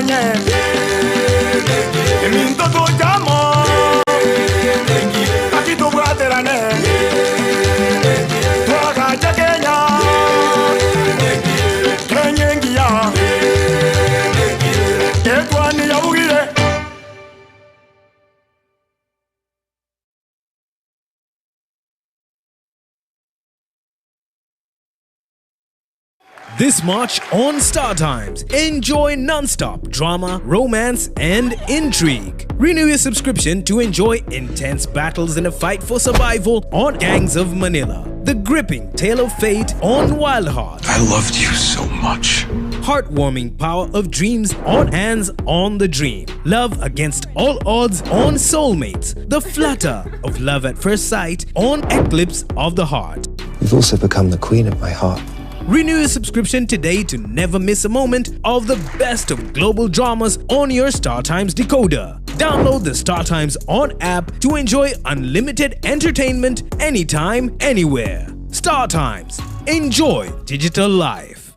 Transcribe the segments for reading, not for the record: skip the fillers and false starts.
tokonye Eminto toche amo Gaki tobwaterane Twagacha Kenya Kenya engiya Etwani yaugire. This March on Star Times, enjoy non-stop drama, romance, and intrigue. Renew your subscription to enjoy intense battles in a fight for survival on Gangs of Manila, the gripping tale of fate on Wild Heart. I loved you so much. Heartwarming power of dreams on Hands on the Dream, Love Against All Odds on Soulmates, The Flutter of Love at First Sight on Eclipse of the Heart. You've also become the queen of my heart. Renew your subscription today to never miss a moment of the best of global dramas on your StarTimes decoder. Download the StarTimes On app to enjoy unlimited entertainment anytime, anywhere. StarTimes. Enjoy digital life.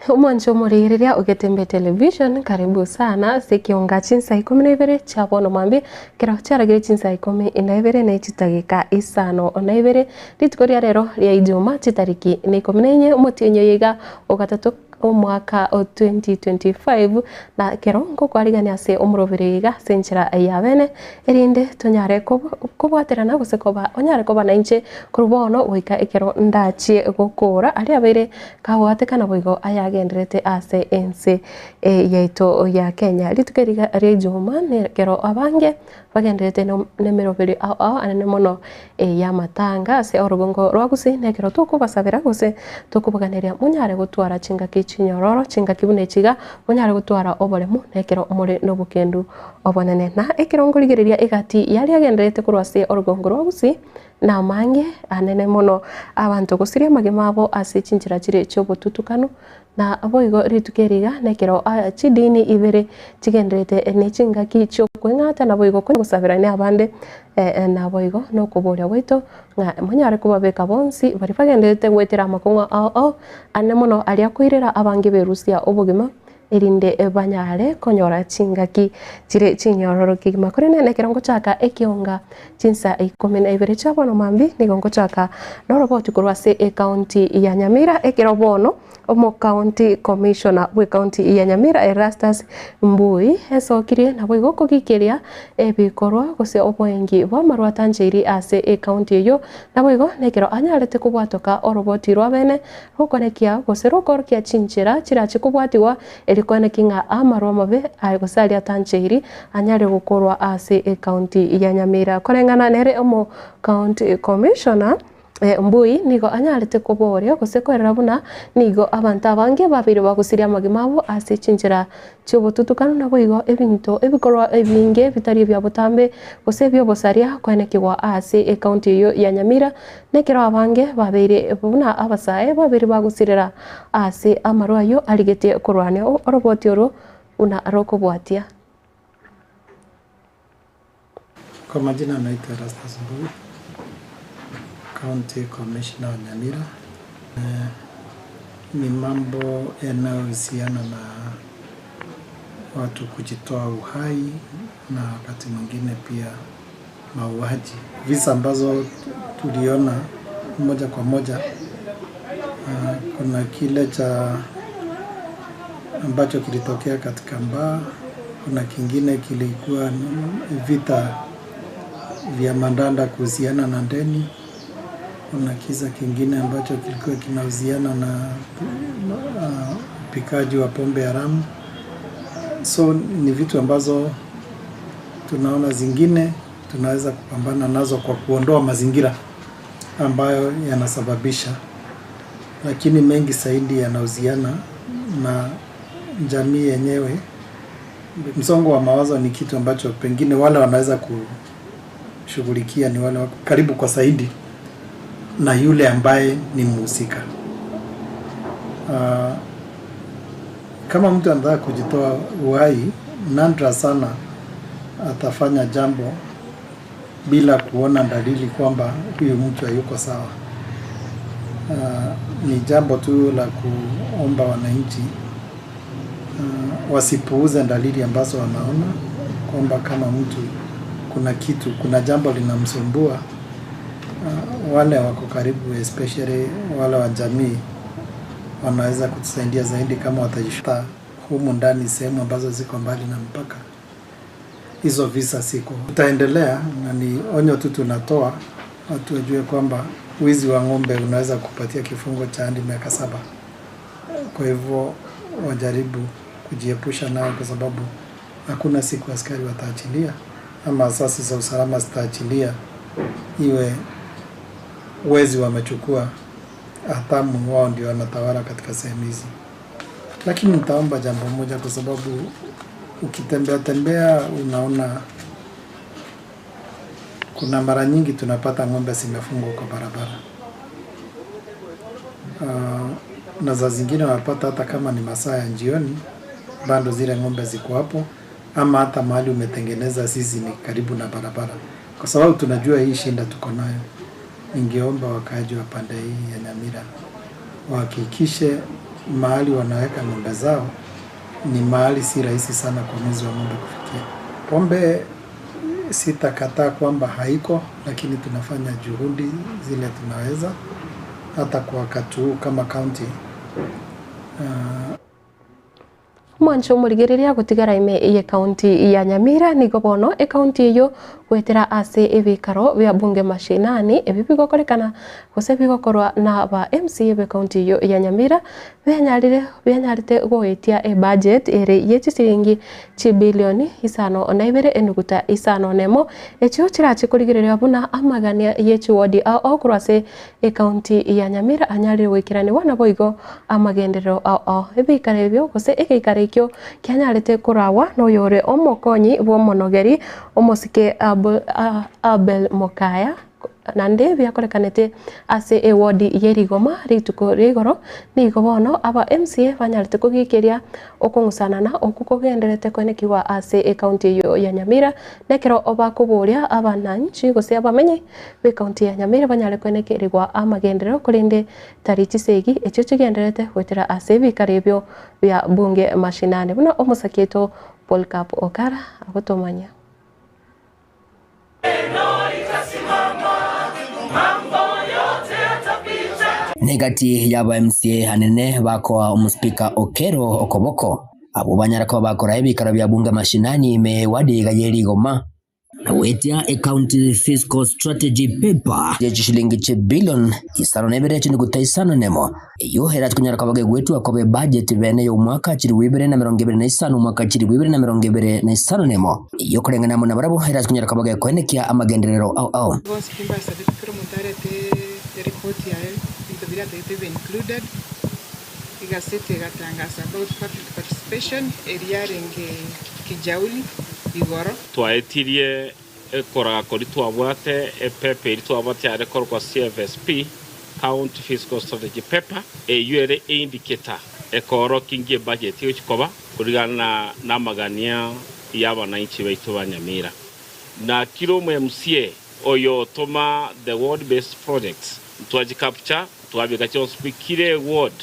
Omwancho omorigereria ogetembe television karibu sana ase ekionga chinsa ikomi na ibere chia bono mambia ekero chiaragire chinsa ikomi na ibere na chitageka isano na ibere rituko ria rero ria ijuma chitariki na ikomi na inye omotienyi oyo iga ogatato omwaka o 2025 na ekero ngokwarigania ase omorobere iga ase enchera ya bene erinde tonyare kobwaterana gose koba onyare koba na inche korwa bono goika ekero ndachie gokora aria abeire kagwatekana boigo ayagenderete ase ense yaito ya Kenya. Rituko eri ria ijuma ekero abange bagenderete nemeroberi ao ao anene mono y'amatanga ase orogongo rwa gusii na ekero tokobasabera gose tokoboganeria monyare gotwara chingaki chinyororo chingaki buna echi iga monyare gotwara oboremu na ekero more na obokendu obonene. Na ekero nkorigereria egati yaria agenderete korwa ase orogongo rwa gusii na amange anene mono abanto gosiria amagima abo ase chinchera chire chiobotutukanu Na boigo rituko eri iga nekero chidini ibere chigendererete ne chingaki chi'okweng'ata, naboigo konya gosaberania abande, naboigo nokoboria gwaito ng'a monyare kobabeka bonsi baria bagendererete goetera amakong'u ao ao, ane mono aria akoirera abange berusia obogima, erinde banyare konyora chingaki chire chinyororo kegima. Korende nekero ngochaka ekionga chinsa ikomi na ibere chia bono mambia, nigo ngochaka noroboti korwa ase ecounty ya Nyamira, ekero bono Omocounty Commissioner bw'ecounty ya Nyamira Erastus Mbui esokirie naboigo kogikeria ebikorwa gose oboengi bw'amarwa atancheiri ase ecounty eyio naboigo nekero anyarete kobwatoka oroboti rwa bene rokonekia gose rokorokia chinchera chirache kobwatigwa erio koenekia ng'a amarwa amabe gose aria atancheiri anyare gokorwa ase ecounty ya Nyamira. Koreng'ana nere Omocounty Commissioner Mbui nigo anyarete koboria gose kwerera buna nigo abanto abange babeire bagosiria amagima abo ase chinchera chi'obotutukanu naboigo ebinto ebikorwa ebinge bitari ebia botambe gose ebi'obosaria koenekigwa ase ecounty eyio ya Nyamira nekero abange babeire buna abasae babeire bagosirera ase amarwa ayio arigetie korwania oroboti orwo buna rokobwatia. Kwa majina naitwa Erastus Mbui, County Commissioner wa Nyamira. Ni mambo yanayohusiana na watu kujitoa uhai na wakati mwingine pia mauaji, visa ambazo tuliona moja kwa moja. Kuna kile cha ambacho kilitokea katika Mbaa, kuna kingine kilikuwa vita vya Mandanda kuhusiana na deni, kuna kisa kingine ambacho kilikuwa kinahusiana na upikaji wa pombe haramu. So ni vitu ambazo tunaona zingine tunaweza kupambana nazo kwa kuondoa mazingira ambayo yanasababisha, lakini mengi zaidi yanahusiana na jamii yenyewe. Msongo wa mawazo ni kitu ambacho pengine wale wanaweza kushughulikia ni wale wako karibu kwa zaidi na yule ambaye ni mhusika. Kama mtu anataka kujitoa uhai, nadra sana atafanya jambo bila kuona dalili kwamba huyu mtu hayuko sawa. Ni jambo tu la kuomba wananchi wasipuuze dalili ambazo wanaona kwamba kama mtu kuna kitu, kuna jambo linamsumbua, wale wako karibu especially wale wa jamii wanaweza kutusaidia zaidi kama watajishuta humu ndani sehemu ambazo ziko mbali na mpaka. Hizo visa siko. Tutaendelea na ni onyo tu tunatoa watu wajue kwamba wizi wa ng'ombe unaweza kupatia kifungo cha hadi miaka 7. Kwa hivyo wajaribu kujiepusha nao, kwa sababu hakuna siku askari wataachilia ama asasi za usalama zitaachilia iwe wezi wamechukua hatamu, wao ndio wanatawala katika sehemu hizi. Lakini nitaomba jambo moja, kwa sababu ukitembea tembea unaona kuna mara nyingi tunapata ng'ombe zimefungwa kwa barabara. Na za zingine wanapata hata kama ni masaa ya jioni bado zile ng'ombe ziko hapo, ama hata mahali umetengeneza zizi ni karibu na barabara, kwa sababu tunajua hii shinda tuko nayo. Ningeomba wakaaji wa pande hii ya Nyamira wahakikishe mahali wanaweka ng'ombe zao ni mahali si rahisi sana kwa mwizi wa ng'ombe kufikia. Pombe sitakataa kwamba haiko, lakini tunafanya juhudi zile tunaweza, hata kwa wakati huu kama county. Mwancho omorigereria gotigara ime eye county ya Nyamira nigo bono ecounty eyo gwetera ase ebikaro bia bunge mashinani ebi bigokorekana gose bigokorwa na ba MCA be county eyo ya Nyamira benyarite goetia e budget ere ye chisiringi chibilioni 5.2.51 echio chirachi korigereria buna amagania ye chiwodi ao okorwa ase ecounty ya Nyamira anyarire goikeraniwa nabo igo amagenderero ao ao ebikaro ebio gose egeikaro ekio kianyarete korawa noyore omokonyi bw'omonogeri omosike Abel Mokaya nande biakorekanete ase ewodi yerigoma rituko rigoro nigo bono aba MCA banyarete kogikeria okong'usanana oku kogenderete kwenekiwa ase ekaunti eyo ya Nyamira nekero obakoboria abananchi gose abamenyi b'ekaunti ya Nyamira banyare kwenekerigwa amagenderero korende tari chisegi echio chigenderete gwetera ase ebikaro ebio bia bunge mashinani buna omosakieto Paul Cap Okara agotomanya. Negati yaba MCA hanene bakoa omuspika Okero okoboko abo banyara ko bakora ebikaro bya bunge mashinani me wadi gayeri goma na wetia e county fiscal strategy paper ye shilingi che billion 52.5 nemo iyo hera kunyara kabage gwetu akobe budget bene yo mwaka chiri wibere na 25 mwaka chiri wibere na 25 nemo iyo kurengana na barabo hera kunyara kabage kwenekia amagenderero au au Report yayo bintu biria be included igaseti igatangaza about public participation eriarenge kijauli igoro twaetirie ekorakori twabwate epepe eri twabwate yare korwa CFSP County Fiscal Strategy Paper eyu ere indicator ekoro kingie budget yochikoba kurigana na magania ya bananchi baitu ba Nyamira na kiro mu MCA oyo toma the ward based projects twajicapture twabika chonspikire ward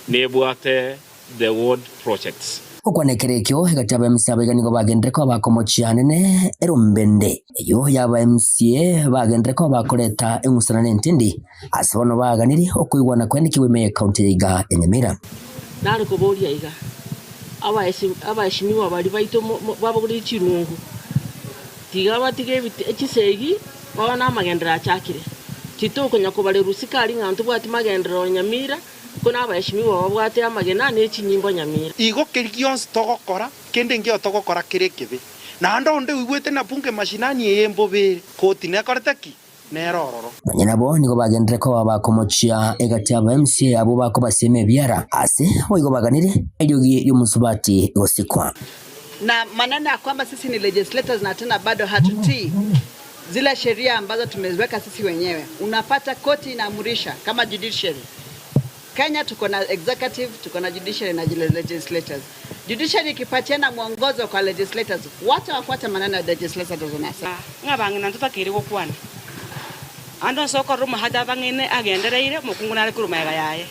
nebwate the ward projects. Gokwana ekero ekio, egati aba MC abaiga nigo bagenderere koba bakomochia anene erombende eyio y'aba MCA bagenderere koba bakoreta eng'usana na entindi ase bono baganirie okoigwana kwenekigwa ime y'ecounty ya iga ya Nyamira. Nare koboria iga, Abaheshimiwa baria baito babogoretie chirungu, tiga batige chisegi bono namagenderero achakire. Titokonya kobarerwa sikari ng'a ntobwati magenderero Nyamira, ko nabaheshimiwa babwate amagena ne chinyimbo Nyamira. Igo keria gionsi togokora, kende nkeo togokora kere ekebe. Naende onde oigwete na bunge mashinani eye mbobe ere, koti nekorete ki? Nere ororo. Nonya nabo nigo bagenderere koba bakomochia egati y'aba MCA abwo bakobasiema ebiara, ase boigo baganire eriogi ri'omosubati gosikwa. Na maneno ya kwamba sisi ni legislators na tena bado hatutii zile sheria ambazo tumeziweka sisi wenyewe. Unapata koti inaamurisha kama judiciary. Kenya tuko na executive, tuko na judiciary na legislators. Judiciary ikipatiana mwongozo kwa legislators, wacha wafuate maneno ya legislators wanasema. Ng'a abang'ina ntotakeire gokwana. Ande onsi okorora omosacha abang'aine agendereire, omokungu nare korwa magega yaye.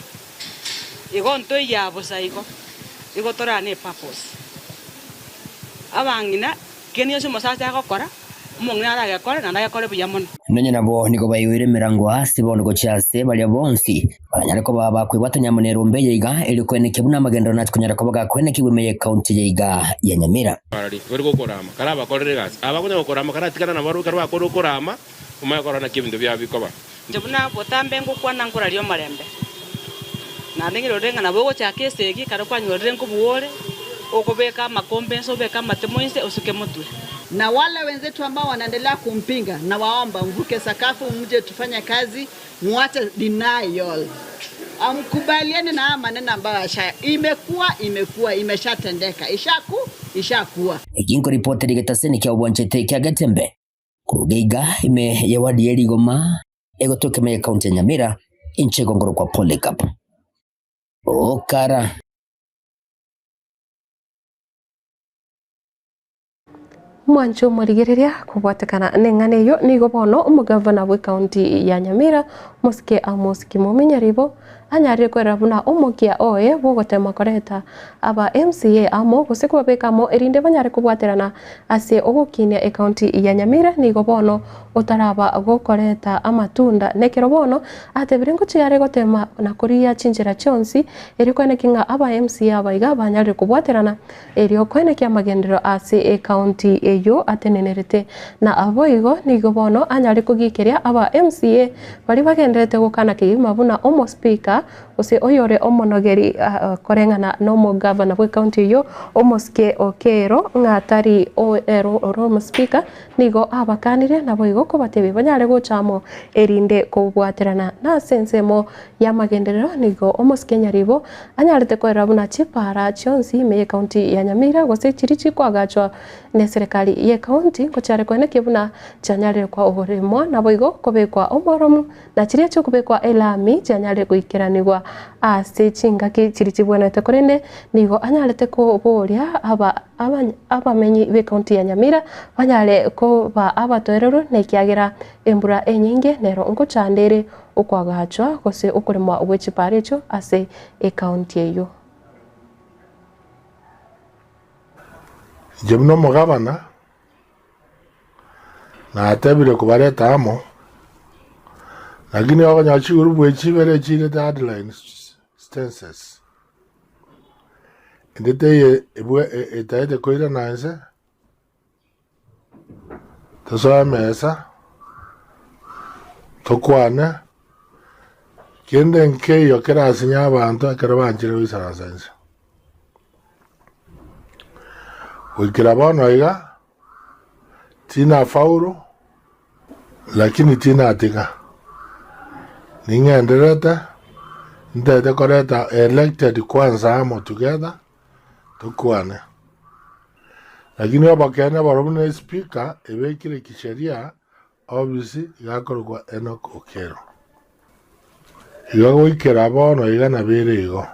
Igo ntoiyaa bosa igo, igo torane epurpose. Abang'ina, kende gionsi omosacha agokora, omong'ina aragekore naende agekore buya mono. Nonya nabo nigo baigoire emerango ase bono gochia ase baria bonsi baranyare koba bakwebwatania amo nerombe eye iga erio koenekia buna amagenderero nache konyara koba gakoenekigwa ime y'ecounty eye iga ya Nyamira. Barari bari gokorama, karabakorere egasi. Abakonya gokorama karatigana nabarabwo ekero bakorire okorama, omanye korora naki ebinto biabo bikoba. Inche buna botambe ngokwana nkoraria omorembe, naende ng'irorere ng'a nabo ogochaka esegi ekero kwanyorire nkobua ore, okobeka amakombe inse obeke amatemo inse osuke motwe. Na wale wenzetu ambao wanaendelea kumpinga nawaomba mvuke sakafu mje tufanye kazi muache denial amkubaliane na haya maneno ambayo asha imekuwa imekuwa imeshatendeka ishaku ishakuwa. Eki nkoripoteri getaseni kia obwanchete kia Getembe Koruga iga ime ye ward ye Rigoma egotoka ime ye county ya Nyamira inche egongorokwa Polycarp Okara. Omwancho omorigereria kobwatekana neng'ana eyio nigo bono omogavana bw'ecounty ya Nyamira Mosike Amos Kimomi Nyaribo anyarire kwerera buna omokia oye bw'ogotema koreta aba MCA amo gose kobabeka amo erinde banyare kobwaterana ase ogokinia ecounty ya Nyamira nigo bono otaraba gokoreta amatunda nekero bono atebire ngochia are gotema na korigia chinchera chionsi erio koeneki ng'a aba MCA aba iga banyarire kobwaterana Erio koenekia amagenderero ase ecounty eyio atenenerete, na boigo nigo bono anyare kogiikeria aba MCA baria bagendererete gokana kegima buna omo speaker gose oyore omonogeri koreng'ana nomogavana bw'ecounty eyio omosike Okello ng'a tari ero ore omo speaker nigo abakanire naboigo kobatebia banyare gocha amo erinde kobwaterana nase ensemo y'amagenderero nigo omosike Nyaribo anyarete koerera buna chipaara chionsi ime y'ecounty ya Nyamira gose chiria chikoagachwa neserekari y'ecounty ngochiare koenekia buna chianyarire kwa oboremwa naboigo kobekwa omoromu na chiria chiokobekwa elami chianyarire goikeranigwa ase chingaki chiria chibwenerete korende nigo anyarete koboria aba abamenyi b'ecounty ya Nyamira banyare koba abatoereru nekiagera embura enyinge nero ngochanda ere Okoagachwa gose okoremwa gwe chipaara echio ase ekaunti eyio. Inche buna omogabana, natebire kobareta amo, lakini okonyora chigurupu echi chibere chirete hardline stances, ende teiyo ebwe etaete koirana inse. Tosoe emesa, tokwane, kende nkeiyo kerasinye abanto ekero banchire goisaransa inse. Goikera bono iga, tinafaulu, lakini tinatiga, ning'endererete, ntete koreta elected kwanza amo together, tokwane. Lakini obokeene borobwo buna espika ebekire kisheria ofisi igakorokwa Enock Okello. Iga goikera bono iga nabere igo.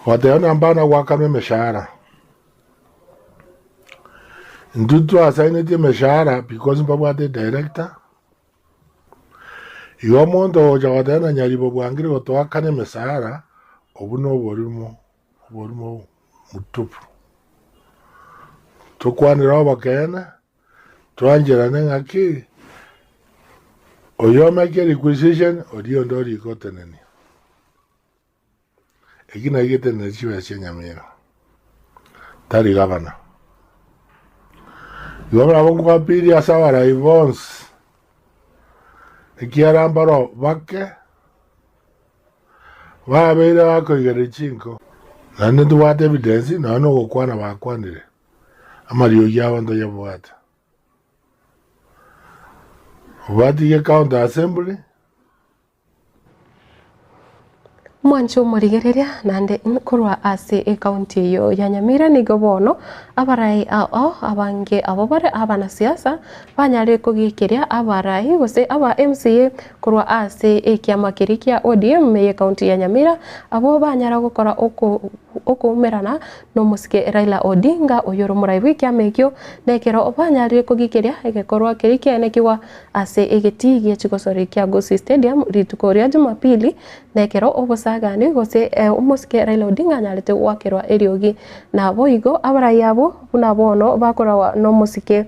Goteba ng'a mbana goakanwa emeshahara. Intwe twasainetie emeshahara because mbabwate edirector. Igo omonto ogocha goteba ng'a Nyaribo bwangire gotoakana emesahara, obwo noborimo, oborimo mutupu. Tokwanere obokeene, twancherane ng'aki oyo omeke requisition, oria onde orike otenenia. Eki naki getenenete chibesa chia Nyamira, tari gavana. Igo nabo nkoapiria ase abarai bonsi, ekiagera mbaro bake, babeire bakoigereria chinko. Naende ntobwate evidence, nonya na ogokwana bakwanire, amariogi abo ntoyabwate. Batige county assembly. Omwanche omorigereria naende korwa ase ekaunti eyio ya Nyamira nigo bono abarai ao abange abwo bare abanasiasa banyare kogiikeria abarai gose aba MCA korwa ase ekiama keria kia ODM eye ekaunti ya Nyamira abwo banyara gokora okoumerana nomosike Raila Odinga oyore omorai bw'ekiama ekio nekero banyarire kogiikeria egekorwa keria kiaenekigwa Ase egetii gie chigosori kia Gusii Stadium rituko ria Jumapili, nekero obosagani gose omosike Raila Odinga anyarete goakerwa eriogi. Naboigo abarai abwo buna bono bakoragwa nomosike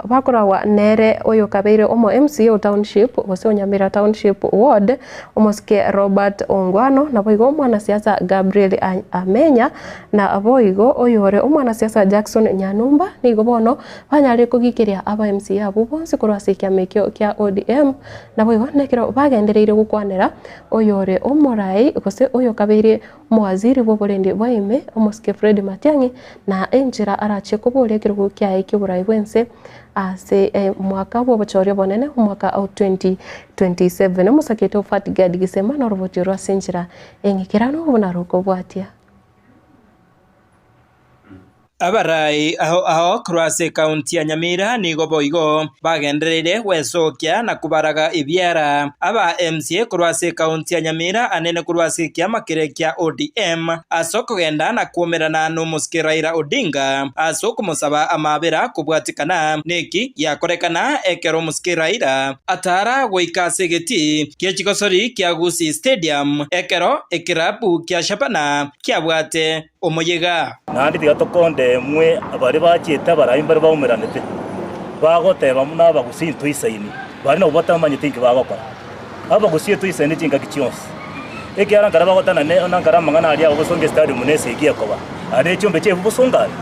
bakoragwa nere oyokabeire omo MCA o Township gose o Nyamira Township Ward omosike Robert Ongwano naboigo omwanasiasa Gabriel Amenya naboigo oyore omwanasiasa Jackson Nyanumba nigo bono Banyare kogikeria aba MCA abwo bonsi korwa ase ekiama ekio kia ODM, naboigo nekero bagendereire gokwanera oyore omorai gose oyokabeire omowaziri bw'oborendi bwa ime omosike Fred Matiang'i na enchera arachie koboria ekerogo kiaye ki'oborai bw'ense ase omwaka bw'obochori obonene omwaka o 2027. Omosake oito Fatgad Gisema noroboti orwo ase enchera eng'ikeranu buna rokobwatia. Abarai ao ao korwa ase ekaunti ya Nyamira nigo boigo bagendereire gwesokia na kobaraga ebiara. Aba MCA korwa ase ekaunti ya Nyamira anene korwa ase ekiama keria kia ODM ase okogenda na kwomerana nomosike Raila Odinga ase okomosaba amabera kobwatikana neki giakorekana ekero omosike Raila atara goika ase egetii gie chigosori kia Gusii Stadium ekero ekerabu kia Shabana kiabwate omoyega. Naende tiga tokondemwe baria bachiete abarai mbare baumeranete, bagoteba buna abagusii ntoisaini, baria nabwo batamanyeti inki bagokora. Abagusii etoisaine chingaki chionsi, ekiagera nkare bagotana ne na nkare amang'ana aria agobosonga estadium na esegi ekoba, aria ne chiombe chiabu bosongo aria,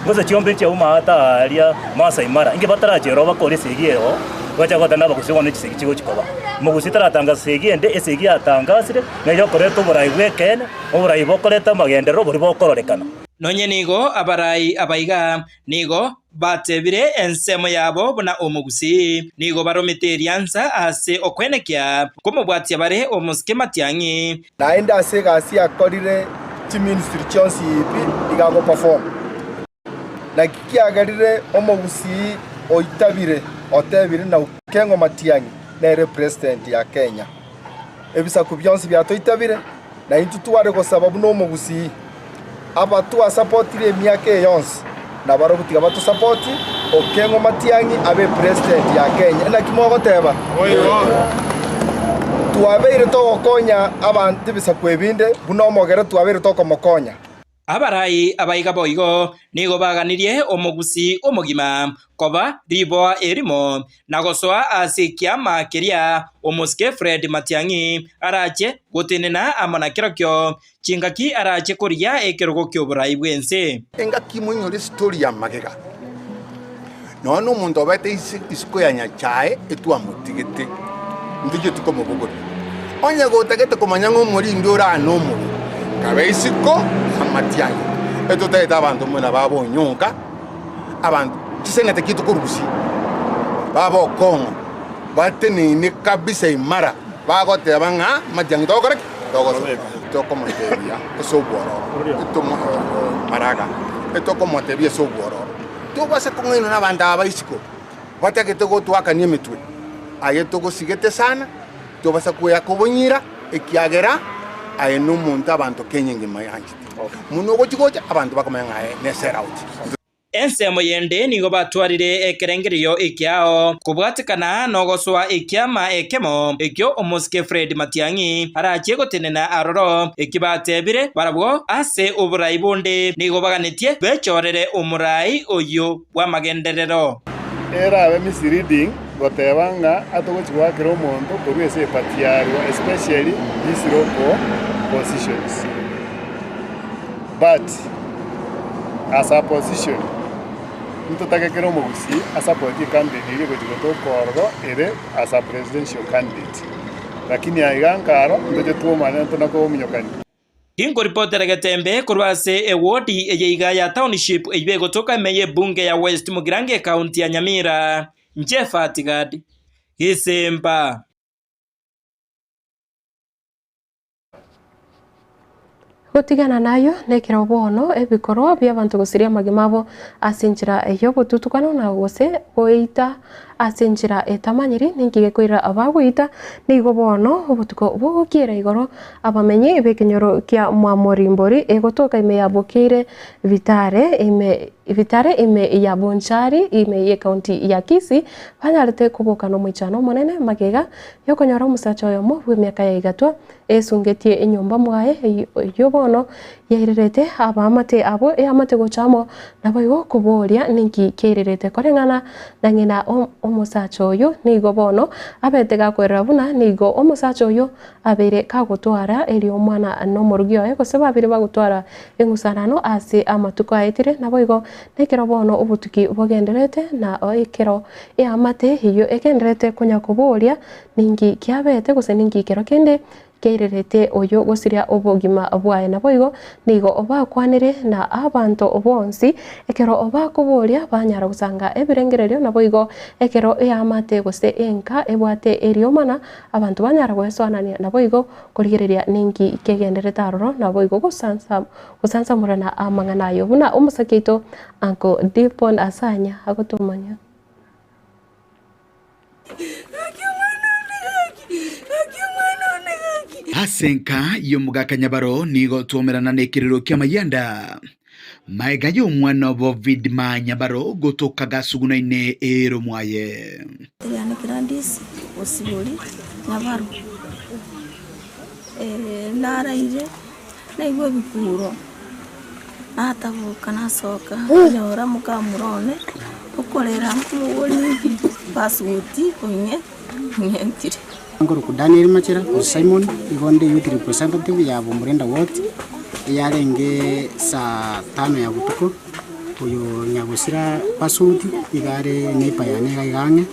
gose chiombe nchiabu maata aria Maasai Mara, inki batarachiera oo bakore esegi eye oo, bacha gotana abagusii bono chisegi chigochi koba. Mogusii taratangasa esegi ende, esegi yatangasire, neye okoreta oborai bw'ekeene. Oborai bokoreta amagenderero boria bokororekana. Nonye nigo abarai abaiga nigo batebire ensemo yabo buna omogusii, nigo baromete eriansa ase okwenekia komobwatia bare omosike matiang'i. Naende ase egasi akorire chiministry chionsi pi iga agoperform. Naki kiagerire omogusii oitabire otebire na Okengo Matiang'i nere president ya Kenya. Ebisaku bionsi biatoitabire, na intwe tware gosaba buna omogusii. Aba twasapotire emiaka eye yonsi, nabarobwo tiga batosapoti, Okengo Matiang'i abe president ya Kenya. Naki mogoteba? Twabeire togokonya abanto ebisaku ebinde buna omogere twabeire tokomokonya. Abarai abaiga boigo nigo baganirie omogusii omogima koba riboa erimo, na gosoa ase ekiama keria omosike Fred Matiang'i arache gotenena amo na kerokio chingaki arache korigia ekerogo ki'oborai bw'ense. Engaki moinyore esitori ya magega, nonya nomonto obete isiko ya Nyachae etwamotigete, ntocheti komobogoria. Onye gotagete komanya ng'a omorindi ore aa nomobe, kabe isiko y'amatiang'i. Etotagete abanto buna babonyonka, abanto chisenete ki tokorusia, babe okong'o, bateneine kabisa imara, bagoteba ng'a matiang'i togokora ki? Togosoka. Tokomotebia ase obwororo, etomo maraga, etokomotebia ase obwororo. Tobasa kong'ainwa nabanto aba isiko, batagete gotwakania emetwe. Aye togosigete sana, tobasa kweaka obonyira, ekiagera aye nomonto abanto Kenya engima yanchete. Mono ogochi gocha, abanto bakomanya ng'a aye ne sellout. Ensemo yende nigo batwarire ekerengererio ekiao kobwatekana nogosoa ekiama ekemo ekio omosike Fred Matiang'i arachie gotenena aroro. Eki batebire barabwo ase oborai bonde nigo baganetie bechorere omorai oyio bw'amagenderero. Erabe misleading goteba ng'a atogochi goakera omonto korwa ase eparty yarwa especially these local positions but as a position ntotake kera omogusii asupport ecandidate eria egochi gotoka ororo ere as a presidential candidate lakini aiga nkaro ntoche twomane ntona kominyokania. Tinkoripotera getembe korwa ase ewodi eye iga ya Township eyio egotoka ime y'ebunge ya West Mugirango ekaunti ya Nyamira. Inche Fatigad Gisimba. Gotigana nayio nekero bono ebikorwa bi'abanto gosiria amagima abo ase enchera y'obotutukano na gose goeita ase enchera etamanyiri ninki gekoira abagoita nigo bono obotuko bogokiera igoro abamenyi b'ekenyoro kia Mwamorimbori egotoka ime ya Bokeire Bitare ime Bitare ime ya Bonchari ime y'ecounty ya Kisii banyarete koboka nomoichano omonene magega yokonyora omosacha oyomo bw'emiaka ya igatwa Esungetie enyomba mwaye eyio bono yairerete abaamate abwo eamate gocha amo, naboigo koboria ninki kiairerete koreng'ana na ng'ina omosacha oyio. Nigo bono abete gakwerera buna nigo omosacha oyio abeire kagotwara erio omwana nomorugi oye gose babere bagotwara eng'usanano ase amatuko aetire, naboigo nekero bono obotuki bogendererete na ekero eamate eyio egendererete konya koboria Ninki kiabete, gose ninki kero kende kiairerete oyo gosiria obogima bwaye? Naboigo nigo bakwanire na abanto bonsi, ekero bakoboria banyara gosanga ebirengererio, naboigo ekero eamate gose enka ebwate eriomana, abanto banyara goesoanania, naboigo korigereria ninki kegenderete aroro, naboigo gosansamorana amang'ana ayio, buna omosake oito Uncle Dipon Asanya agotomanya. Ase enka y'omogaka Nyabaro nigo twomerana nekerero ki'amayianda. Maega y'omwana obo Vidma Nyabaro gotoka gasugunaine eero mwaye. Eriane Gladys Bosibori Nyabaro, naraire naigwa ebikuro, nataboka nasoka nkanyora mokamura one okorera nkomobori inki passport onye ong'entire. Nkorokwa Daniel Machera gose Simon, igo nde youth representative ya Bomurenda ward, eyarenge saa tano ya botuko, oyo nyagosira Basudi iga are neighbour yane iga iga ang'e,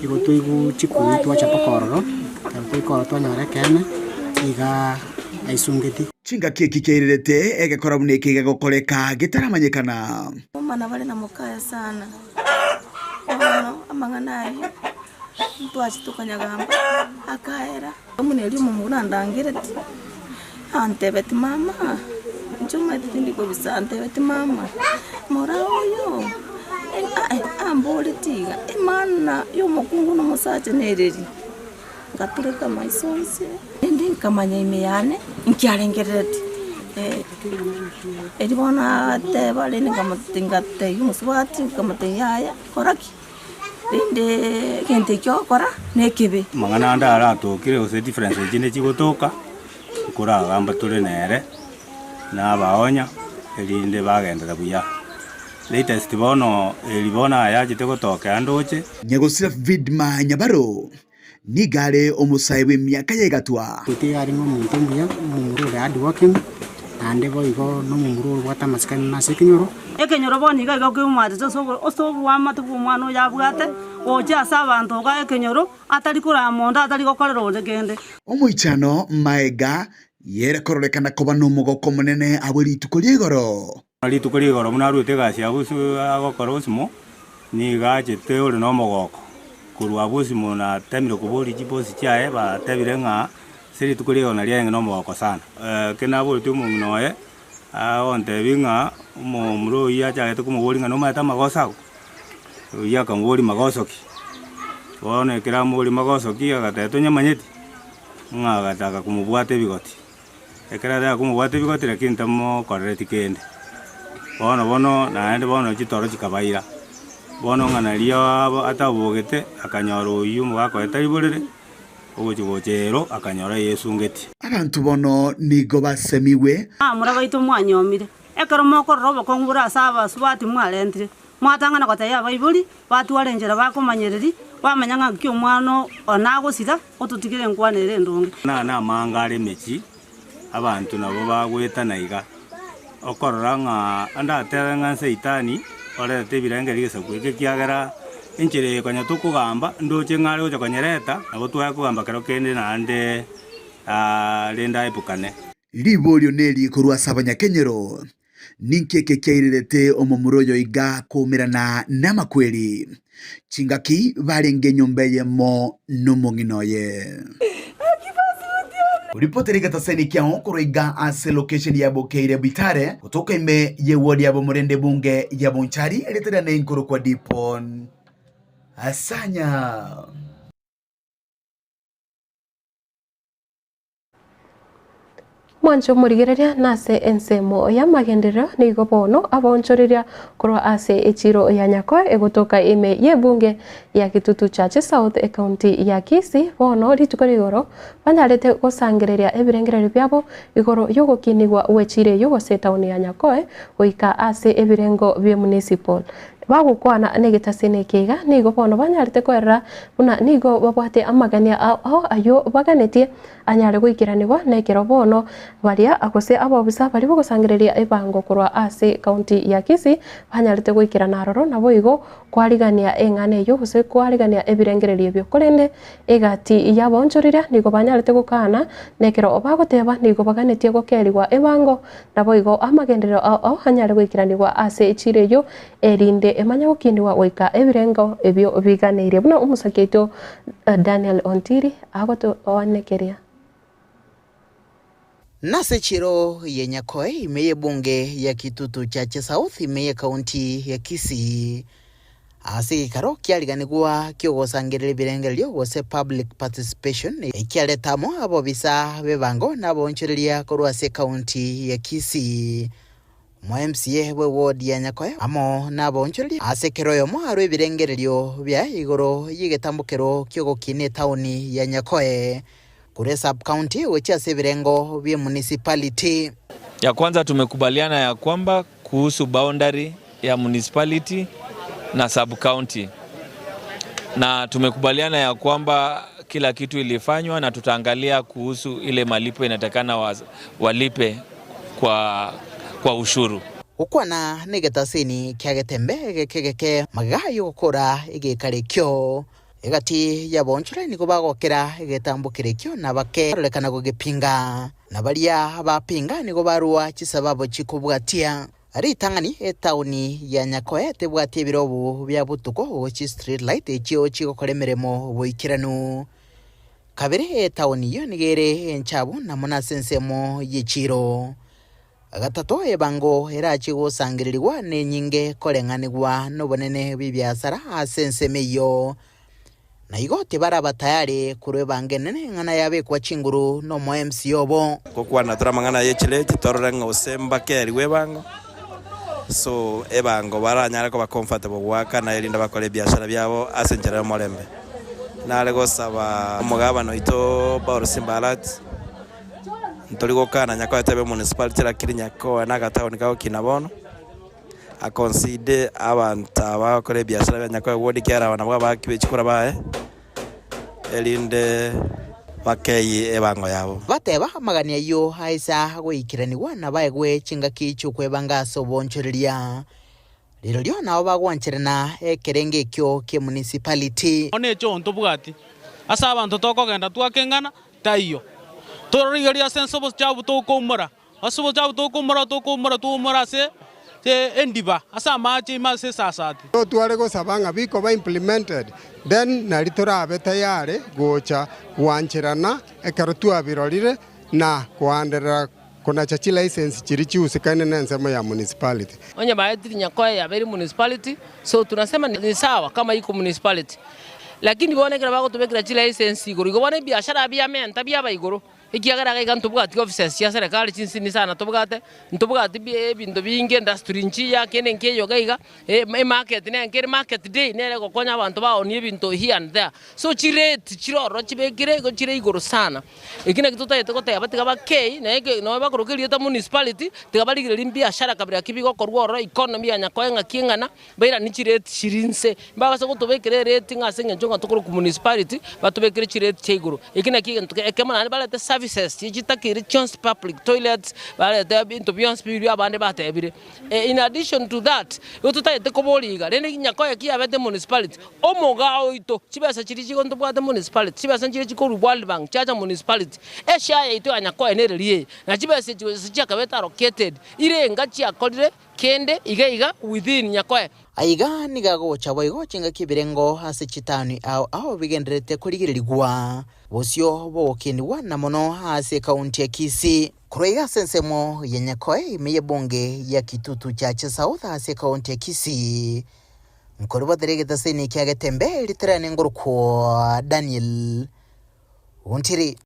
igo twaigwa chikumi twacha mpaka ororo, ekero twaika ororo twanyora ekeene, iga aisungeti. Chingaki eki kiairerete egekora buna eke gegokoreka getaramanyekana. Omana bare na mokaya sana, bono amang'ana ayio ntwachete tokanyagamba akaera. Buna erio omomura andangereti, antebeti mama, inche omanyete tindi kobisa, antebeti mama, mora oyo amboreti iga, emaana ya omokungu na omosacha nereri? Ngatureka amaiso onsi, rende nkamanya ime yane nkiarengerereti. Erio bono agateba rende ngatebia omosubati nkamotebia yaya kora ki? Rende egento ekio ogokora nekebe. Amang'ana ande aratokire gose differences chinde chigotoka, nkoragamba tore nere, nabaonya, erinde bagenderera buya. Latest bono eri bono ayachete gotokea ndoche. Nyagosira Vidma Nyabaro nigo are omosae bw'emiaka ya egatwa. Tiga arenge omonto omuya, omomura ore hardworking, naende boigo nomomura obwate amasikani ase ekenyoro. Ekenyoro bono iga iga kemwatete ase ase oboamate bw'omwana oyo abwate, gochia ase abanto iga ekenyoro, atari korama onde, atari gokorera onde kende. Omoichano maega yere kororekana koba nomogoko omonene abwe rituko ria igoro. Rituko ria igoro buna aruete egasi ya bosio agokora osimo, nigo achete ore nomogoko. Korwa abwo osimo natemire koboria chibosi chiaye batebire ng'a ase rituko ria igoro nario arenge nomogoko sana. Ekero naboretie omong'ina oye, agontebia ng'a omomura oyio achagete komoboria ng'a nomanyete amagoso ago? Oyio akamoboria magoso ki? Bono ekero amoboria magoso ki, agateba tonyamanyeti? Ng'a agataka komobwata ebigoti. Ekero ataka komobwata ebigoti lakini tamokorereti kende. Bono bono naende bono chitoro chikabaira. Bono ng'a nario atabogete, akanyora oyio omogaka oye tari borere, ogochia gocha ero akanyora yesungeti. Abanto bono nigo basemigwe. Abamura baito mwanyomire, ekero mokorora obokong'u bore ase abasubati mwarentire, mwatang'ana gotebia abaibori, batware enchera bakomanyereria, bamanya ng'a nki omwana one agosira, ototigere enkwana ere endonge. Buna namanga are emechie, abanto nabo bagoetana iga, okorora ng'a ndatebe ng'a Saitani orete ebirengererio egesaku eke ekiagera enchera eye konya tokogamba, ndoche ng'a are gocha konyereta, nabo twaya kogamba kero kende naende rende aepukane. Riborio neri korwa ase abanyakenyoro, Ninki eke kiairerete omomura oyo iga koumerana namakweri? Chingaki barenge enyomba eyemo nomong'ina oye. Ripoti rigetaseni kiao korwa iga ase location ya Bokeire Bitare gotoka ime ye ward ya Bomorende ebunge ya Bonchari erieta riane nkorokwa Dipon Asanya. Mwanche omorigereria nase ensemo y'amagenderero nigo bono abaonchoreria korwa ase echiro ya Nyakoe egotoka ime y'ebunge ya Kitutu Chache South ecounty ya Kisii bono rituko rigoro banyarete gosangereria ebirengererio biabo igoro y'ogokinigwa gw'echiro eyio gose etaoni ya Nyakoe goika ase ebirengo bi'emunicipal Bagokwana negetasini eke iga, nigo bono banyarete koerera buna nigo babwate amagania ao ayio baganetie anyare goikeranigwa nekero bono baria gose abobisa baria bogosangereria ebango korwa ase county ya Kisii banyarete goikerana aroro naboigo kwarigania eng'ana eyio gose kwarigania ebirengererio ebio korende egati yabaonchoreria nigo banyarete gokana nekero bagoteba nigo baganetie gokerigwa ebango Naboigo amagenderero ao anyare goikeranigwa ase echiiro eyio, erinde emanye gokinigwa goika ebirengo ebio biganeirie, buna omosake oito Daniel Ontiri agotoanekeria. Nase echiro ye Nyakoe ime y'ebunge ya Kitutu Chache South ime y'ekaunti ya Kisii. Ase egeikaro kiariganigwa ki'ogosangereria ebirengererio gose public participation ekiareta amo abobisa b'ebango na abaonchoreria korwa ase ekaunti ya Kisii. Omo MCA bwe ward ya Nyakoe amo nabaonchoreria ase kera oyomo arwe ebirengererio biaye igoro y'egetambokero ki'ogokina etaoni ya Nyakoe korwa esub county gochia ase ebirengo bi'emunicipality. Ya kwanza tumekubaliana ya kwamba kuhusu boundary ya municipality na sub county, na tumekubaliana ya kwamba kila kitu ilifanywa na tutaangalia kuhusu ile malipo inatakana walipe kwa, kwa ushuru. Gokwana negetasini kia getembe egeke geke magega y'ogokora egekaro ekio. Egati y'abaonchorani nigo bagokera egetambokero ekio na bakerorekana gogepinga, na baria bapinga nigo barua chisababu chikobwatia. Ritang'ani etaoni ya Nyakoe tebwati ebirobu bia botuko gochia street light echio chigokora emeremo boikeranu. Kabere etaoni eyio nigo ere enchabu na mono ase ensemo y'echiiro. Gatato ebango erachie gosangererigwa nenyinge koreng'anigwa nobonene bw'ebiasara ase ensemo eyio. Na igo tibaraba tayari korwa ebango enene ng'a nayabekwa chinguru nomoMCA obo. Gokwana tore amang'ana ye chireti torore ng'a gose mbakerigwe ebango, so ebango baranyare koba comfortable goakana erinde bakore ebiashara biabo ase enchera y'omorembe. Nare gosaba omogabana oito Paul Simba Arati, ntori gokana Nyakoe tebe municipality lakini Nyakoe na agataoni kagokina bono. Akonside abanto aba bagokora ebiasara bia Nyakoe ward ekiagera aba nabwo abaaki be chikura baye, erinde bakeyie ebango yabo. Bateba amagani ayio aisa goikeranigwa na baegwe chingaki chi'okwebanga ase oboonchoreria. Rirorio nabo bagwancherana ekerengo ekio ki'emunicipality. Bono ekio ntobwati ase abanto tokogenda twakeng'ana taiyo. Tororigereria ase ense obochafu tokoumora. Ase obochafu tokoumora tokoumora twaumora ase endiba, ase amache ime ase esasati. Totware gosaba ng'a bikoba implemented then nari torabe tayari gocha gwancherana ekero twabirorire na koanderera konacha chilicense chiria chiusikane na ensemo ya municipality. Onye baetire Nyakoe yabeire municipality so tunasema ni sawa kama iko municipality lakini bono ekero bagotobekera chilicense igoro igo bono ebiashara biamenta biaba igoro. Ekiagera iga iga ntobwati offices chia serikali chinsini sana tobwate, ntobwati bi ebinto binge industry nchiya kende nkeiyo iga iga, emarket nere nkere market day nere egokonya abanto baonie ebinto here and there. So chirate chire ororo chibekire igo chire igoro sana. Eki naki totagete goteba tiga bakei naye eke nonye bakoroka erieta municipality, tiga barigererie mbiashara kabira ki bigokorwa ororo economy ya nyakoe ng'aki eng'ana, Bairanie chireti chiri inse, mbabase gotobekera ereti ng'a ase engencho ng'a tokorokwa municipality, batobekere chireti chia igoro. Eki nakio egento ekemo naende barete services chiria chitakeire chionsi public toilets, barete ebinto bionsi biria abande batebire. In addition to that, igo totagete koboria iga, rende nyakoe ki yabete municipality, omogao oito, chibesa chiria chigo ntobwate municipality, chibesa nchiria chikorwa World Bank chiacha municipality, eshare yaito ya nyakoe nereri eye, na chibesa echi gose chiakabete allocated, irenga chiakorire Kende iga iga within nyakoe. Aiga nigo agocha boigo chingaki ebirengo ase chitaoni ao ao bigendererete korigererigwa bosio bogokenigwa na mono ase ekaunti ya Kisii. Korwa iga ase ensemo ya Nyakoe ime y'ebunge ya Kitutu Chache South ase ekaunti ya Kisii, nkoribotera egetaseni kia Getembe riterane ngorokwa Daniel Ontiri.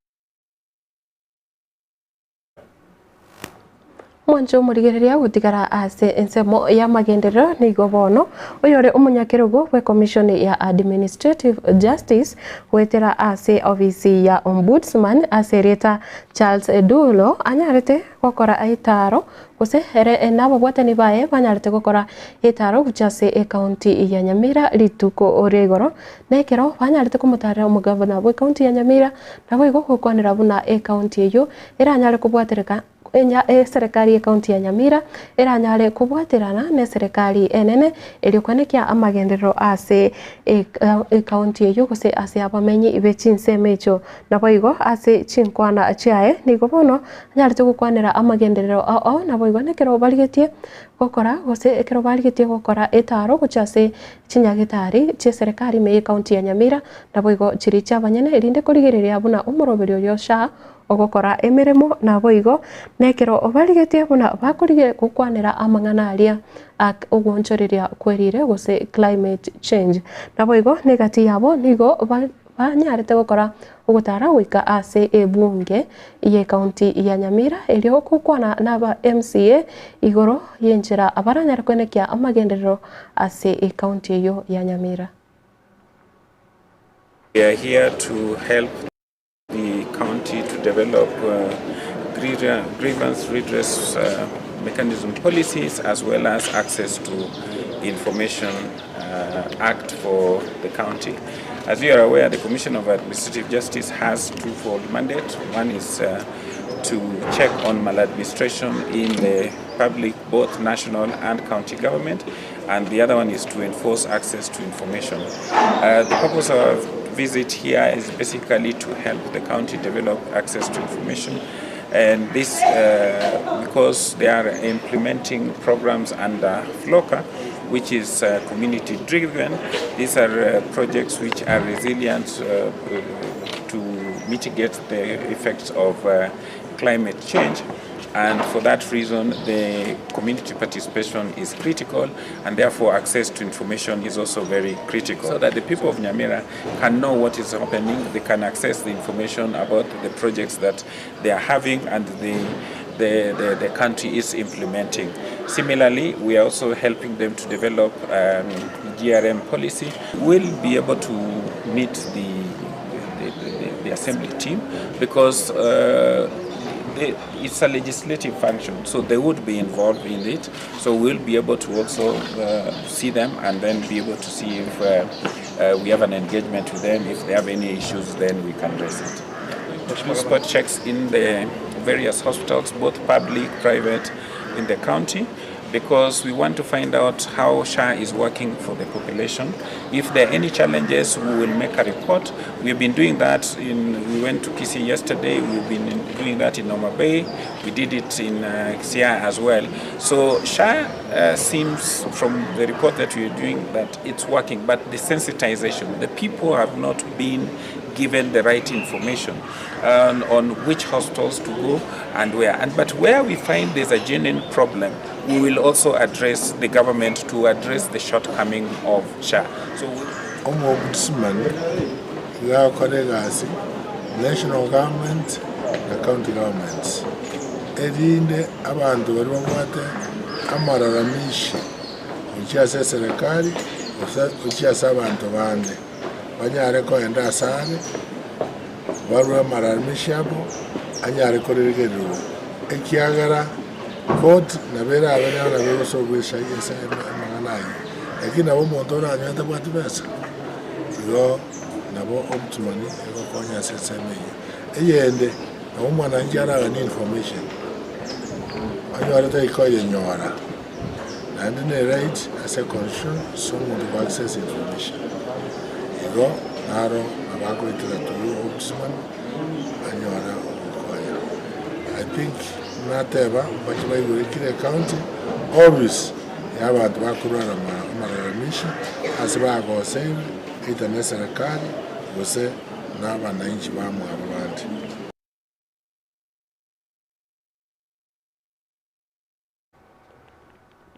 Mwanche omorigereria gotigara ase ensemo y'amagenderero nigo bono oyore omonyakerogo bw'ekomishoni ya Administrative Justice goetera ase ofisi ya Ombudsman ase erieta Charles Dulo anyarete gokora etaro gose ere nababwatani baye banyarete gokora etaro gochia ase ekaunti ya Nyamira rituko ria igoro na ekero banyarete komotarera omogavana bw'ekaunti ya Nyamira naboigo gokwanera buna ekaunti eyio eranyare kobwatereka Eserekari y'Ekaunti ya Nyamira eranyare kobwaterana n'eserekari enene erio koenekia amagenderero ase ekaunti eyio gose ase abamenyi be chinsemo echio. Naboigo ase chinkwana chiaye nigo bono anyarete gokwanera amagenderero ao ao naboigo nekero barigetie gokora gose ekero barigetie gokora etaro gochia ase chinyagetari chi'eserekari ime y'Ekaunti ya Nyamira naboigo chiria chi'abanyene erinde korigereria buna omoroberio oyo SHA Ogokora emeremo naboigo nekero barigetie buna bakorigia gokwanera amang'ana aria ak ogwonchoreria kwerire gose climate change. Naboigo negati yabo nigo banyarete gokora ogotara goika ase ebunge ye county ya Nyamira erio gokwana naba MCA igoro yenchera baranyare koenekia amagenderero ase ecounty eyio ya Nyamira. We are here to help the county to develop uh, grievance redress uh, mechanism policies as well as access to information uh, act for the county. As you are aware, the Commission of Administrative Justice has twofold mandate. One is uh, to check on maladministration in the public, both national and county government, and the other one is to enforce access to information. Uh, the purpose of visit here is basically to help the county develop access to information and this uh, because they are implementing programs under FLOCA which is uh, community driven. These are uh, projects which are resilient uh, to mitigate the effects of uh, climate change. And for that reason, the community participation is critical, and therefore access to information is also very critical. So that the people of Nyamira can know what is happening, they can access the information about the projects that they are having and the the, the, the country is implementing. Similarly, we are also helping them to develop um, GRM policy. We'll be able to meet the, the, the, the assembly team because uh, they, it's a legislative function, so they would be involved in it. So we'll be able to also uh, see them and then be able to see if uh, uh, we have an engagement with them. If they have any issues, then we can raise it. Do spot checks in the various hospitals, both public, private, in the county because we want to find out how SHA is working for the population. If there are any challenges, we will make a report. We've been doing that in, we went to Kisii yesterday, we've been doing that in Homa Bay, we did it in uh, Siaya as well. So SHA uh, seems from the report that we're doing that it's working, but the sensitization, the people have not been given the right information um, on which hospitals to go and where. And but where we find there's a genuine problem, we will also address the government to address the shortcoming of SHA. So Ombudsman iga agokora egasi, national government Na county governments, erinde abanto baria babwate amararamishi gochia ase eserekari gose gochia ase abanto bande, banyare kogenda asare, barue amararamishi abo, anyare koregererwa, ekiagera court nabo erabe nero nabo egosolve esa esa amang'ana ayio. Lakini nabo omonto oranyore tabwati besa, igo nabo ombudsman egokonya ase ensemo eyio. Eyende, nabo omwananchi araganie information, onyore tari koyenyora, naende ne right ase econstitution ase omonto ko access information. Igo naro nabo agoetera through ombudsman anyore ogokonya. I think nateba mbache baigure kera ecounty office ya abanto bakorwara amalalamishi ase bagoseire either ne eserekari gose nabananchi bamwabo bande.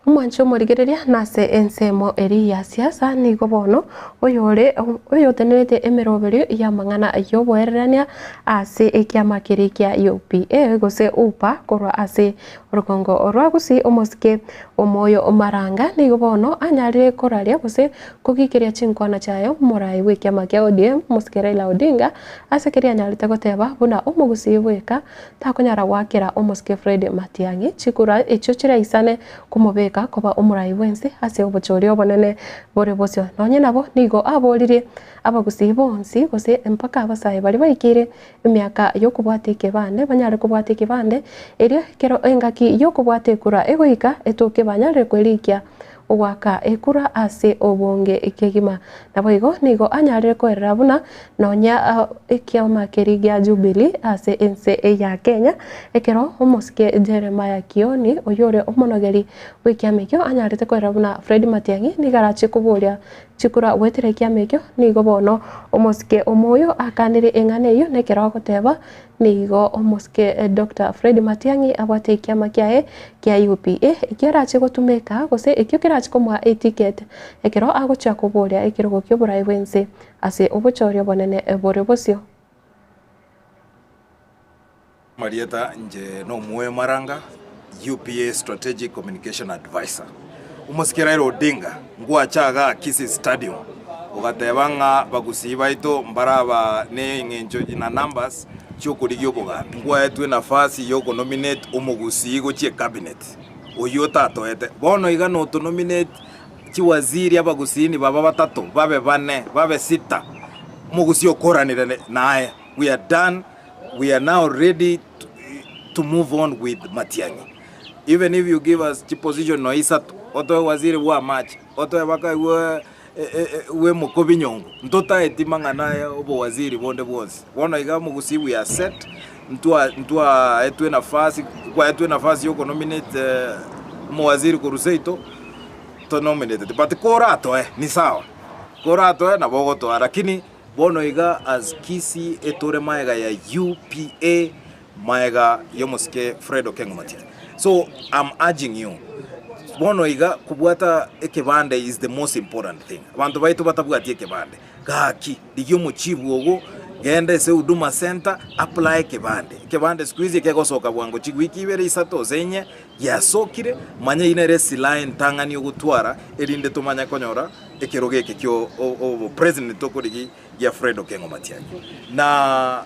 Omwanche omorigereria nase ensemo eria ya siasa nigo bono oyore oyotenerete emeroberio y'amang'ana y'oboererania ase ekiama keria kia UPA gose UPA korwa ase orogongo rwa Gusii omosike Omoyo Maranga nigo bono anyarire koraria gose Kogikeria chinkwana chiaye omorai bw'ekiama kia ODM, Omosike Raila Odinga, ase keria anyarete goteba buna omogusii bweka takonyara goakera Omosike Fred Matiang'i chikura echio chiraisane komobeka koba omorai bwense ase obochori obonene bore bosio. Nonye nabo nigo aboririe abagusii bonsi gose mpaka abasae baria baikeire emiaka y'okobwata ekebande banyare kobwata ekebande erio ekero engaki y'okobwata ekura egoika etoke banyarire kwerikia Ogoaka ekura ase obonge kegima. Naboigo nigo anyarire koerera buna nonya ekiama keria gia Jubilee ase ense ya Kenya, ekero omosike Jeremiah Kioni oyore omonogeri bw'ekiama ekio anyarete koerera buna Fred Matiang'i nigo arache koboria chikura goetera ekiama ekio, nigo bono omosike omoyo akanire eng'ana eyio nekero agoteba Nigo omosike Doctor Fred Matiang'i abwate ekiama kiaye kia UPA ekio arache gotumeka gose ekio kerache komoa eticket ekero agochia koboria ekerogo ki'oborai bw'ense ase obochori obonene bore bosio. Marieta inche nomoyo Maranga, UPA Strategic Communication Advisor. Omosike Raila Odinga ngwacha igaa Kisii Stadium ogateba ng'a bagusii baito mbaraba ne eng'encho na numbers chiokorigia obogambi. Ngwaetwe nafasi yokonominate omogusii gochia ecabinet oyio otatoete. Bono iga notonominate chiwaziri abagusii nibaba batato, babe bane, babe sita, omogusii okoranire naye. We are done, we are now ready to move on with Matiang'i. Even if you give us chiposition nonya isato, otoe waziri bwa amache, otoe baka bwa bwa emokobi nyongo, ntotaeti mang'ana aya obowaziri bonde bwonsi. Bono iga omogusii we are set, ntwa ntwaetwe enafasi, kwaetwe enafasi ya okonominate omowaziri korwa seito, tonominateti but koratoe ni sawa, koratoe nabo ogotoa lakini bono iga as Kisii etore maega ya UPA Maega y'omosike Fred Okengo Matiang'i. So I'm urging you bono iga kobwata ekebande is the most important thing. Abanto baito batabwati ekebande, gaki rigia omochibu ogo, genda ase Huduma Centre, apply ekebande. Ekebande siku hizi ekegosoka bwango chiwiki ibere isato gose inye, giasokire, manya eyio nere esilaha entang'ani ogotwara erinde tomanye konyora ekerogo eke kio obopresident tokorigi gia Fred Okengo Matiang'i. Na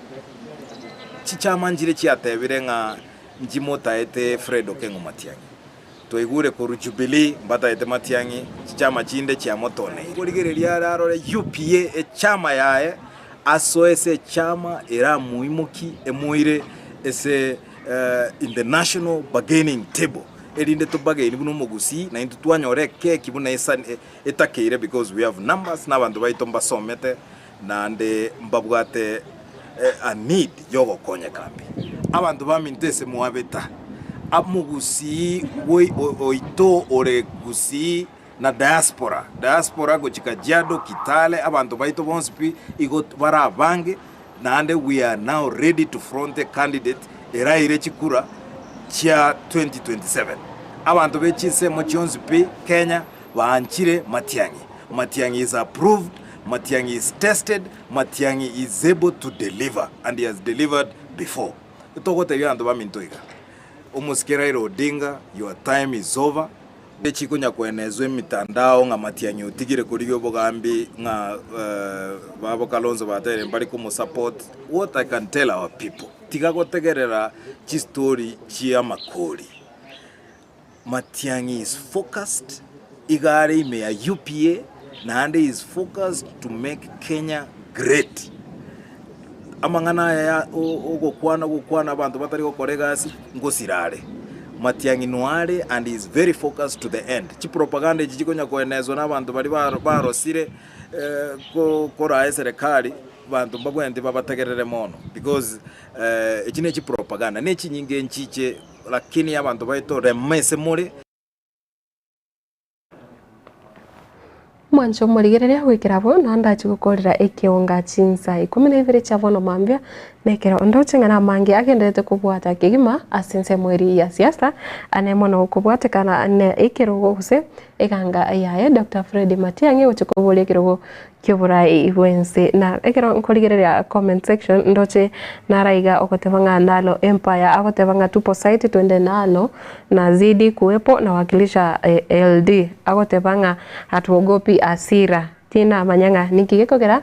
chichama nchire chiatebire ng'a nchimotaete Fred Okengo Matiang'i. Twaigure korwa Jubilee mbataete Matiang'i, chichama chinde chiamotoneire. Korigereria are arore UPA echama yaye asoe ase echama eramoimoki emoire ase in the national bargaining table erinde tobargain buna omogusii naintwe twanyora ekeki buna etakeire because we have numbers na abanto baito mbasomete naende mbabwate a need yogokonya ekambi. Abanto baminto ase mwabeta omogusii oito ore gusii na diaspora, diaspora gochia Kajiado, Kitale, abanto baito bonsi pi igo bare abange naende we are now ready to front a candidate eraire chikura chia 2027. Abanto be chinsemo chionsi pi Kenya Baanchire Matiang'i. Matiang'i is approved, Matiang'i is tested, Matiang'i is able to deliver and he has delivered before. Togotebia abanto baminto iga, Omosike Raila Odinga, your time is over. Chikonya koenezwa emitandao ng'a Matiang'i otigire korigia obogambi ng'a babo Kalonzo bateire mbari komosupport. What I can tell our people, tiga gotegerera chistori chiamakori. Matiang'i is focused, iga are ime ya UPA naende he is focused to make Kenya great. Amang'ana aya ya ogokwana gokwana abanto batari gokora egasi ngosira are. Matiang'i noare and he is very focused to the end. Chipropaganda echi chikonya koenezwa na abanto baria barosire koraa eserekari, banto mbabwenereti babategerere mono because echi ne chipropaganda ne chinyinge nchiche Lakini abanto baito rema ase more. Mwanche omorigereria goikera abwo, na ndache gokorera ekeonga chinsa ikomi na ibere chia bono mambia, na ekero ndoche ng'a namange agenderete kobwata kegima ase ensemo eria ya siasa, ane mono okobwatekana ne ekerogo gose eganga yaye Doctor Fred Matiang'i gochia koboria ekerogo ki'oborai bw'ense. Na ekero nkorigereria comment section ndoche naraiga ogoteba ng'a nalo empire agoteba ng'a tupo site twende nalo nazidi kuwepo nawakilisha LD agoteba ng'a hatuogopi hasira tinamanya ng'a ninki gekogera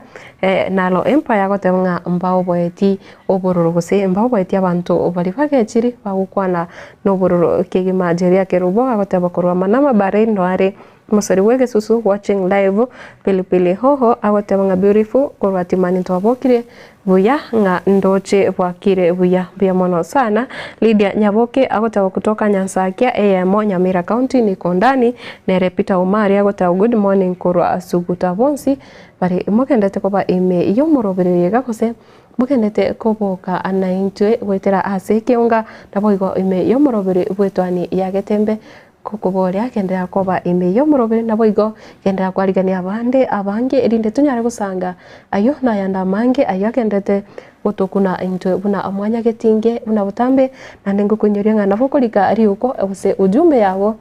nalo empire agoteba ng'a mbaoboeti obororo gose mbaoboeti abanto baria bagechiri bagokwana nobororo kegima Jeria Kerubo agoteba korwa Manama Bahrain noare Omosori bw'egesusu watching live Pilipili hoho agoteba ng'a beautiful korwa Timani twabokire buya ng'a ndoche bwakire buya mbuya mono sana Lydia Nyaboke agoteba kutoka Nyansakia eyemo Nyamira county niko ndani nere Peter Omari agoteba good morning korwa Suguta bonsi bari mogendete koba ime y'omoroberi oyo iga gose mogendete koboka naintwe goetera ase ekeunga naboigo ime y'omoroberi bw'etwani ya Getembe Gokoboria, genderera koba ime y'omoroberi, naboigo genderera kwarigania abande abange, erinde tonyare gosanga ayio na ayande amange ayio agenderete gotokuna intwe buna mwanyagetinge buna botambe, naende ngokoinyoria ng'a nabo okorika riuko gose ujumbe yago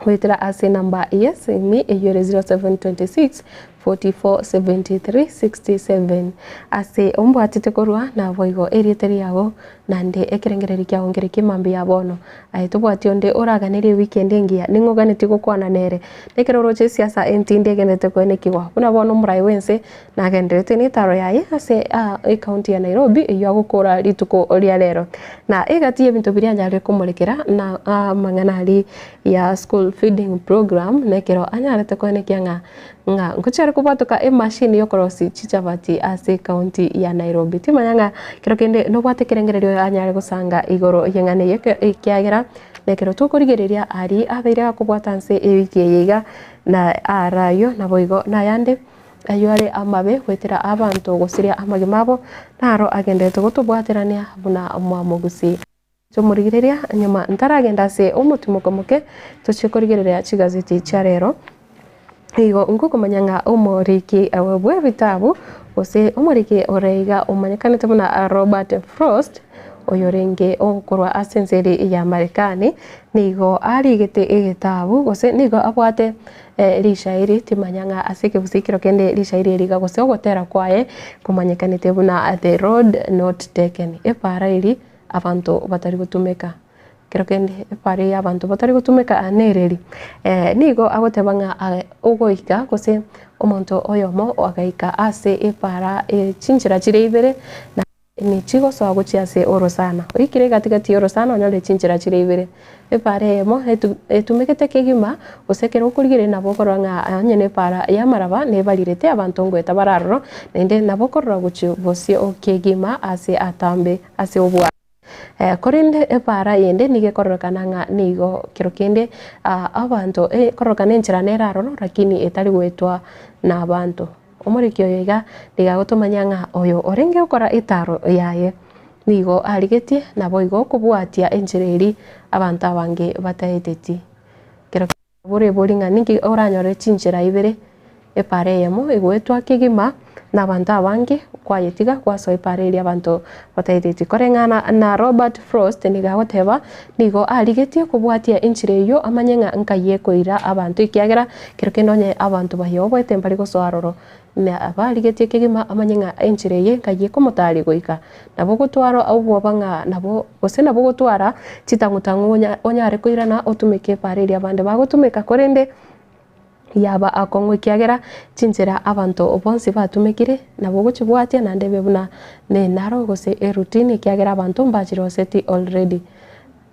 goetera ase enamba y'esimi eyio ere 0726 44 73 67 ase ombwatete korwa naboigo erieta riago Naende ekerengererio kiao nkere ki'mambia ya bono. Aye tobwati onde oraganerie ewiki ende engiya, ning'o oganetie gokwana nere? Nekero oroche esiasa entindi egenderete koenekigwa, buna bono omorai bw'ense nagendererete netaro yaye ase ecounty ya Nairobi eyio agokora rituko ria rero. Na egati y'ebinto biria anyarire komorekera na amang'ana aria ya school feeding program nekero anyarete koenekia ng'a ng'a ngochia are kobwatoka emashini y'okorosia chichabati ase ecounty ya Nairobi. Timanya ng'a kero kende nobwate ekerengererio anyare gosanga igoro y'eng'ana eye ekiagera nekero tokorigereria aria abeire gakobwata nse ewiki eye iga na arayio naboigo nayande ayio are amabe goetera abanto gosiria amagima abo naro agenderete gotobwaterania buna omwamogusii. Tomorigereria nyuma ntaragenda ase omotimoko moke tochie korigereria chigazeti chia rero. Nigo ngokomanya ng'a omoriki bw'ebitabu gose omoriki ore iga omanyekanete buna Robert Frost oyorenge okorwa ase ense eri ya Marekani nigo arigete egetabu gose nigo abwate rishairi timanya ng'a ase ekegusii kero kende rishairi eri iga gose ogotera kwaye komanyekanete buna The Road Not Taken, epaara eri abanto batari gotumeka. Ekero kende epara eye abanto batari gotumeka aa nereri, nigo agoteba ng'a ogoika gose omonto oyomo agaika ase epara chinchera chire ibere na chigosoa gochia ase orosana. Oikire egati gati ya orosana onyore chinchera chire ibere, epara eyemo etumegete kegima gose ekero okorigereria nabo okorora ng'a onye na epara y'amaraba nebarirete abanto ngoeta bare aroro, naende nabo okorora gochia bosio kegima ase atambe. Ase obwabo. Korende epaara yende nigo ekororekana ng'a nigo kero kende abanto ekororekana enchera nere aroro lakini etari goetwa nabanto. Omoriki oyo iga nigo agotomanyia ng'a oyo orenge gokora etaro yaye nigo arigetie naboigo kobwatia enchera eria abanto abange bataeteti. Kero. Bore bori ng'a ninki oranyore chinchera ibere. Epara eyemo egoetwa kegima nabanto abange kwayetiga gwasoa epara eria abanto bataeteti. Koreng'ana na Robert Frost nigo agoteba nigo arigetie kobwatia enchera eyio amanye ng'a nkai ekoira abanto ekiagera kero kende onye abanto bayoboete mbari gosoa aroro na barigetie kegima amanye ng'a enchera eye nkai ekomotaria goika. Nabo ogotwara obwoba ng'a nabo gose nabo ogotwara chitang'utang'u onyare koirana otumeke epara eria abande bagotumeka korende yaba akong'u ekiagera chinchera abanto bonsi batumekire nabo ogochibwatia naende ebe buna nenaro gose eroutine ekiagera abanto mbachiroseti already.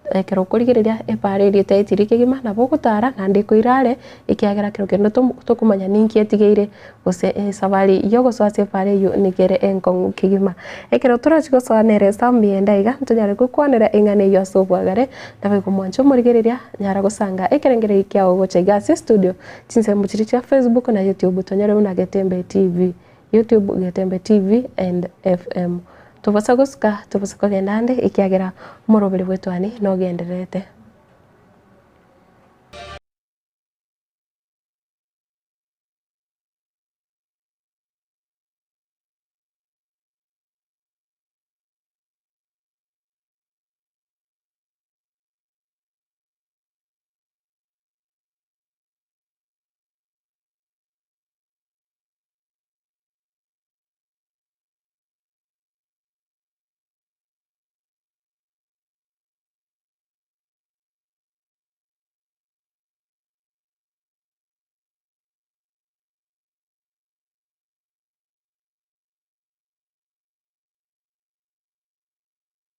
Ekero okorigereria epara eria etaetiri kegima nabo ogotara naende ekoira are ekiagera kero kende tokomanya ninki etigeire gose esabari yogosoa ase epara eywo nigo ere enkong'u kegima. Ekero torachi gosoa nere Sam Yenda iga ntonyare gokwanera eng'ana eywo ase obwagare Naboigo mwanche omorigereria, nyara gosanga ekerengererio kiao gocha iga ase estudio, chinsemo chiria chia Facebook na YouTube tonyore buna Getembe TV, YouTube Getembe TV and FM. Tobosa gosuka, tobosa kogenda ande ekiagera omoroberi bw'etwani nogendererete.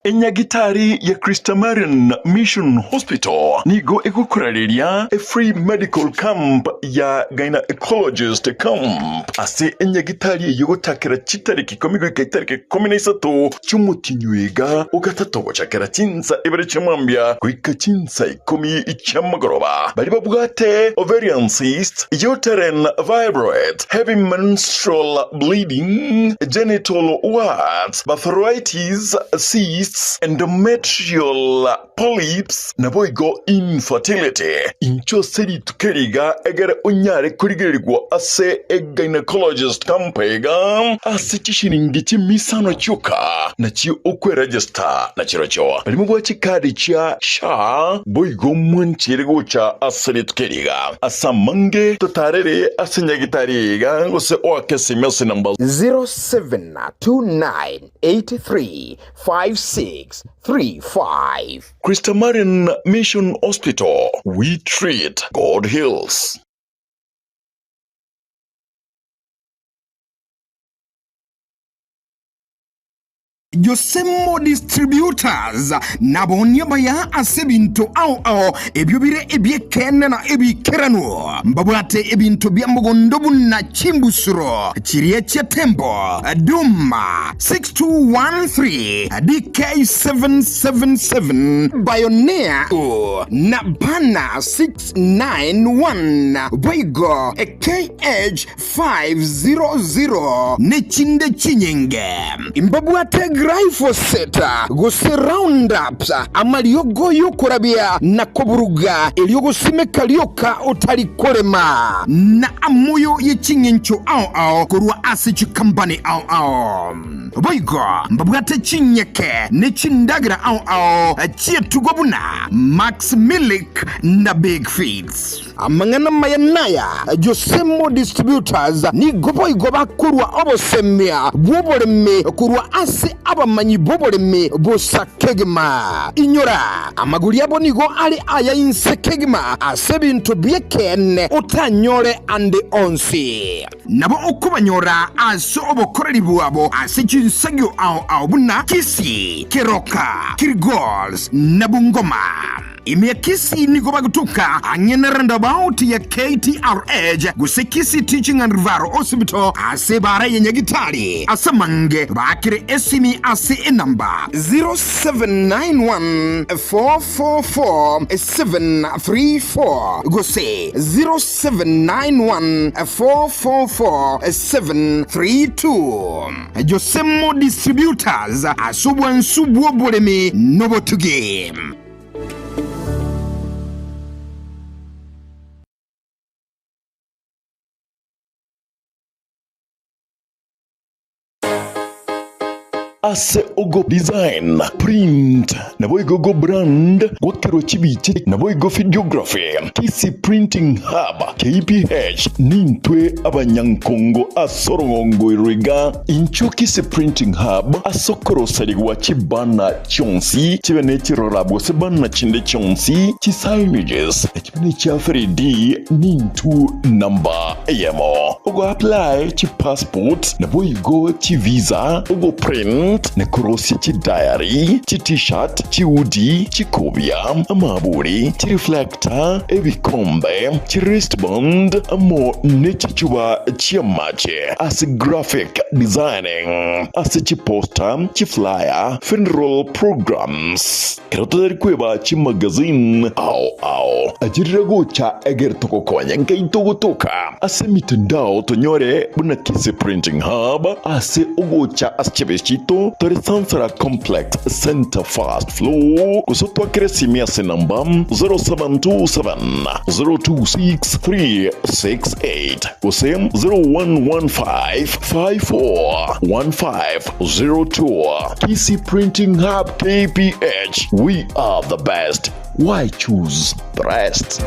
Enyagitari ya Christamarian Mission Hospital nigo egokorareria a free medical camp ya gynaecologist camp ase enyagitari eyio gochakera chitariki ikomi goika chitariki 13 chi'omotienyi iga ogatato gochakera chinsa ibere chia mambia goika chinsa ikomi chi'amagoroba. Baria babwate ovarian cyst, uterine fibroids, heavy menstrual bleeding, genital warts, barthoritis, cysts, endometrial polyps, naboigo infertility. Inchuo ase rituko eri iga egere onyare korigererigwa ase egynecologist camp iga ase chishilingi chimisano chioka nachio okweregister nachirochio. Baria mobwate chikadi chia SHA boigo mwanchire gocha ase rituko eri iga. Ase amange totarere ase nyagitari iga gose oake esimi ase namba. 0729835635. Christamarian Mission Hospital, we treat, God heals. Josemo Distributors naboonie abaya ase ebinto ao ao ebio bire ebi'ekeene na ebiikeranu. Mbabwate ebinto bia mogondo buna chimbusuro chiria chia Tembo, Duma 6213, DK777, Bioneer na Bana 691, boigo KH 500 ne chinde chinyinge. Mbabwate glyphosate gose Roundup, amariogo y'okorabia na koburuga, erio gosimeka rioka otari korema, na amoyo ye ching'encho ao ao korwa ase chikambani ao ao. Boigo mbabwate chinyeke ne chindagera ao ao chi'etugo buna Max Milk na Big Feeds. Amang'ana amaya naya, Josemo Distributors nigo boigo bakorua obosemia bw'oboremi korwa ase abamanyi b'oboremi bosa kegima. Inyora, amagori abo nigo are aya inse kegima ase ebinto bi'ekeene otanyore ande onsi. Nabo okobanyora ase obokoreri bwabo ase chinsagio ao ao buna Kisii, Keroka, Kilgoris na Bungoma. Ime ya Kisii nigo bagotoka ang'e na roundabout ya KTRH gose Kisii Teaching and Referral Hospital ase ebara ya Nyagitari. Ase amange baakere esimi ase enamba 0791 444 734 gose 0791 444 732. Josemo Distributors ase obwansu bw'oboremi nobotugi. Ase ogo design, print, naboigo go brand, gwakerwa chibicha naboigo videography, Kisii Printing Hub, KPH, nintwe abanyankongo ase orogongo ero iga. Inchuo Kisii Printing Hub ase okoroserigwa chibanner chionsi chibe ne chirora gose banner chinde chionsi, chi signages, chibe ne chia 3D nintu namba eyemo. Ogo apply chi passport naboigo chi visa, ogo print na korosia chi diary, chi t-shirt, chi hoodie, chikobia, amaburi, chi reflector, ebikombe, chi wristband amo ne chichuba chi'amache ase graphic designing, ase chi poster, chi flyer, funeral programs. Ekero totari kweba chimagazine ao ao, achirire gocha egere togokonye nkaito gotoka ase emitandao tonyore buna Kisii Printing Hub ase ogocha ase chiabesi chiaito tore Sansara Complex Centre First Floor gose otwakere esimi ase enamba 0727 026 368 gose 0115 54 1502. Kisii Printing Hub KPH, we are the best, why choose the rest?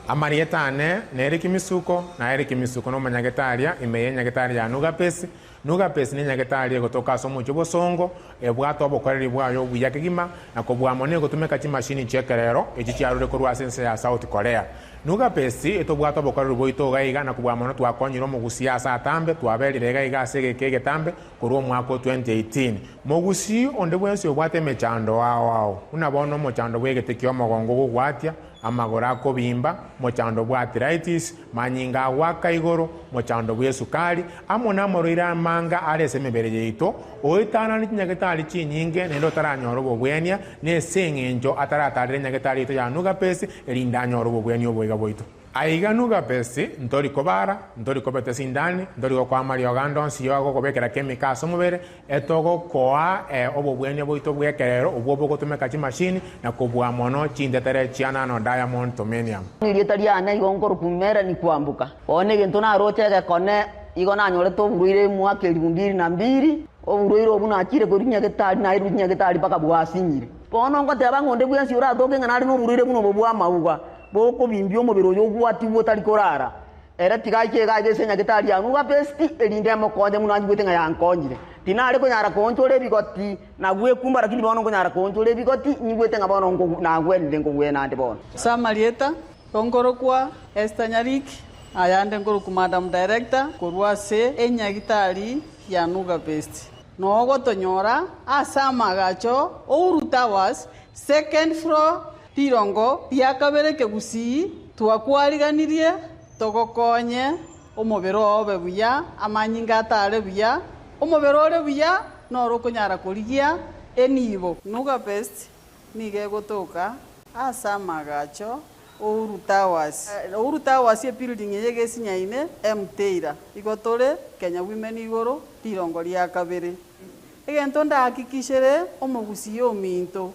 Amarieta ane nere Kimisuko, na ere Kimisuko nomonyagetaria ime y'enyagetari ya Nugapesi. Nugapesi nenyagetari egotoka ase omochie obosongo, ebwate obokoreri bwaye obuya kegima, na kobua mono egotumeka chimashini chi'ekerero echi chiarure korwa ase ense ya South Korea. Nugapesi etobwate obokoreri bwaito iga iga, na kobua mono twakonyire omogusii ase atambe, twaberire iga iga ase egeka egetambe korwa omwaka o 2018. Mogusii onde bwensi obwate emechando ao ao, buna bono omochando bw'egete ki'omogongo ogogwatia, amagoro akobimba, mochando bw'arthritis, manyinga agoaka igoro, mochando bw'esukari, amo namarwaire amanga are ase emebere yaito, oetanane chinyagetari chinyinge naende otaranyora obobwenia, nese engencho ataratarera enyagetari yaito ya Nugapesi, erinde anyore obobwenia oboiga bwaito. Aiga Nugapesi, ntori kobara, ntori kobeta sindani, ntori gokoa amariogo ande onsi y'ogokobekera chemical ase omobere, Etogokoa obobwenia bwaito bw'ekerero obwo bogotumeka chimashini na kobua mono chintetere chia nano diamond tomenium. Erieta riane igo nkorokwa Melanie Kwamboka. Bono egento naroche egekone igo nanyorete oborwaire emwaka elifu mbili na mbili, oborwaire obwo nachire korwa nyagetari nairwe nyagetari mpaka bwasinyire. Bono ngoteba ng'a onde bwensi oratoke ng'a nare noborwaire buna obo bw'amauga, bokobimbia omobere oyo ogwatigwe otari korara, Ere tiga aike iga aiga ase nyagetari ya Nuga Besti, erinde emokonye buna anyigwete ng'a yankonyire. Tinare konyara koonchora ebigoti na gwekumba, lakini bono nkonyara koonchora ebigoti, nyigwete ng'a bono nagwenire nkogwena ande bono. Ase amarieta, nkorokwa Esther Nyariki, ayande nkorokwa Madam Director korwa ase enyagitari ya Nuga Best. Nogotonyora ase amagacho Uhuru Towers, second floor, Rirongo ria kabere kegusii twakwariganirie togokonye omobere oo obe buya, amanyinga atare buya, omobere ore buya noro okonyara korigia enibo. Nuga Best nigo egotoka ase amagacho Uhuru Towers. Uhuru Towers ebuilding eye egesinyaine Mteira. Igo tore Kenya Women igoro rirongo ria kabere. Egento ndahakikishere omogusii ominto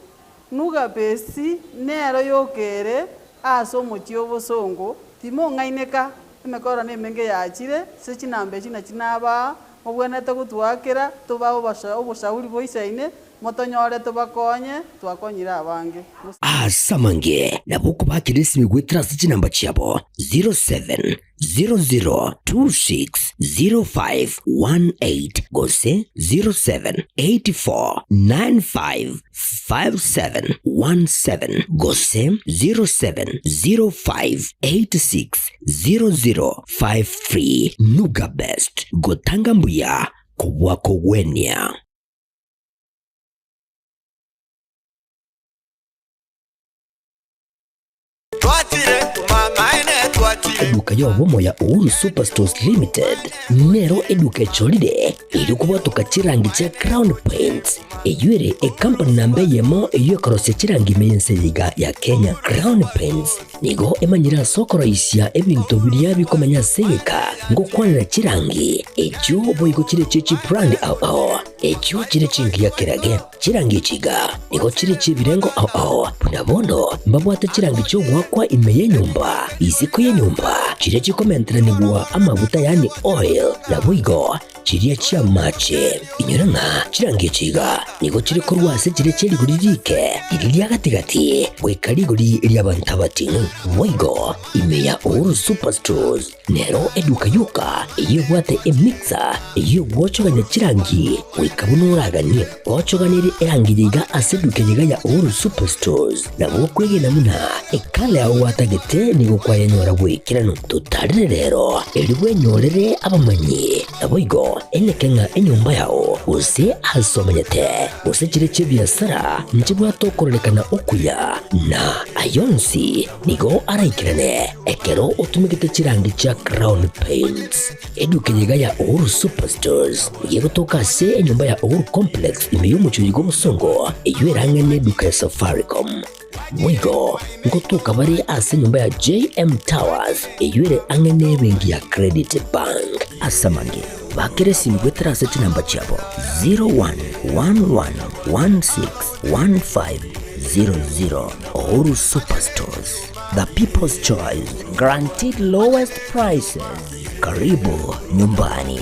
Nugabesi nero yokere ase omochie obosongo, timong'aineka, emekoro nemenge yachire, ase chinamba echi nachi nabaa, mobwenerete gotwakera, tobae oboshauri boisaine, motonyore tobakonye, twakonyire abange. Ase amange nabo okobakera esimi goetera ase chinamba chiabo 07 00260518 gose 0784955717 gose 0705860053. Nuga Best, gotanga mbuya kobua kogwenia. Eduka y'obomo ya Uhuru Superstores Limited nero eduka echorire erio kobwatoka chirangi chia Crown Paints eyio ere ecompany namba eyemo eyio ekorosia chirangi ime y'ense eye iga ya Kenya. Crown Paints. Nigo emanyire ase okoroisia ebinto biria bikomenya ase egeka, ngokwanera chirangi, echio boigo chire chie chibrand ao ao, echio chire chingiya kerage. Chirangi echi iga nigo chire chi'ebirengo ao ao, buna bono mbabwate chirangi chi'ogoakwa ime y'enyomba, isiko y'enyomba, chiria chikomenteranigwa amaguta yaani oil, naboigo chiria chi'amache. Inyora ng'a chirangi echi iga nigo chire korwa ase chiria chie rigori riike, riria ria gati-gati, goika rigori ri'abanto abating'u. Boigo ime ya Uhuru Superstores nero eduka yoka eyio ebwate emixer eyio egwochogania chirangi goika buna oraganie. Gwochoganirie erangi eye iga ase eduka eye iga ya Uhuru Superstores, nabo okwegena buna ekala yao gwatagete nigo kwayenyora bw'ekeranu. Totarere rero, erio bwenyorere abamanyi. Naboigo eneke ng'a enyomba yao, gose aase omenyete, gose chire chi'ebiasara, nchibwate okororekana okuya, na ay'onsi nigo araikerane ekero otumegete chirangi chia Crown Paints. Eduka eye iga ya Uhuru Superstores nigo egotoka ase enyomba ya Uhuru Complex ime y'omochie oyo bw'obosongo, eyio erang'ane eduka ya Safaricom. Boigo ngotoka bare ase enyomba ya JM Towers eyio ere ang'e n'ebenki ya Credit Bank. Ase amange, bakera esimi goetera ase chinamba chiabo 0111161500. Uhuru Superstores, the people's choice, guaranteed lowest prices. Karibu nyumbani.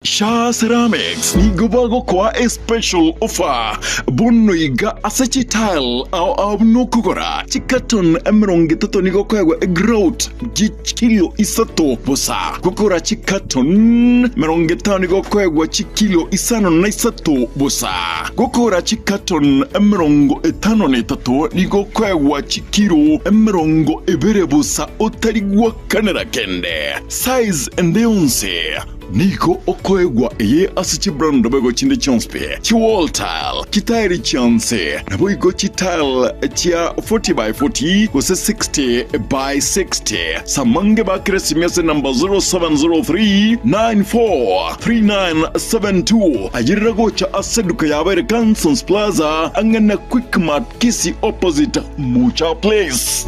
Shaa Ceramics nigo bagokoa a special offer bono iga ase chitile ao ao buna okogora chicarton 30 nigo okoegwa egrout chikilo isato bosa. Gokora chicarton 50 nigo okoegwa chikilo 53 bosa. Gokora chicarton 53 nigo okoegwa chikilo 20 bosa otari gwakanera kende. Size ende yonsi nigo okoegwa eye ase chibrand boigo chinde chionsi pi, chiwall tile, chitairi chionsi, naboigo chitile chia 40 by 40 gose 60 by 60. Samange bakere esimi ase number 0703 94 3972 ayerera gocha ase eduka yabo ere Cansons Plaza ang'e na Quickmart Kisii opposite Mucha Place.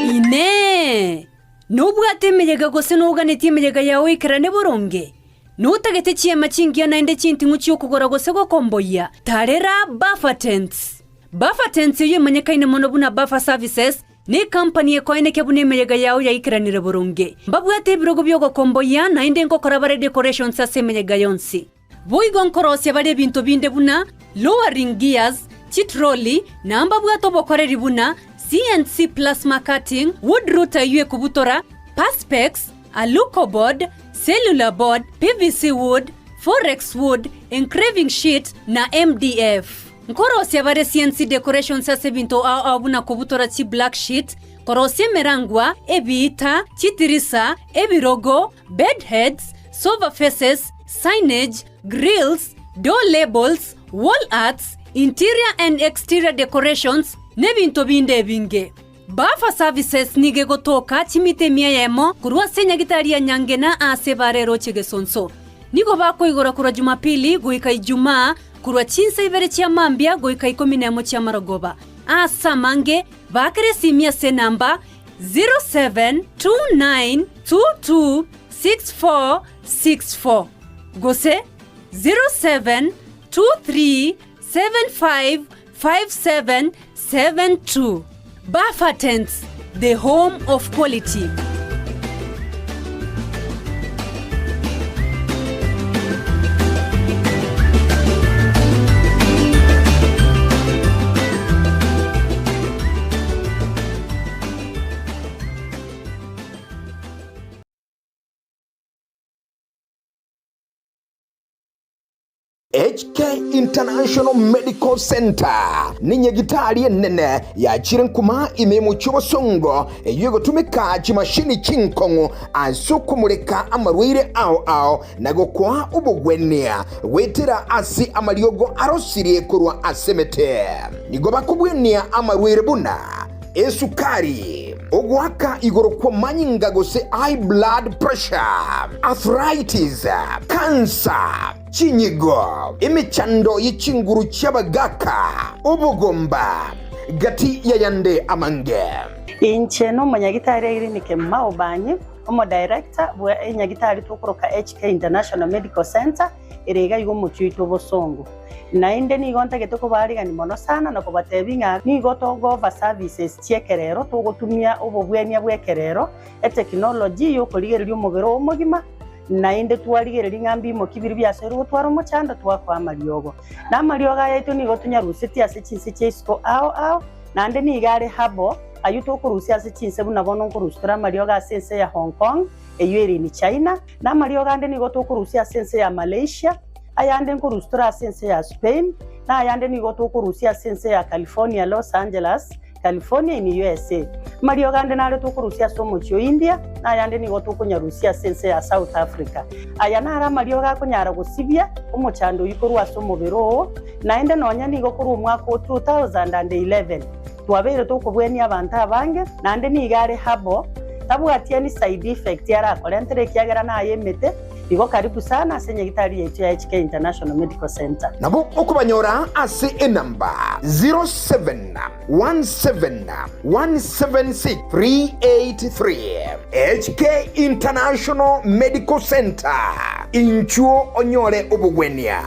Inee! Nobwate emeyega gose noganetie emeyega yao ekerane boronge? Notagete chiema chingiya naende chinting'u chi'okogora gose gokomboyia? Tarera Buffer Tents! Buffer Tents eyio emanyekaine mono buna Buffer Services, Necompany ekoenekia buna emeyega yao yaikeranire boronge. Mbabwate ebirogo bi'ogokomboyia naende nkokora bare decorations ase emeyega yonsi. Boigo nkorosia bare ebinto binde buna lowering gears, chitroli, na mbabwate obokoreri buna CNC plasma cutting, wood router eyio ekobutora, perspex, alucoboard, cellular board, PVC wood, forex wood, engraving sheet, na MDF. Nkorosia bare CNC decorations ase ebinto ao ao buna kobutora chi black sheet, korosia emerangwa, ebiita, chitirisa, ebirogo, bed heads, sofa faces, signage, grills, door labels, wall arts, interior and exterior decorations, n'ebinto binde ebinge. Buffer Services nigo egotoka chimita emia eyemo korwa ase enyagitari ya Nyangena aase bare eroche Gesonso. Nigo bakoigora korwa Jumapili goika Ijumaa korwa chinsa ibere chia mambia goika ikomi nemo chi'amarogoba. Aase amange, baakera esimi ase enamba 0729226464 gose 0723755772. Buffer Tents, the home of quality. HK International Medical Centre nenyagitari enene yachire nkuma ime y'omochie obosongo eyio egotumeka chimashini chinkong'u ase okomoreka amarwaire ao ao na gokoa obogwenia goetera ase amariogo arosirie korwa ase emete. Nigo bakobwenia amarwaire buna esukari, ogoaka igoro kw'amanyinga gose high blood pressure, arthritis, cancer, chinyigo, emechando ye chinguru chi'abagaaka, obogomba, gati y'ayande amange. Inche nomonyagitari Irene Kemuma Obanyi, omodirector bwe enyagitari tokoroka HK International Medical Centre ere iga iga omochie oito obosongo. Naende nigo ntagete kobaarigania mono sana na kobatebia ng'a nigo togo-offer services chi'ekerero, togotumia obobwenia bw'ekerero, etekinoloji y'okorigereria omobere oo omogima, naende twarigereria ng'a mbimoki biria biasoirwe gotwara omochando twakoa amariogo. Na amariogo aya aito nigo tonyarusetie ase chinse chia isiko ao ao, naende nigo are herbal, ayio tokorusia ase chinse buna bono nkorusia tore amariogo ase ense ya Hong Kong, eyio ere in China, na amariogo ande nigo tokorusia ase ense ya Malaysia, ayande nkorusia tore ase ense ya Spain, na ayande nigo tokorusia ase ense ya California, Los Angeles, California in USA. Amariogo ande nare tokorusia ase omochie o India, na ayande nigo tokonyarusia ase ense ya South Africa. Aya naro amariogo akonyara gosibia omochando oyio korwa ase omobere oo, naende nonya nigo korwa omwaka o 2011 twabeire tokobwenia abanto abange, naende nigo are herbal, tabwati any side effect arakorentere ekiagera naye emete. Igo karibu sana ase nyagitari yaito ya HK International Medical Centre. Nabo okobanyora ase enamba 0717176383. HK International Medical Centre, inchuo onyore obogwenia.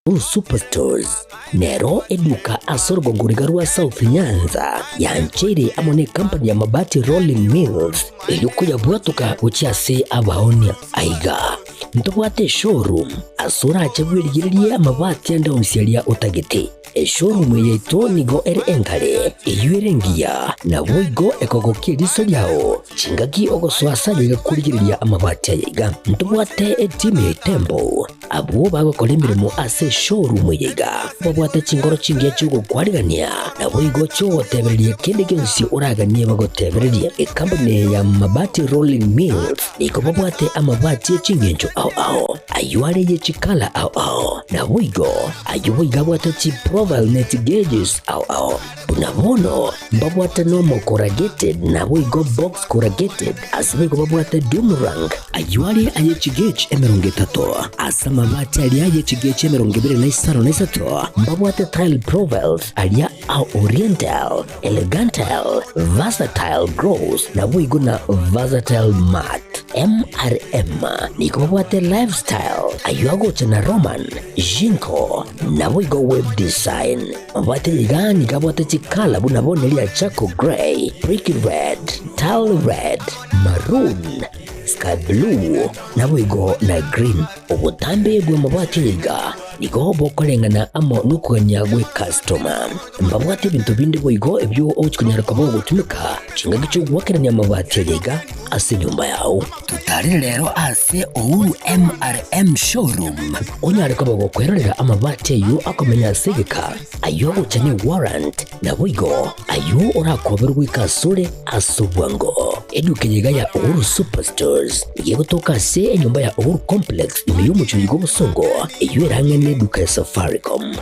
Blue Superstores nero eduka ase orogongo riga rwa South Nyanza yancheire amo ne company ya Mabati Rolling Mills erio koyabwatoka gochia ase abaonia. Aiga ntobwate eshowroom ase orache bwerigererie amabati ande onsi aria otagete. Eshowroom eye yaito nigo ere engare, eyio ere engiya, naboigo ekogokia eriso riao chingaki ogosoa ase ayaiga korigereria amabati ayaiga. Ntobwate etimu ya Itembo Abwo bagokora emeremo ase eshowroom eye iga, babwate chinkoro chingiya chi'ogokwarigania, naboigo chi'ogotebereria kende gionsi oraganie bagotebererie. Ekampuni eye ya Mabati Rolling Mills nigo babwate amabati e chingencho ao ao, ayio are ye chikala ao ao, naboigo ayio boigo abwate chiprofile ne chigeges ao ao. Buna bono mbabwate nomo corrugated naboigo box corrugated, ase boigo babwate doom rank, ayio are aye chigauge 30, ase amabati aria aye chigauge 23 mbabwate tile profiles aria a oriental, elegantal, versatile gloss naboigo na versatile matte. MRM nigo babwate lifestyle, ayio agocha na Roman, Jinko, naboigo web design. Mabwate iga nigo abwate chikala buna bono eria charcoal grey, brick red, tile red, maroon, sky blue, naboigo na green. Obotambe bw'amabati aya iga nigo bokoreng'ana amo nokogania gw'ekastoma. Mbabwate ebinto binde boigo ebio ogochia konyara koba ogotumeka chingaki chi'ogoakerania amabati aya iga ase enyomba yao. Totarere rero ase Uhuru MRM Showroom onyare koba gokwerorera amabati ayio akomenya ase egeka, ayio agocha ne warrant, naboigo ayio orakoberwe goika asore ase obwango. Eduka eye iga ya Uhuru Superstores nigo egotoka ase enyomba ya Uhuru Complex ime y'omochie oyo bw'obosongo eyio ere ang'e neduka ya Safaricom.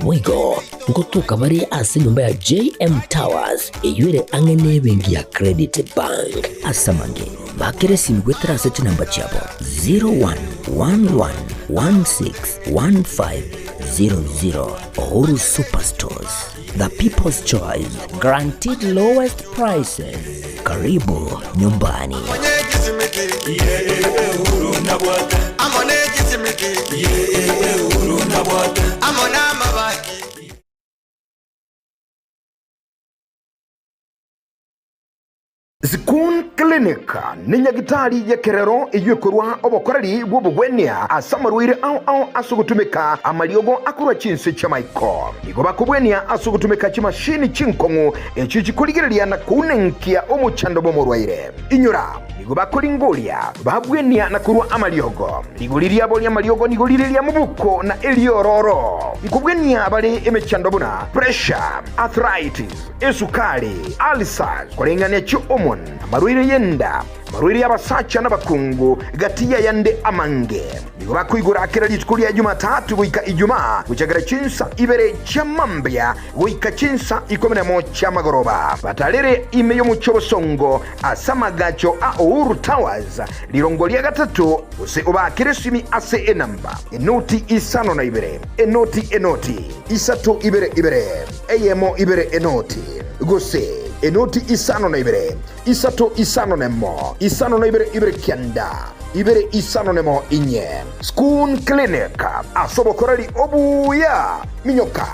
Boigo ngotoka bare ase enyomba ya JM Towers eyio ere ang'e nebenki ya Credit Bank. Ase amange, bakera esimi goetera ase chinamba chiabo 0111161500. Uhuru Superstores, the people's choice, guaranteed lowest prices. Karibu nyumbani. Zikun Clinic nenyagitari y'ekerero eyio ekorua obokoreri bw'obogwenia ase amarwaire ao ao ase ogotumeka amariogo akorwa chinse chi'amaiko. Nigo bakobwenia ase ogotumeka chimashini chinkong'u echio chikorigereria na kounenkia omochando bw'omorwaire. Inyora, nigo bakoringoria, babwenia na korua amariogo. Rigori riabo ri'amariogo nigo rire ria mobuko na eriororo. Nkobwenia bare emechando buna pressure, arthritis, esukari, ulcers, koreng'ania chi'hormone, amarwaire y'enda, amarwaire y'abasacha n'abakungu, gati y'ayande amange. Nigo bakoigora kera rituko ria Jumatatu goika Ijumaa, gochakera chinsa ibere chia mambia goika chinsa ikomi nemo chi'amagoroba. Batarere ime y'omochie obosongo ase amagacho a Uhuru Towers, rirongo ria gatato, gose obaakere esimi ase enamba, enoti isano na ibere, enoti enoti, isato ibere ibere. Eyemo ibere enoti, gose enoti isano na ibere, isato isano nemo, isano na ibere ibere kianda, ibere isano nemo inye. Schoon Clinic, ase obokoreri obuya. Minyoka.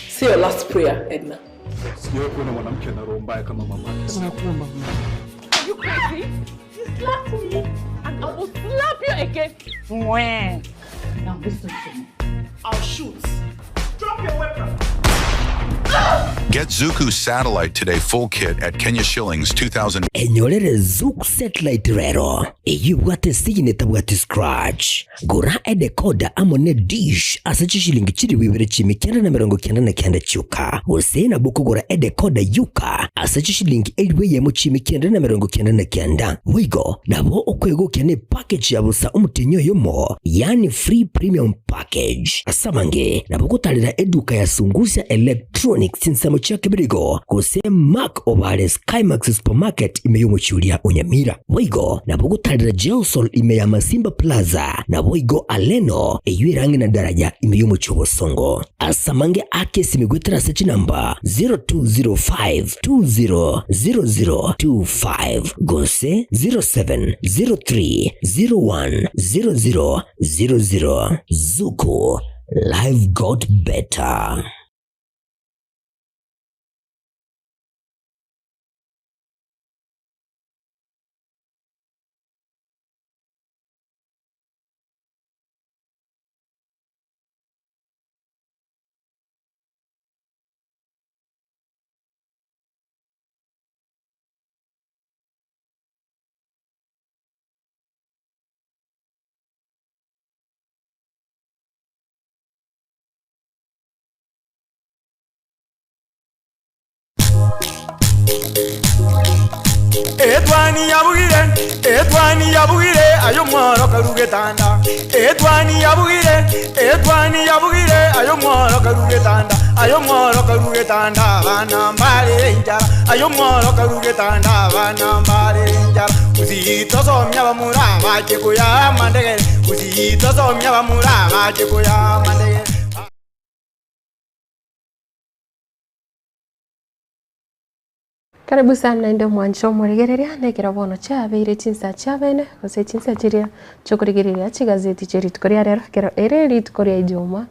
Say your last prayer, Edna. Sijawahi kuona mwanamke ana roho mbaya kama mama. Nakuomba mama. Are you crazy? You slapped me and I will slap you again. Mwah. Now listen to me. I'll shoot. Drop your weapon. Get Zuku Satellite Today full kit at Kenya shillings 2000. Enyorere Zuku Satellite rero, eyio ebwate esigini etabwati scratch. Gora edecoder amo ne dish ase chishilingi chilifu ibere chiimi kianda na emerongo kianda na kianda chioka, gose nabo okogora edecoder yoka ase chishilingi elifu eyemo chiimi kianda na emerongo kianda na kianda. Boigo nabo okwegokia ne package ya bosa omotienyi oyomo, yaani free premium package. Ase amange nabo ogotarera eduka ya Sungusia Electronics chinsemo chia Kebirigo gose Mark Obare Skymax Supermarket ime y'omochie oria o Nyamira. Boigo nabo ogotarera Gelsol ime ya Masimba Plaza naboigo Aleno eyio ere ang'e na Daraja ime y'omochie o Bosongo. Ase amange ake esimi goetera ase chinamba 0205200025 gose 0703010000. Zuku, life got better. Etwani yabugire, etwani yabugire, ayo mworo karugetanda. Etwani yabugire, etwani yabugire, ayo mworo karugetanda. Ayo mworo karugetanda, abana mbare enchara. Ayo mworo karugetanda, abana mbare enchara. Usitosomia bamura bache koya mandegere. Usitosomia bamura bache koya mandegere. Karibu sana naende omwancho omorigereria na ekero bono chiabeire chinsa chiabene gose chinsa chiria chiokorigereria chigazeti chia rituko ria rero ekero ere rituko ria ijuma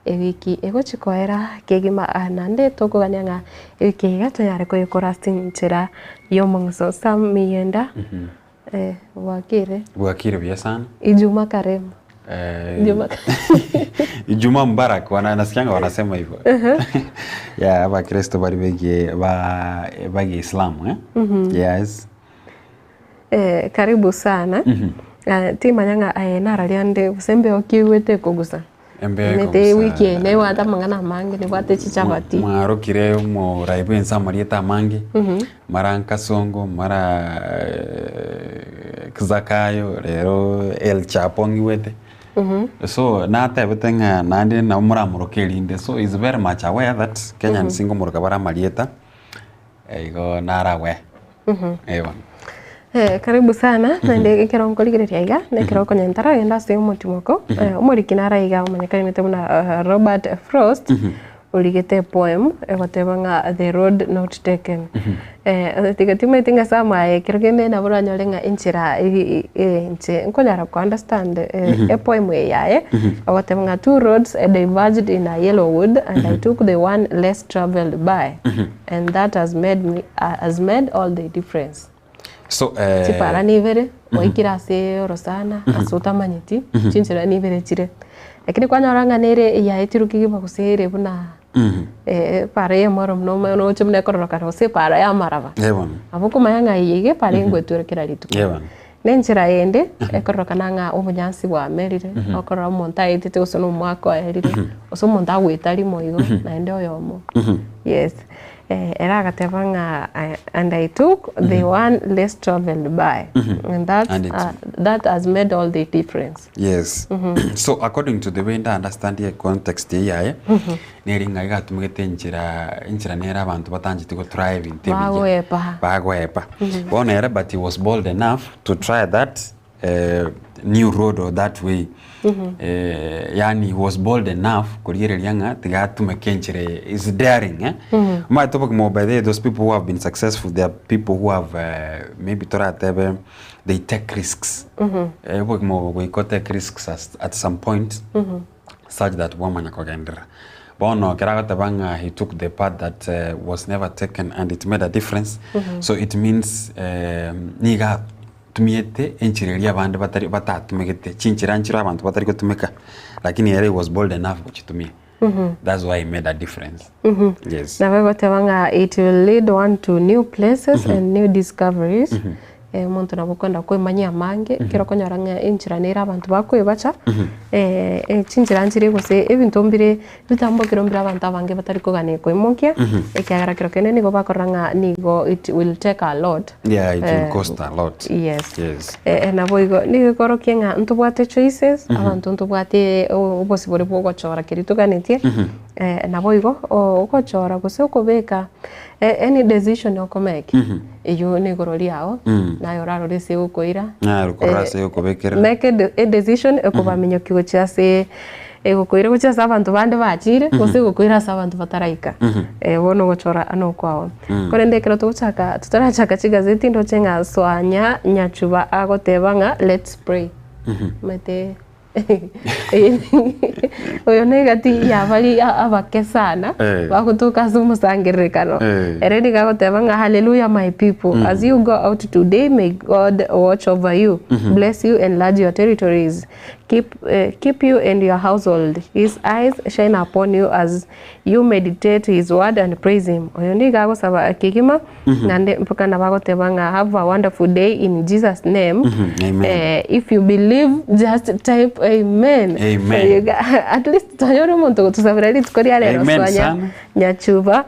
ewiki egochi koera kegima ah naende tokogania ng'a ewiki eye iga tonyare koyekora ase enchera ya omong'uso. Sam Miyenda bwakire? Bwakire buya sana. Ijuma karibu. Eh, Ijumaa Mubarak wana nasikianga wanasema hivyo. Yeah, abakristo bari bege ba bagiislamu eh? Yes. Eh, karibu sana. Eh, timanya ng'a aye nararia nde gose embeo ki igwete ekogusa. Embeo Omanyete ekogusa. ewiki eye nebwate amang'ana amange nebwate chichabati. Mwarokire omorai bwense amarieta amange. Mara Nkasongo, mara Zakayo, rero El Chapo ng'igwete. So natebete ng'a naende nabo moramoroke erinde, so is very much aware that Kenyans nkomoroka bare amarieta, igo naro aware. Eh bono. Karibu sana, naende ekero nkorigereria iga, na ekero okonyora ntaragenda ase omotimoko, omoriki naro iga omanyekanete buna Robert Frost. origete epoem egoteba ng'a the road not taken. Tiga timaeti ng'a ase amaye ekero kende nabo oranyore ng'a enchera inche nkonyara ko understand epoem eye yaye, egoteba ng'a two roads diverged in a yellow wood and I took the one less travelled by and that has made me has made all the difference. So eh, Chipara nibere, gwaikire ase orosana, ase otamanyeti, chinchera nibere chire. Lakini kwanyora ng'a nere eyaetirwe kegima gose ere buna epara eyemo ero buna omanye noche buna ekororokana gose epara ya amaraba. Eh bono. Nabo okomanya ng'a eye iga epara engwetwere kera rituko. Eh bono. Na enchera yende, ekororokana ng'a obonyansi bwamerire, okorora omonto aetete gose na omwaka oerire, gose omonto agoeta rimo igo, naende oyomo. Yes. Ere agateba ng'a and I took the one less travelled by and that, And it's- that has made all the difference. Yes. So according to the way nda understand ye context eye yaye, neri ng'a iga atumegete enchera enchera nere abanto batancheti go try ebinto ebiya. Bagoepa. Bagoepa. Bono ere but he was bold enough to try that new road or that way. Yaani he was bold enough korigereria ng'a tiga atumeke enchera eye, is daring eh. Omanyete obogima obo by the way those people who have been successful they are people who have maybe toratebe they take risks. Obogima obo goika otake risks at some point such that bwamanya kogenderera. Bono ekero agoteba ng'a he took the path that was never taken and it made a difference, so it means nigo atumiete enchera eria abande batari batatumegete, chinchera nchire abanto batari gotumeka, lakini ere he was bold enough gochitumia. That's why he made a difference. Yes. Nabo egoteba ng'a it will lead one to new places and new discoveries. Omonto nabo okwenda kwemanyia amange, ekero okonyora ng'a enchera nere abanto bakoebacha, chinchera nchire gose ebinto mbire ebitambokero mbire abanto abange batari kogania koimokia, ekiagera kero kende nigo bakorora ng'a nigo it will take a lot. Yeah, it will cost a lot. Yes. Yes. Naboigo nigo ekorokia ng'a ntobwate choices, abanto ntobwate obosibore bwa ogochora keria toganetie, naboigo ogochora gose okobeka any decision okomake, eywo nigoro riao, naye orarore ase egokoira, Naye okorora ase egokobekerera. Make a decision ekobaminyokia gochia ase egokoira gochia ase abanto bande bachire, gose egokoira ase abanto bataraika. Bono ogochora nokwao. Korende ekero togochaka totarachaka chigazeti ndoche ng'a Swanya Nyachuba agoteba ng'a let's pray. Omanyete oyo negati ya baria abake sana Eh. bagotoka ase omosangererekano. Eh. Ere nigo agoteba ng'a hallelujah my people as you go out today may God watch over you bless you enlarge your territories keep, keep you and your household his eyes shine upon you as You meditate his word and praise him. Oyo nigo agosaba kegima naende mpaka nabo agoteba ng'a have a wonderful day in Jesus name. Amen. Eh, if you believe just type amen. Amen. Oyo iga- at least tonyore omonto ogotosabera rituko ria rero Amen Swanya sana. Nyachuba.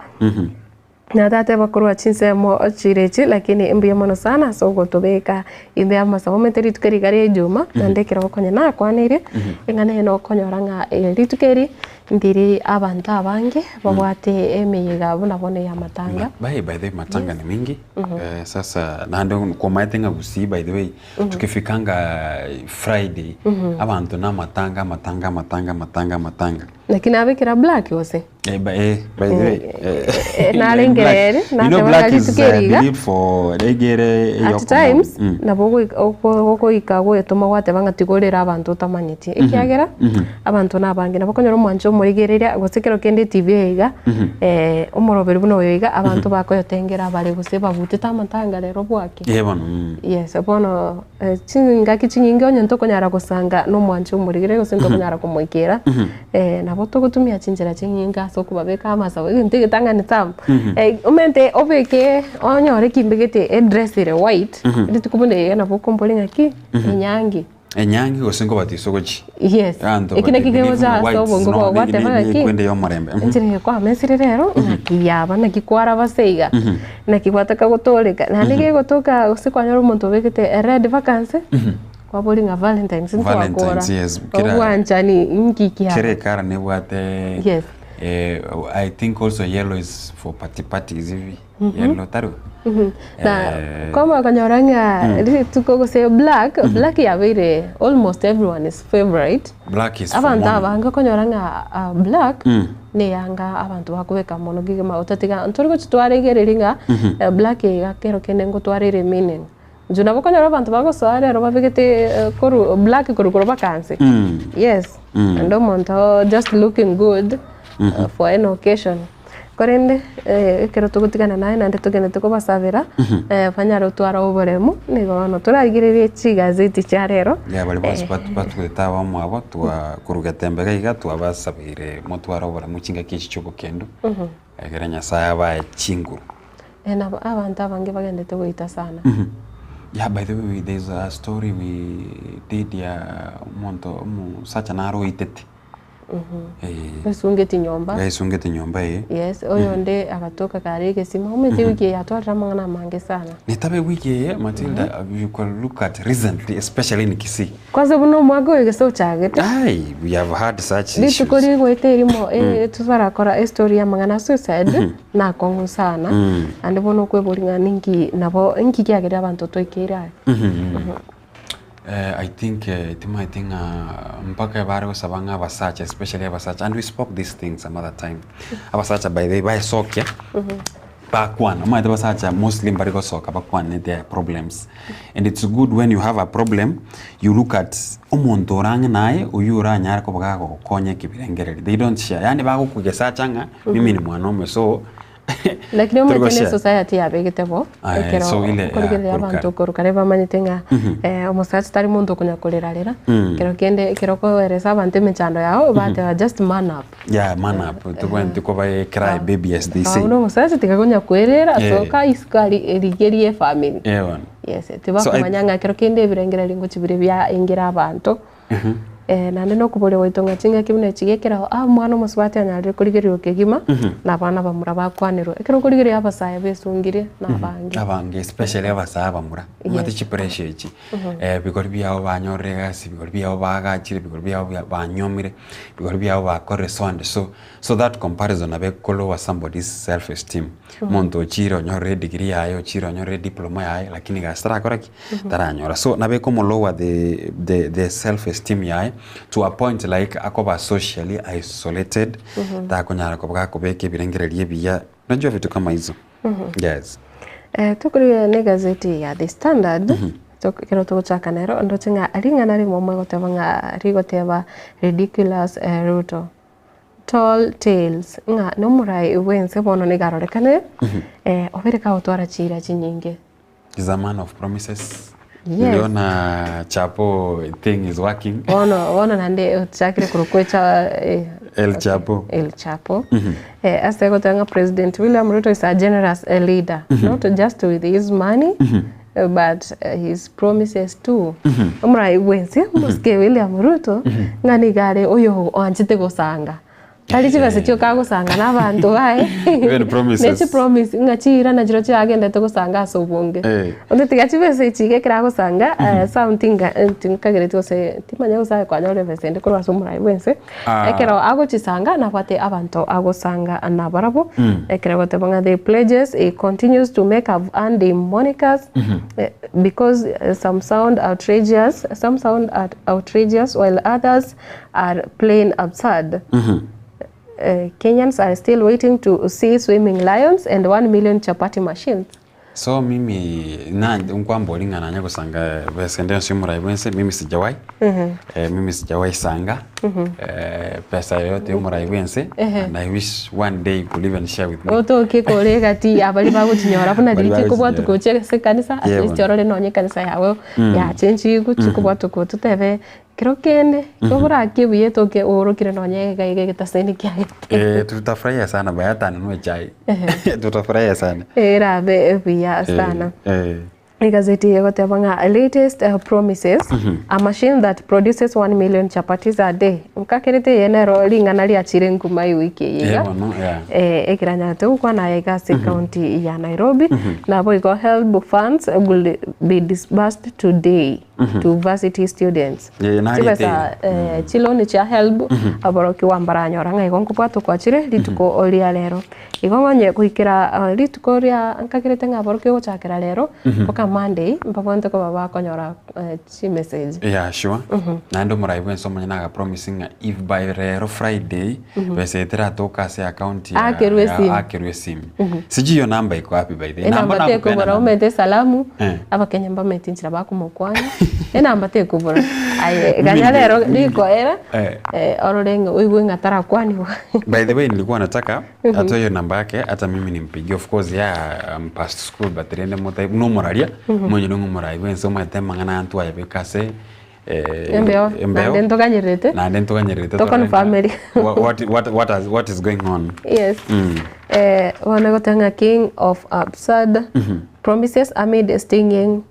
Natateba korwa chinsemo chire echi, lakini mbuya mono sana ase ogotobeka ime y'amasabo omanyete rituko eri iga ria ejuma, naende ekero okonya nakwaneire, eng'ana eye nokonyora ng'a rituko eri ndiri abanto abange babwate emeyega buna bono ya amatanga. By, by the way, matanga ni mingi eh, sasa naende komaete ng'a gusii by the way tukifikanga Friday abanto na amatanga amatanga amatanga amatanga amatanga Naki nabekera black gose? Eh, by, eh, by the way, eh, Eh, narengera black- ere, you know, nateba black ng'a is rituko eri iga. believed for egere At times, nabo ogoika oko- ogoika goetoma gwateba ng'a tigorera abanto otamanyeti, ekiagera abanto nabange. Nabo okonyora omwancho omorigereria gose ekero kende etibi eye iga, omoroberi buna oyo iga, abanto bakoyotengera bare gose babutete amatanga rero bwake. Eh, bono, mm. Yes, bono chingaki chinyinge onye ntokonyara gosanga na omwancho omorigereria gose ntokonyara komoikera, Nabo togotumia chinchera chinyinge ase okobabeka amasabo, egento egetang'ani tama, omanyete obeke onyore kimbegete edress ere white, rituko buna iga nabo okombori ng'aki, enyangi. Enyangi gose nkobatiswa gochia. Yes, Abanto eki but naki they believe kegocha in ase whites, obongo no, bwao ne- gwateba ne- ng'aki, nekwende ya omorembe. enchera eye kwamesire rero, ng'aki yaba naki kwaraba ase iga, naki gwataka gotoreka, naende gegotoka gose kwanyora omonto obegete ered vacancy. Kwabori ng'a Valentine's ntwakora Valentine's, yes. Kera- obwanchani inki kiaba. Kera ekara nebwate Yes. eh, I think also yellow is for party parties hivi. Yellow tari? Na Eh, kwamanya konyora ng'a rituko gose black, black yabeire almost everyone is favorite. Black is for Abanto mourning. abange okonyora ng'a ah, black Mm. Na eyanga abanto bakobeka mono kegima otatiga ntori gochitwara igereri ng'a black iga kero kende ngotwara ere meaning. Inche nabo okonyora abanto bagosoa rero babegete korwa black korwa korwa mpaka nse. Yes, naende omonto just looking good for any occasion. Korende ekero togotigana naye naende togenderete kobasabera, banyare gotwara oboremu, nigo bono torarigererie chigazeti chia rero. Yeah, baria bonsi batwete abamwabo twa korwa Getembe iga iga twabasabeire motware oboremu chingaki echi chi'obokendu, ekero Nyasaye abae chinguru. Nabo abanto abange bagendete goita sana. Yeah, by the way, there's a story we did ya omonto omosacha naro oitete. Eh. Oisungeti nyomba. Yaisungete nyomba eh. Yes, oyonde agatoka kare egesima. Omanyete ewiki eye yatwarire amang'ana amange sana. Netabe ewiki eye Matilda, you can look at recently especially in Kisii. Kwanza buna omwaka oyo gese ochagete. Ai, we have had such issues. Rituko rigoeta erimo totarakora estory ya amang'ana a suicide, nakong'u sana. Naende bono okweboria ng'a ninki nabo inki kiagerire abanto toikeire aya. I think timaeti ng'a mpaka bare gosaba ng'a abasacha especially abasacha and we spoke this thing some other time, abasacha by the way baesokia bakwana, omanyete abasacha mostly mbari gosoka bakwane their problems and it's good when you have a problem you look at omonto ore ang'e naye oywo oranyare koba gagokonya ekebirengererio, they don't share yaani bagokogesacha ng'a mimi ni mwanaume so Lakini Tari omanyete ne goshare. society yabegete bo, Aye, ekero so ile, ya, okorigereria korwa abanto kare. korwa kare bamanyete ng'a omosacha tari monto okonya korerarera, ekero kende ekero okoeresa abanto emechando yao, bateba just man up. Yeah, man up, tobwenereti koba a cry baby as they say. Buna omosacha tiga konya kwerera, Eh. soka isiko aria rigerie efamiri. Eh bono. Yes, So I- tibakomanya ng'a ekero kende ebirengererio ngochi bire biaengera abanto. Naende nokoboria gwaito ng'a chingaki buna echi gekera aa omwana omosubati anyarire korigereria kegima, na abana abamura bakwanerwe. Ekero okorigereria abasae besungire na abange. Abange especially abasae abamura, omanyete chipressure echi, bigori biabo banyorire egasi, bigori biabo baagachire, bigori biabo banyomire, bigori biabo bakorire so and so. So that comparison nabo ekolower somebody's self esteem. Omonto ochire onyorire edegree yaye, ochire onyorire ediploma yaye, lakini gasi tarakora ki? Taranyora. So nabo ekomolower the the the self esteem yaye to a point like akoba socially isolated, takonyara koba gakobeka ebirengererio ebiya, unajua vitu kama hizo. Yes. Tokorigereria na egazeti ya The Standard, ekero togochaka nero, ndoche ng'a ring'ana rimo mogoteba ng'a rigoteba ridiculous Ruto. Tall tales, ng'a nomorai bw'ense bono nigo arorekane, obere kagotwara chiira chinyinge. He's a man of promises. Yes. Niliona Chapo thing is working. Bono bono naende ochakire korokwa echa eh, El Chapo. El Chapo. Eh, ase goteba ng'a President William Ruto is a generous eh, leader, not just with his money, eh, but eh, his promises too. Omorai bwensi, omosike William Ruto, ng'a nigo are oyo oanchete gosanga. Tari chibesa chioka agosanga na abanto baye, Even promises. ne chipromise ng'a chiira nachiro chiagendete gosanga ase obonge. Onde tiga chibesa echi iga ekero agosanga, something tinkagereti gose timanya gose aye kwanyorire ebesa ende korwa ase omorai bwense. Ekero agochisanga nabwate abanto agosanga nabarabwo, ekero agoteba ng'a the pledges he continues to make have earned him monikers, because some sound outrageous, some sound outrageous while others are plain absurd. Kenyans are still waiting to see swimming lions and 1 million chapati machines. So mimi na nkwambori ng'a nanye gosanga besa ende yonsi y'omorai bwense, mimi sijawahi mimi sijawahi sanga pesa yoyote y'omorai bwense and I wish one day you could even share with me. Otoke kore egati ya baria bagochinyora buna Baria riria chikobwatwa bagochinyora. gochia ase ekanisa, at Yeah, least bono. orore nonye ekanisa yago yachenchigwe chikobwatwa gototebe Kero kende, toborakie buya etoke oorokire nonya iga iga egetaseni kiaye. Eh, tutafurahia sana by hata anunue chai. Tutafurahia sana. Erabe buya sana. Eh, eh. Egazeti eye egoteba ng'a latest promises, a machine that produces 1 million chapatis a day. Nkakerete eye nero ring'ana riachire nkuma ewiki eye iga. Eh, bono, yeah. Eh, ekero anyarete gokwana aya iga ase ecounty ya Nairobi, naboigo helb funds will be disbursed today. to varsity students. Eh, narete Chibesa eh, chiloni chia HELB aborokigwa mbaranyora ng'a igo nkobwatwa kwachire rituko ria rero. Igo ng'onye goikera ah, rituko ria nkagerete ng'a aborokigwa gochakera rero mpaka Monday mbabwate koba bakonyora eh, chimessage. Yeah, sure. Naende omorai bwensi omonyene aga promise ng'a if by rero Friday besa eye teratoka ase account ya Akerwe esimu. akerwe esimu. Sijui hiyo namba iko wapi by the way. Enamba nakupenda tekobora namba. omete esalamu Eh. abakenya mbamete enchera bakomokwana enamba tekobora aye Mimi ganya rero rikoera Eh. eh, orore ng'a oigwe ng'a tarakwaniwa. By the way, nilikuwa nataka atoe hiyo namba yake hata mimi nimpigie. Of course yeah, I'm past school but rende mutai no moraria mwenye no morai bwensi omanyete mang'ana antu aye bekase eh, Embeo embeo naende ntoganyerete naende ntoganyerete Tokon family. what, what, what, has, what is going on Yes. Eh, bono gotanga king of absurd promises amid stinging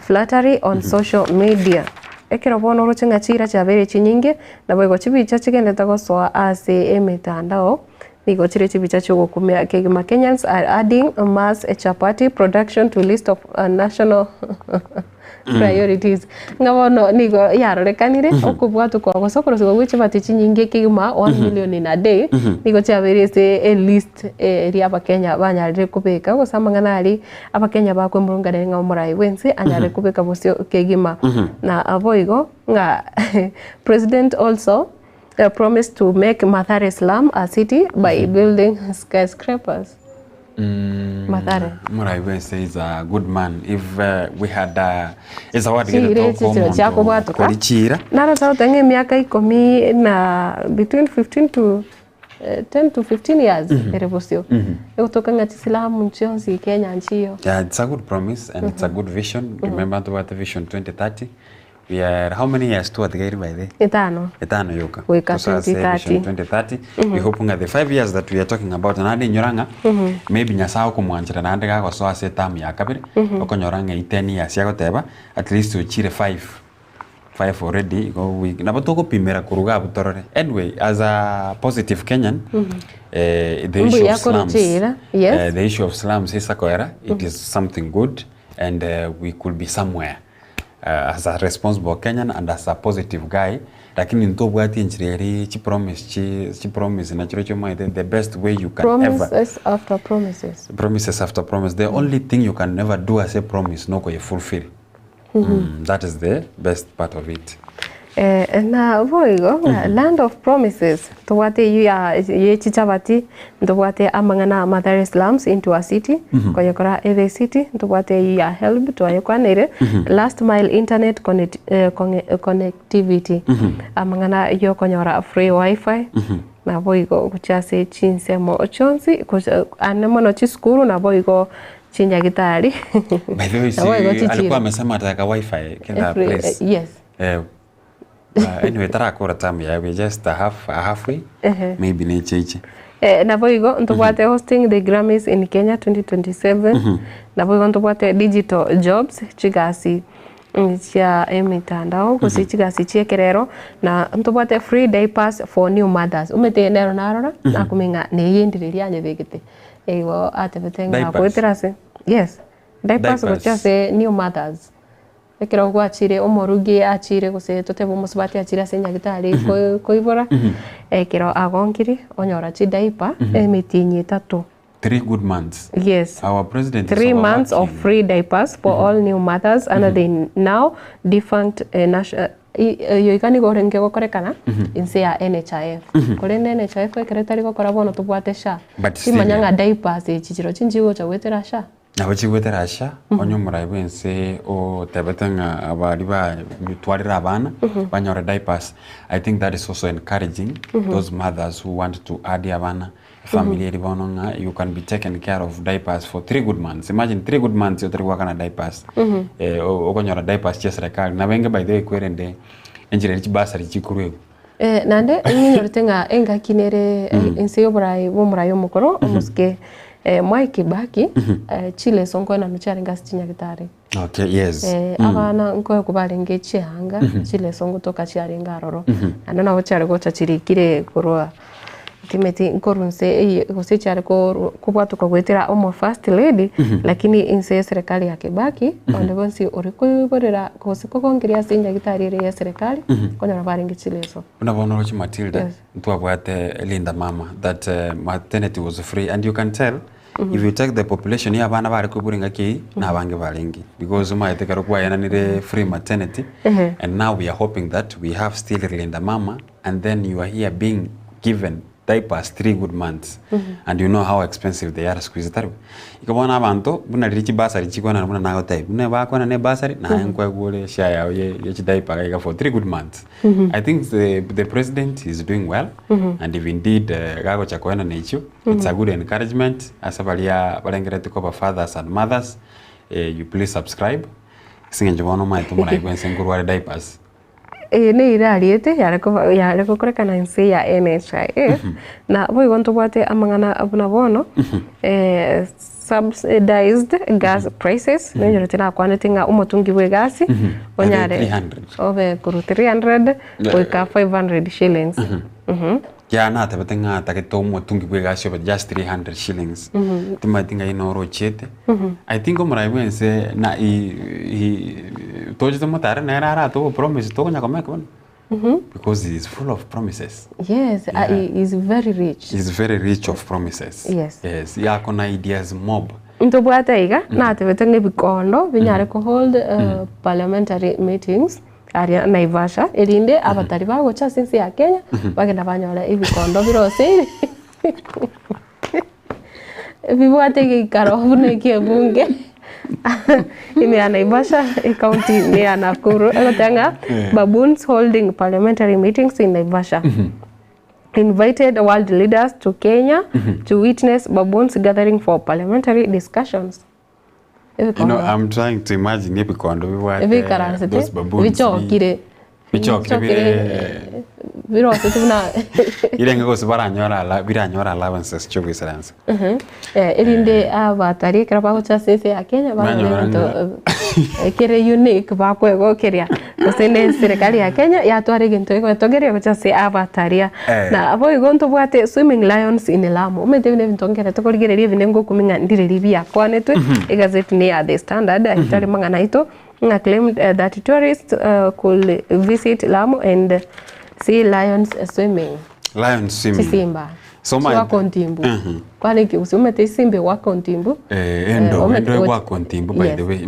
flattery on social media. Ekero bono oroche ng'a chira chiabeire chinyinge nabo igo chibicha chigendete gosoa ase emitandao nigo chire chibicha chiogokumia kegima. Kenyans are adding mass chapati production to list of national priorities. Ng'a bono nigo yarorekanire okobwatwa kwa gosokorosiwa gwa chibati chinyinge kegima 1 million in a day nigo chiabeire ase elist eria abakenya banyarire kobeka gose amang'ana aria abakenya bakwemurunganera ng'a omorai bwensi anyare kobeka bosio kegima. Na abo igo ng'a president also promised to make Mathare slum a city by building skyscrapers. Mathare. Murai bwensi is a good man if we had is a word Chira echi chiro chiakobwatoka. Korichira Narotauta ng'a emiaka ikomi na between 15 to 10 to 15 years ere bosio egotoka ng'a chisilamu nchionsi Kenya nchiyo. Yeah, it's a good promise and it's a good vision. Remember about the vision 2030. We are how many years to at by the Etano. Etano yoka. Goika Tosa ase 2030. Vision 2030. We hoping that the 5 years that we are talking about naende inyora ng'a maybe Nyasaye okomwanchera naende gagosoa ase term ya kabere okonyora ng'a 10 years agoteba at least ochire 5 5 already go we nabo togopimera kuruga abu torore. Anyway, as a positive Kenyan, the issue Mbuya of slums, korochira, yes. the issue of slums isakoera, it is something good and we could be somewhere as a responsible Kenyan and as a positive guy, lakini ntobwati enchera eri chipromise chi chipromise nachiro chiomaete the best way you can ever Promises after promises. Promises after promise, the only thing you can never do as a promise noko you fulfill. That is the best part of it. Eh, na boigo land of promises tobwate eyu ya ye chichabati, ntobwate amang'ana Mathare slums into a city koyekora ebe city, ntobwate eyu ya HELB twayekwanire, last mile internet connectivity, amang'ana yokonyora free wifi nabo igo gochia ase chinsemo chionsi ane mono chisukuru nabo igo chinyagitari. By the way, si Nabo igo chichiro. alikuwa amesema ataweka wifi kila place. Yes. Anyway, tarakura tamu ya we just a half a halfway. Maybe necheche. Eh, nabo igo ntobwate hosting the Grammys in Kenya 2027, nabo igo ntobwate digital jobs chigasi chia emitandao gose chigasi chiekerero, na ntobwate free diapers for new mothers omete nero narora nakumenya neyendire anyebegete igo atebete ng'a Diapers? goetera ase, yes, diapers Diapers. gochia ase new mothers ekero gwachire omorugi achire gose totebe omosubati achire ase nyagitari koibora ekero agonkiri onyora chidiaper emitinyi etato. 3 good months. Yes. Our president is 3 months of overworking. Free diapers for all new mothers under the now defunct national iyo iga nigo orenge gokorekana inse ya NHIF korende NHIF ekero etari gokora bono tobwate SHA. But still, Timanya yeah. ng'a diapers echi chiro chinchigocha gwetera SHA. Nabo chigwetera SHA onye omorai bwense otebete ng'a abari batwarire abana banyore diapers. I think that is also encouraging those mothers who want to add abana family eri bono ng'a you can be taken care of diapers for 3 good months. Imagine 3 good months otari gwakana diapers, okonyora diapers chia serikali nabenge. By the way, kwerende enchera eri chibasari chikorwa Eh, nande ng'inyorete ng'a engaki nere ense y'oborai bw'omorai omokoro omosike Mwai Kibaki, chileso nkoenanu chiarenge ase chinyagitari. Abana nkoegwa barenge chianga chileso ngotoka chiarenge aroro naende nabo chiare gocha chirikire korwa Timeti nkorwa nse eye gose chiare koru kobwatoka goetera omo first lady lakini inse ye serikali ya Kibaki onde bonsi ore koiborera gose kogonkeria ase enyagitari ere ye serikali konyora barenge chileso. Buna bono oroche Matilda, Yes. ntwabwate Linda Mama that maternity was free and you can tell if you take the population ya abana bare koibora engaki eyio na abange barenge because omanyete ekero kwaenanire free maternity and now we are hoping that we have still Linda Mama and then you are here being given diapers 3 good months and you know how expensive they are siku hizi tari bo? Igo bono abanto buna riria chibasari chikwenana buna nagotebia buna bakwenana ebasari naye nkoegwa ore eshare yao ye ye chidiaper iga iga for 3 good months. I think the the president is doing well and if indeed gagocha koenana echio it's a good encouragement ase baria barengereretie koba fathers and mothers you please subscribe ase eng'encho bono omanyete omorai bwense nkorwa are diapers. Eye neira ariete yare koba yare gokorekana inse ya NHIF, na boigo ntobwate amang'ana buna bono subsidized gas prices, nonyorete nakwanete ng'a omotungi bwa egasi onyare 300. obe korwa 300 goika 500 shillings. Kiagera natebete ng'a atagete omotungi bwa egasi obe just 300 shillings, timanyeti ng'ai noro ochiete. I think omorai bwa ense na he he tochete motare nere aratoe obopromise tokonya komeka bono because he is full of promises. Yes, he is very rich. He is very rich of promises. Yes. Yes, yako na ideas mob. Ntobwate iga, natebete ng'a ebikondo binyare kohold parliamentary meetings. Aria Naivasha, erinde abatari bagocha ase ense ya Kenya bagenda banyora ebikondo biroseire bibwate egeikaro buna ekiebunge ime ya Naivasha ecounty ime ya Nakuru egoteba ng'a baboons holding parliamentary meetings in Naivasha invited world leaders to Kenya to witness baboons gathering for parliamentary discussions. You know, Ebikondo I'm trying to imagine ebikondo bibwate bikaransete those baboons bi- bichokire bichokire bire birosete buna irenge gose baranyora ala biranyora allowances chiogoisaransa. Eh, erinde abatari ekero bagocha ase ense ya Kenya barore Banyora ebinto ng'a ekere unique bakwegokeria gose ne eserekari ya Kenya yatwara egento egoetogeria gocha ase abataria. Na boigo ntobwate swimming lions in Lamu. Omanyete buna ebinto nkere tokorigereria ebinde ngokumia ng'a ndireri biakwanetwe, egazeti ne ya The Standard tari mang'ana aito, ng'a claimed that tourists could visit Lamu and see lions swimming. Lion swimming. Chisimba. So omanyete- Chiwaka ontimbu. Kwane ekegusii omanyete esimba egwaka ontimbu. Eh, endo, omanyete endo gochi- egwaka ontimbu by Yes. the way.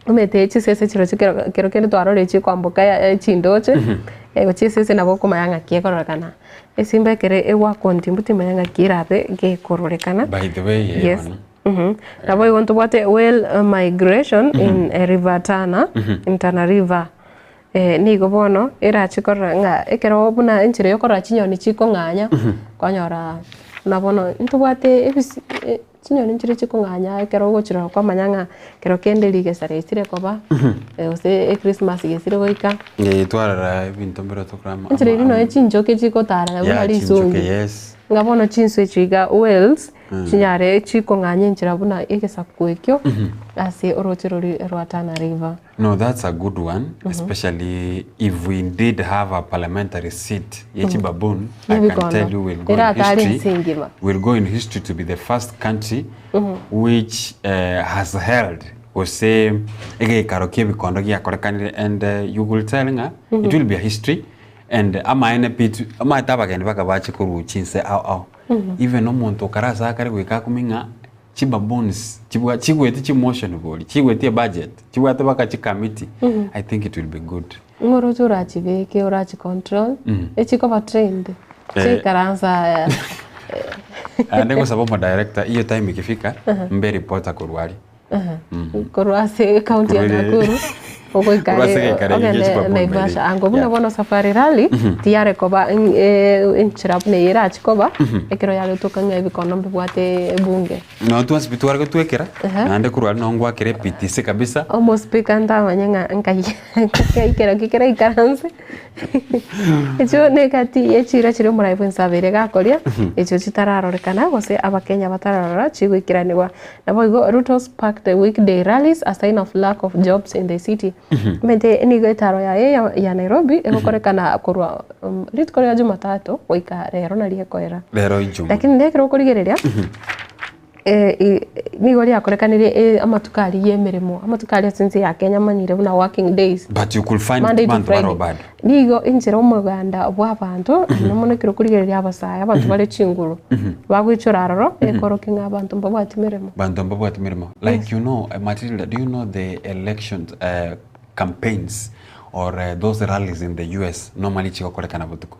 Omanyete chisese chirochio kero kero kende twarorire chikwamboka chindoche, gochia esese nabo okomanya ng'aki ekororekana. Esimba ekere egwakwa ontimbu timanya ng'aki erabe gekororekana. By the way, eh, Yes. bono. Naboigo ntobwate whale migration in River Tana, in Tana River. Nigo bono erache korora ng'a ekero buna enchera yokorora chinyoni chikong'anya, kwanyora buna bono ntobwate ebisi chinyoni nchire chikong'anya ekero ogochirora kwamanya ng'a kero kende rigesa riaisire koba, gose echristmas gesire goika. Eh, twarora ebinto mbire tokora ama- Enchera eria nonya chinchoke chigotara buna Yeah, chinchoke, risungi. yes. Ng'a bono chinswe echi iga whales, chinyare chikong'anya enchera buna egesaku ekio, ase oroche roria rwa Tana River. No, that's a good one, especially if we indeed have a parliamentary seat ye chibaboon, I can tell you we'll go in Eratare history, ense engima. we'll go in history to be the first country which has held gose egeikaro kia ebikondo giakorekanire and you will tell ng'a it will be a history and amaene pi omanyete abageni baka bache korwa chinse ao ao even omonto okare ase akare goika akumie ng'a Chibaboons chibwa chigweti chimotion bori, chigweti ebudget, chibwate baka chikamiti, I think it will be good. Ng'o oroche orachibeke orachicontrol, echikoba trained, Eh. chiikaransa Naende ngosaba omodirector hiyo time ikifika, mbe reporter korwa aria. Korwa ase ecounty ya Korwa ere- Nakuru ogoika Korwa ase are egeikaro ekio ogende chibaboon by the Naivasha way. ango buna Yeah. bono safari rally tiyare koba enchera buna eye erachi koba ekero yaretoka ng'a ebikono mbibwate ebunge. Noo twensi pi tware gotwekera, Ehe. naende korwa aria noo ngwakera ePTC kabisa. Omospeaker ntamanye ng'a nkai nkai keroki keraikaranse echio na egati ye chiira chiria omorai bwensi abeire gakoria, echio chitararorekana gose abakenya batararora chigoikeranigwa. Naboigo Ruto sparked weekday rallies a sign of lack of jobs in the city. Omanyete nigo etaro yaye ya Nairobi egokorekana korwa rituko ria Jumatatu goika rero nario ekoera. Rero Ijumaa. Lakini ekero okorigereria nigo riakorekanire amatuko aria ya emeremo, amatuko aria ase ense ya Kenya amanyire buna working days. But you could find Monday to banto Friday. baroo bado. Nigo inchera omoganda bwa abanto, naende mono ekero okorigereria abasae, abanto bare chinguru, bagoichora aroro, ekorokia ng'a abanto mbabwati meremo. Banto mbabwati meremo. Like you know, Matilda, do you know the elections campaigns or those rallies in the US normally chigokorekana botuko?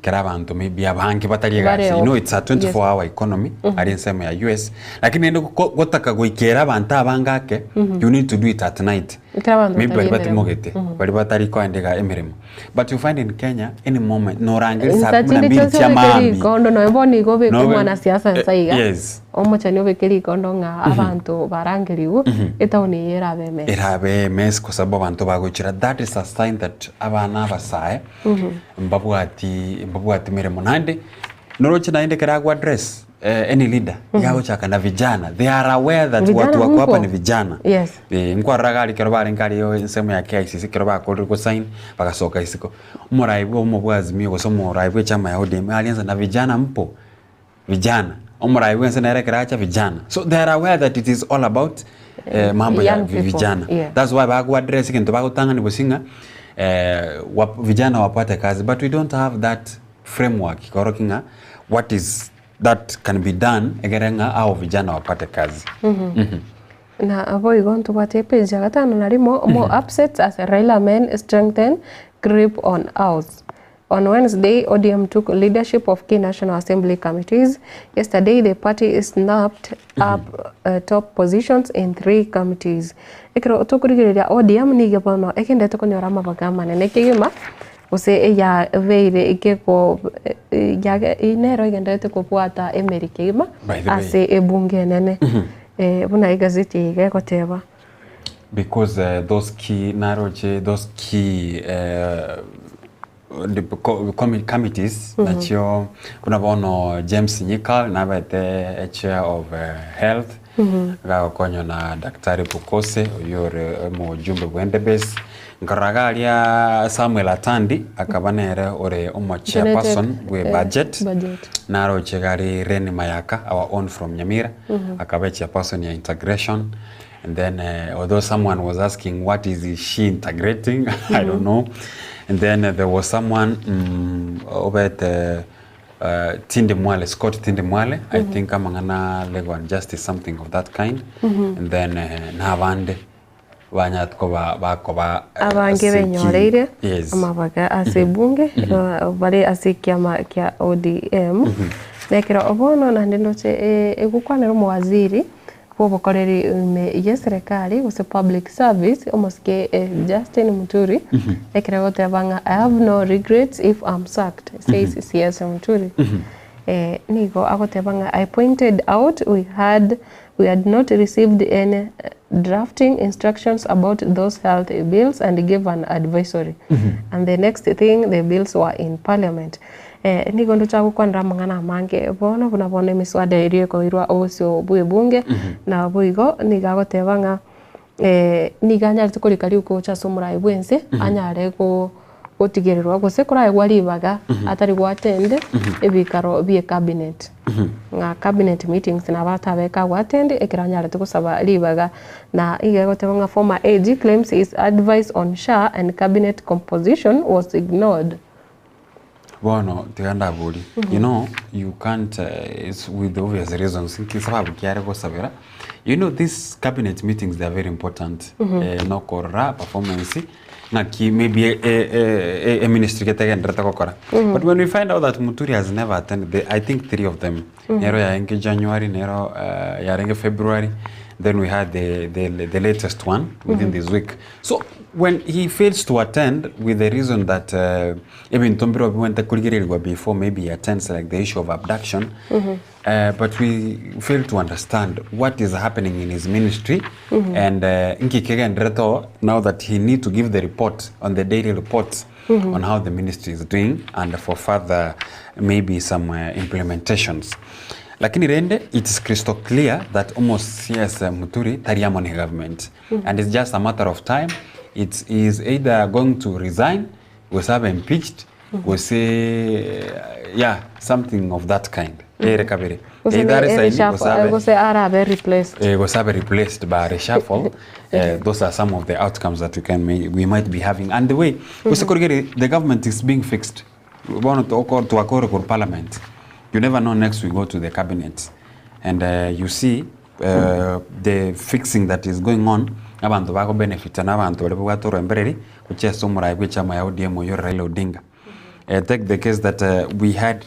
Kera abanto maybe abange batari Bare egasi. You know off. it's a 24 hour economy aria ensemo ya US. Lakini rende go- gotaka goikera abanto abange ake, you need to do it at night. Ekero abanto Maybe batari baria emeremo. batimogete, baria batari koenda iga emeremo. But you find in Kenya, any moment, norangeri saa Insa kumi na chinde mbili chionsi chia obeke maambia. rikondo nonya bono igo obeke Nobe- omwanasiasa nsa iga, Yes. omochani obeke rikondo ng'a abanto barangerigwe, etown eye erabe emess. Erabe emess kwa sababu abanto bagochira. That is a sign that abana abasae mbabwati mbabwati meremo. Naende noroche naende ekero ago address any leader, iga agochaka na vijana. They are aware that Vijana watu wako hapa mpo? ni vijana. Yes. Eh, nkwarora iga aria ekero barenge aria ensemo ya KICC ekero bakorire gosign, bagasoka isiko. Omorai bwa omo bwa Azimio gose omorai bwa echama ya ODM alianza na vijana mpo? Vijana. Omorai bwense nere ekero acha vijana. So they are aware that it is all about eh, mambo ya Young people, vijana. yeah. That's why bago address egento bagotang'ani gose ng'a eh, wap, vijana wapate kazi but we don't have that framework ikorokia ng'a what is that can be done egere ng'a hao vijana wapate kazi. Na boigo ntobwate epage ya gatano na rimo, More upsets as Raila men strengthen grip on House. On Wednesday, ODM took leadership of key National Assembly committees. Yesterday, the party snapped up top positions in 3 committees. Ekero tokorigereria ODM nigo bono egenderete konyora amabaga amanene kegima gose eyabeire ekego nero egenderete kobwata emeri kegima By the way. ase ebunge enene. Buna egazeti eye iga egoteba. Because those key naroche those key committees nachio buna bono James Nyikal nabete chair of health gagokonywa na Daktari Pukose oyio ore omojumbe bwa Endebess, nkarora iga aria Samuel Atandi akaba nere ore omo chairperson bwe budget, naroche iga aria Irene Mayaka our own from Nyamira akaba echairperson ya integration. And then although someone was asking what is she integrating, I don't know. And then there was someone obete Tindi Mwale, Scott Tindi Mwale, I think amang'ana legal and justice something of that kind. And then nabande banyarete koba bakoba Abange ase ki- benyoreire Yes. amabaga ase ebunge bare ase ekiama kia ODM. Nekero bono naende ndoche egokwanera omowaziri bw'obokoreri ime y'eserekari gose public service omosike Justin Muturi ekero agoteba ng'a I have no regrets if I'm sacked says CS Muturi. Nigo agoteba ng'a I pointed out we had we had not received any drafting instructions about those health bills and gave an advisory and the next thing the bills were in parliament. Nigo ndoche gokwanera amang'ana amange bono, buna bono emiswada eria ekoirwa obosio bw'ebunge, na boigo nigo agoteba ng'a nigo anyarete korika riko gocha ase omorai bw'ense, anyare gotigererwa gose koraegwa ribaga atari goattend ebikaro bie cabinet. Ng'a cabinet meetings nabo atabeke agoattend ekero anyarete gosaba ribaga. Na igo egoteba ng'a former AG claims his advice on SHA and cabinet composition was ignored. Bono tiga ndaborie, you know you can't it's with obvious reasons nki sababu ki are gosabera, you know these cabinet meetings they are very important nokorora performance ng'aki maybe e ministry gete egenderete gokora. But when we find out that Muturi has never attended the, I think three of them, nero yarenge January, nero yarenge February, then we had the latest one within this week. So when he fails to attend with the reason that ebinto mbire bibwenerete korigererigwa before maybe he attends like the issue of abduction, but we fail to understand what is happening in his ministry and nki kegenderete oo now that he need to give the report on the daily report on how the ministry is doing and for further maybe some implementations. Lakini rende it is crystal clear that omo CS Muturi tari amo ne government and it's just a matter of time it is either going to resign gose abe impeached gose yeah something of that kind ere kabere Gose either ne resign gose reshuffle, abe gose arabe replaced. Eh, gose abe replaced by reshuffle those are some of the outcomes that we can may, we might be having and the way gose korigeri the government is being fixed bono toko twakore kor parliament you never know next we go to the cabinet and you see the fixing that is going on abanto bago benefita na abanto baria babwate orwembereri gochia ase omorai bwe echama ya ODM oyio ore Raila Odinga. Take the case that we had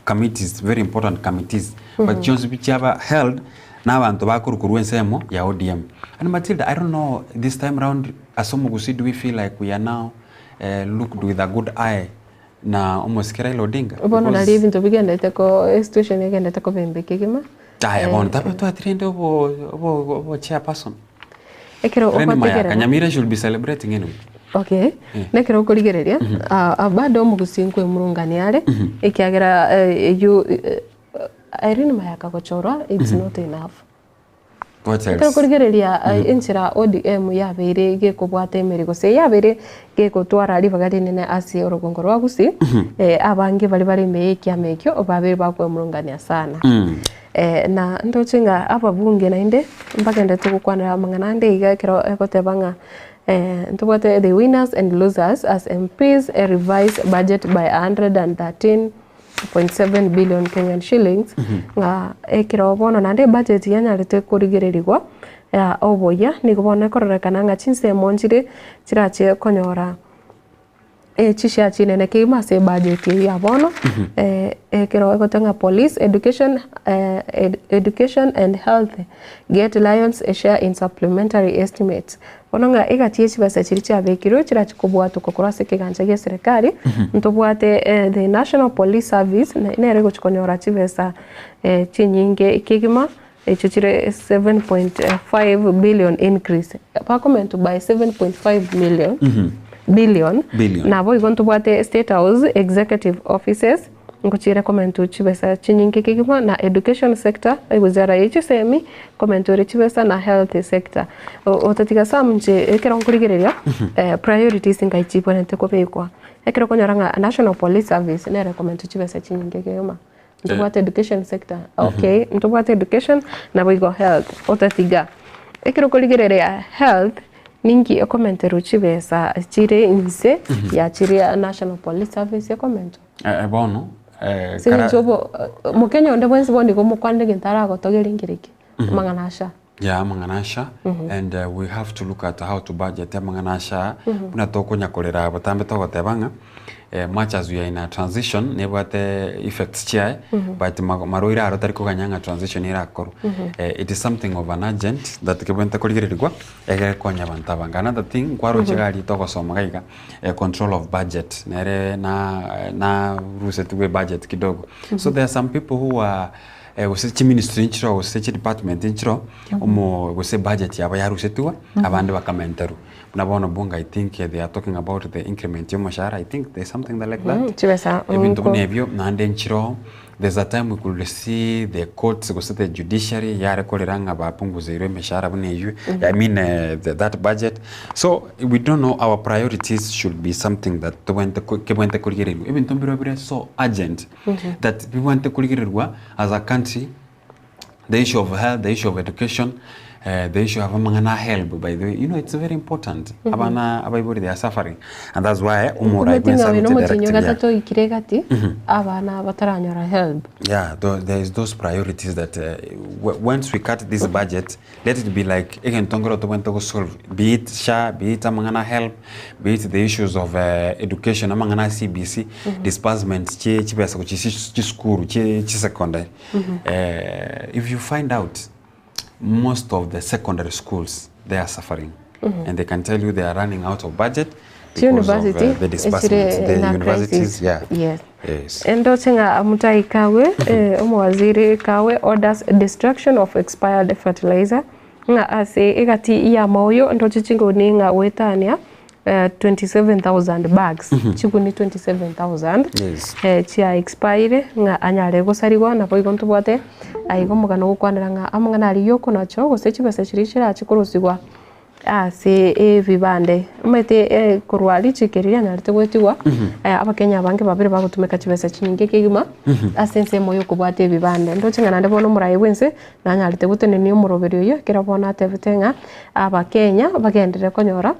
committees very important committees but chionsi pi chiaba held na abanto bakorwa korwa ensemo ya ODM. And Matilda I don't know this time round ase omogusii do we feel like we are now looked with a good eye na omosike Raila Odinga? Bono Because nari ebinto bigendete ko esituation egendete koba embe kegima. Aya bono taba twatire obo obo obo chairperson. Ekero Rende Mayaka, ogotegerera Nyamira should be celebrating anyway. Okay, Eh. nekero okorigereria ah, ah, bado omogusii nkwemurungania are ekiagera eh, eywo eh, Irene Mayaka gochorwa it's not enough. What Ekero else? okorigereria enchera ODM yabeire gekobwata emeri gose yabeire gegotwara ribaga rinene ase orogongo rwa Gusii, abange baria bare ime y'ekiama ekio babeire bakwemurungania sana. Na ndoche ng'a ababunge naende mbagenderete gokwanera amang'ana ande iga ekero egoteba ng'a ntobwate the winners and losers as MPs revise budget by 113.7 billion Kenyan shillings, ng'a ekero bono naende ebudget yanyarete korigererigwa ya oboyia, nigo bono ekororekana ng'a chinsemo nchire chirache konyora chishare chinene kegima ase ebudget eyio ya bono, ekero egoteba ng'a police, education, education and health get lions a share in supplementary estimates. Bono ng'a egati ye chibesa chiria chiabekirwe chirachi kobwatokwa korwa ase ekegancha gia eserekari, ntobwate the National Police Service nere egochi konyora chibesa chinyinge kegima, echio chire 7.5 billion increase, bakomentwa by 7.5 million, billion, Billion. Naboigo ntobwate State House Executive Offices, Ngochiire komentwa chibesa chinyinge kegima na education sector, ewizara ye chisemi komentwa ere chibesa na health sector. Otatiga some inche ekero nkorigereria priorities ngai chibwenerete kobekwa. Ekero okonyora ng'a National Police Service nere ekomentwa chibesa chinyinge kegima. Ntobwate education sector, okay, ntobwate education naboigo health. Otatiga ekero okorigereria health ninki ekomenterwa chibesa chire inse ya chiria National Police Service ekomentwa. Eh, bono eh, Ase kara eng'encho obo mokenya onde bwensi bono nigo omokwanire egento aragotogerie nkere ki? Amang'ana asha. Yeah, amang'ana asha and we have to look at how to budget amang'ana asha buna tokonya korera botambe togoteba ng'a much as we are in a transition nebwate effects chiaye but marwaire aro tari koganya ng'a transition erakorwa. It is something of an urgent that kebwenerete korigererigwa egere konya abanto abange. Another thing nkwaroche iga aria togosoma iga iga control of budget nere na narusetigwe ebudget kidogo so there are some people who are gose chiministry nchiroo gose chidepartment nchiroo omo gose ebudget yabo yarusetigwe abande bakamenterwa. Buna bono bunge I think they are talking about the increment ya omoshahara I think there is something like that. Chibesa Ebinto buna ebio naende nchiroo There's a time we could see the courts gose the judiciary yare korera ng'a bapunguzeirwe emeshahara buna eywo, I mean the, that budget. So we don't know our priorities should be something that tobwenerete ko kebwenerete korigererwa. Ebinto mbirobio bire so urgent that bibwenerete korigererwa as a country, the issue of health, the issue of education, the issue of amang'ana a helb by the way, you know it's very important. Abana abaibori they are suffering and that's why omorai Omanyete ng'a oyo bwensaruti nomotienyi directive ya ogatato oikire egati, abana bataranyora helb. Yeah, tho there is those priorities that once we cut this budget, let it be like egento nkero tobwenerete go solve, be it SHA, be it amang'ana a helb, be it the issues of education, amang'ana a CBC, disbursements chie chibesa gochia chisukuru chie chisecondary. If you find out most of the secondary schools they are suffering and they can tell you they are running out of budget because of Chiuniversity the disbursements echire the na universities crisis. yeah Yes. yes Ndoche ng'a Mutahi Kagwe eh, omowaziri Kagwe orders destruction of expired fertilizer ng'a ase egati y'amaoyo ndoche chingoni ng'a goetania. 27,000 bags, chiguni 27,000 Yes. chia expire ng'a anyare gosarigwa naboigo ntobwate aiga omogano ogokwanera ng'a amang'ana aria yokonacho gose chibesa chiria chirache korusigwa ase ebibande. Omanyete korwa richiko erio rianyarete goetigwa, abakenya abange babere bagotumeka chibesa chinyinge kegima ase ensemo ya okobwata ebibande. Ndoche ng'a naende bono omoraia bwa ense nanyarete gotenenia omoroberi oyio ekero bono atebete ng'a abakenya bagenderere konyora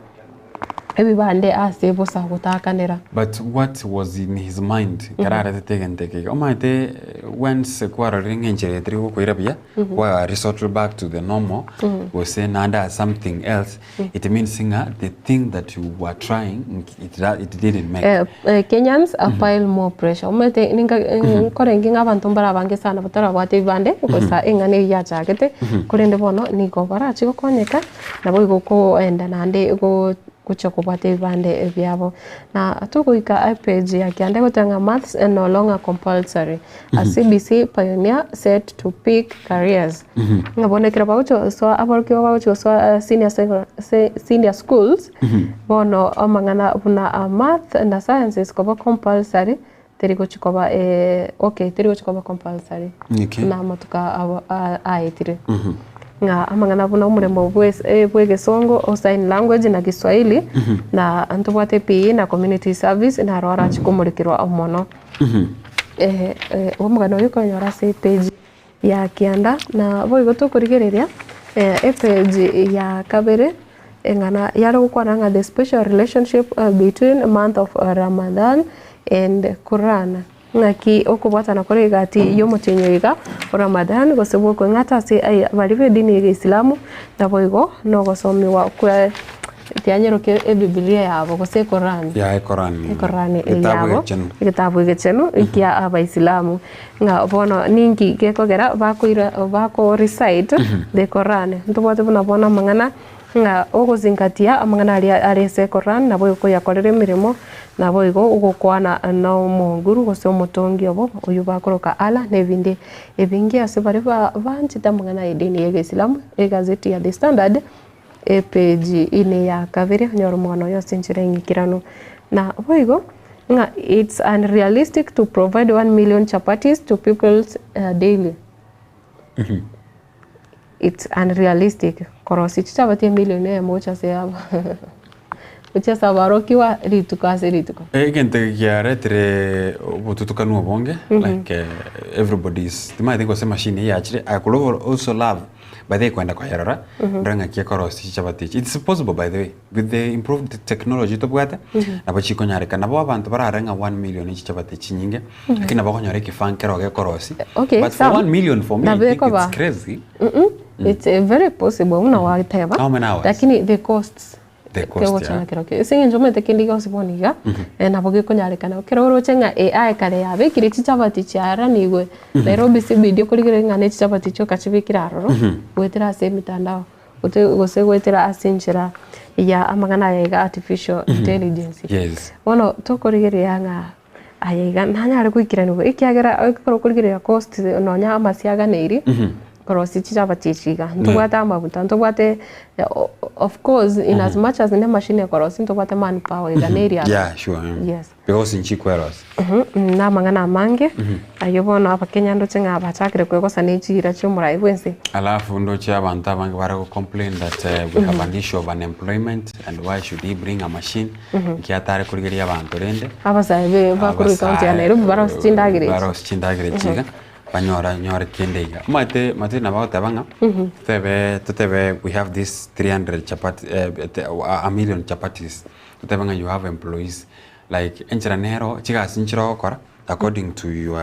ebibande ase bosa gotakanera. But what was in his mind ekero aretete egento eke iga? Omanyete once kwarorire ng'a enchera eye teri gokoira buya, kwa resort back to the normal, gose naende as something else, it means ng'a the thing that you were trying it it didn't make. Kenyans pile more pressure. Omanyete ninga nkorenge ng'a abanto mbare abange sana batarabwate ebibande, gosa eng'ana eyio yachagete, korende bono nigo barache gokonyeka. Naboigo okoenda naende gochia kobwata ebibande biabo. Na togoika epage ya kianda egoteba ng'a maths no longer compulsory, a CBC pioneer set to pick careers. Ng'a bono ekero bagochia gosoa aborokigwa bagochia gosoa senior secondary senior schools, bono amang'ana buna math na sciences koba compulsory, teri gochia koba okay teri gochia koba compulsory Okay. buna amatuko abo aetire. Ng'a amang'ana buna omoremo bwe bwegesongo o sign language na kiswahili, na ntobwate PE na community service naro arache komorekerwa mono. Omogano oyo okonyora ase epage ya kianda, na boigo tokorigereria epage ya kabere eng'ana yare gokwana ng'a the special relationship between month of Ramadhan and Quran, ng'aki okobwatana kore egati y'omotienyi oyo iga o Ramadhan gose bwokoeng'ata ase baria b'edini ya egeisilamu, naboigo nogosomiwa kwa tianyerokia ebibilia yabo gose ekorani. Ya ekorani. Ekorani Egetabu yabo, egechenu. egetabu egechenu ekia abaisilamu. Ng'a bono ninki gekogera bakoira bako recite the Quran. Ntobwate buna bono amang'ana ng'a ogozingatia amang'ana aria are ase Quran nabo okoyakorera emeremo, naboigo ogokwana na omonguru gose omotongi obo oywo bakoroka Allah na ebinde ebinge ase baria ba banchete amang'ana ya edini ya egesilamu, egazeti ya The Standard, Epage ine ya kabere onyore omogano oyo ase enchera eng'ikeranu. Na boigo ng'a it's unrealistic to provide 1,000,000 chapatis to pupils daily. It's unrealistic korosia chichabati emilion eyemo gochia ase aba gochia ase abarokigwa rituko ase rituko. Egento eke kiaretire obotutukanu obonge like everybody is timanyeti gose emachine eyachire I could also love By the way kwenda koyerora ndore ng'aki ekorosia chichabati echi. It's possible by the way with the improved technology tobwate nabo chikonyarekana. Nabo abanto bararore ng'a one million ne chichabati chinyinge lakini nabo okonyora ekefaa nkero gekorosia. Okay, But for Sam, one million for me I nabo think it's ekoba. crazy. It's very possible buna gwateba How many hours? lakini the costs The cost, Kegocha yeah. na kerokio. Ase eng'encho omanyete kende gionsi bono iga, nabo gekonyarekana. Ekero oroche ng'a AI kare yabekire chichabati chiaranigwe, Nairobi CBD okorigereria ng'a ne chichabati chioka chibekire aroro, goetera ase emitandao, gote gose goetera ase enchera ya amang'ana aya iga artificial intelligence. Yes. Bono tokorigereria ng'a aya iga nanyare goikeranigwa ekiagera ekero okorigereria cost nonya amasiaganeri, korosia chichabati echi iga, ntobwate amaguta, ntobwate of course in as much as ne emachine ekorosia ntobwate man power iga neri aro. Yeah, sure. Yes. Because nchikwerosia. Na amang'ana amange, ayio bono abakenya ndoche ng'a bachakire kwegosa ne chiira chia omorai bwa ense. Alafu ndoche abanto abange bare go complain that we have an issue of unemployment and why should he bring a machine, nki atare korigereria abanto rende. Abasae be bakorwa ekaunti ya Nairobi barosie chindagera echi. Barosie chindagera echi iga. Banyora nyore kende iga. Omanyete omanyete nabo agoteba ng'a totebe totebe we have this 300 chapati a million chapatis, totebe ng'a you have employees like enchera nero chigasi nchire ogokora according to your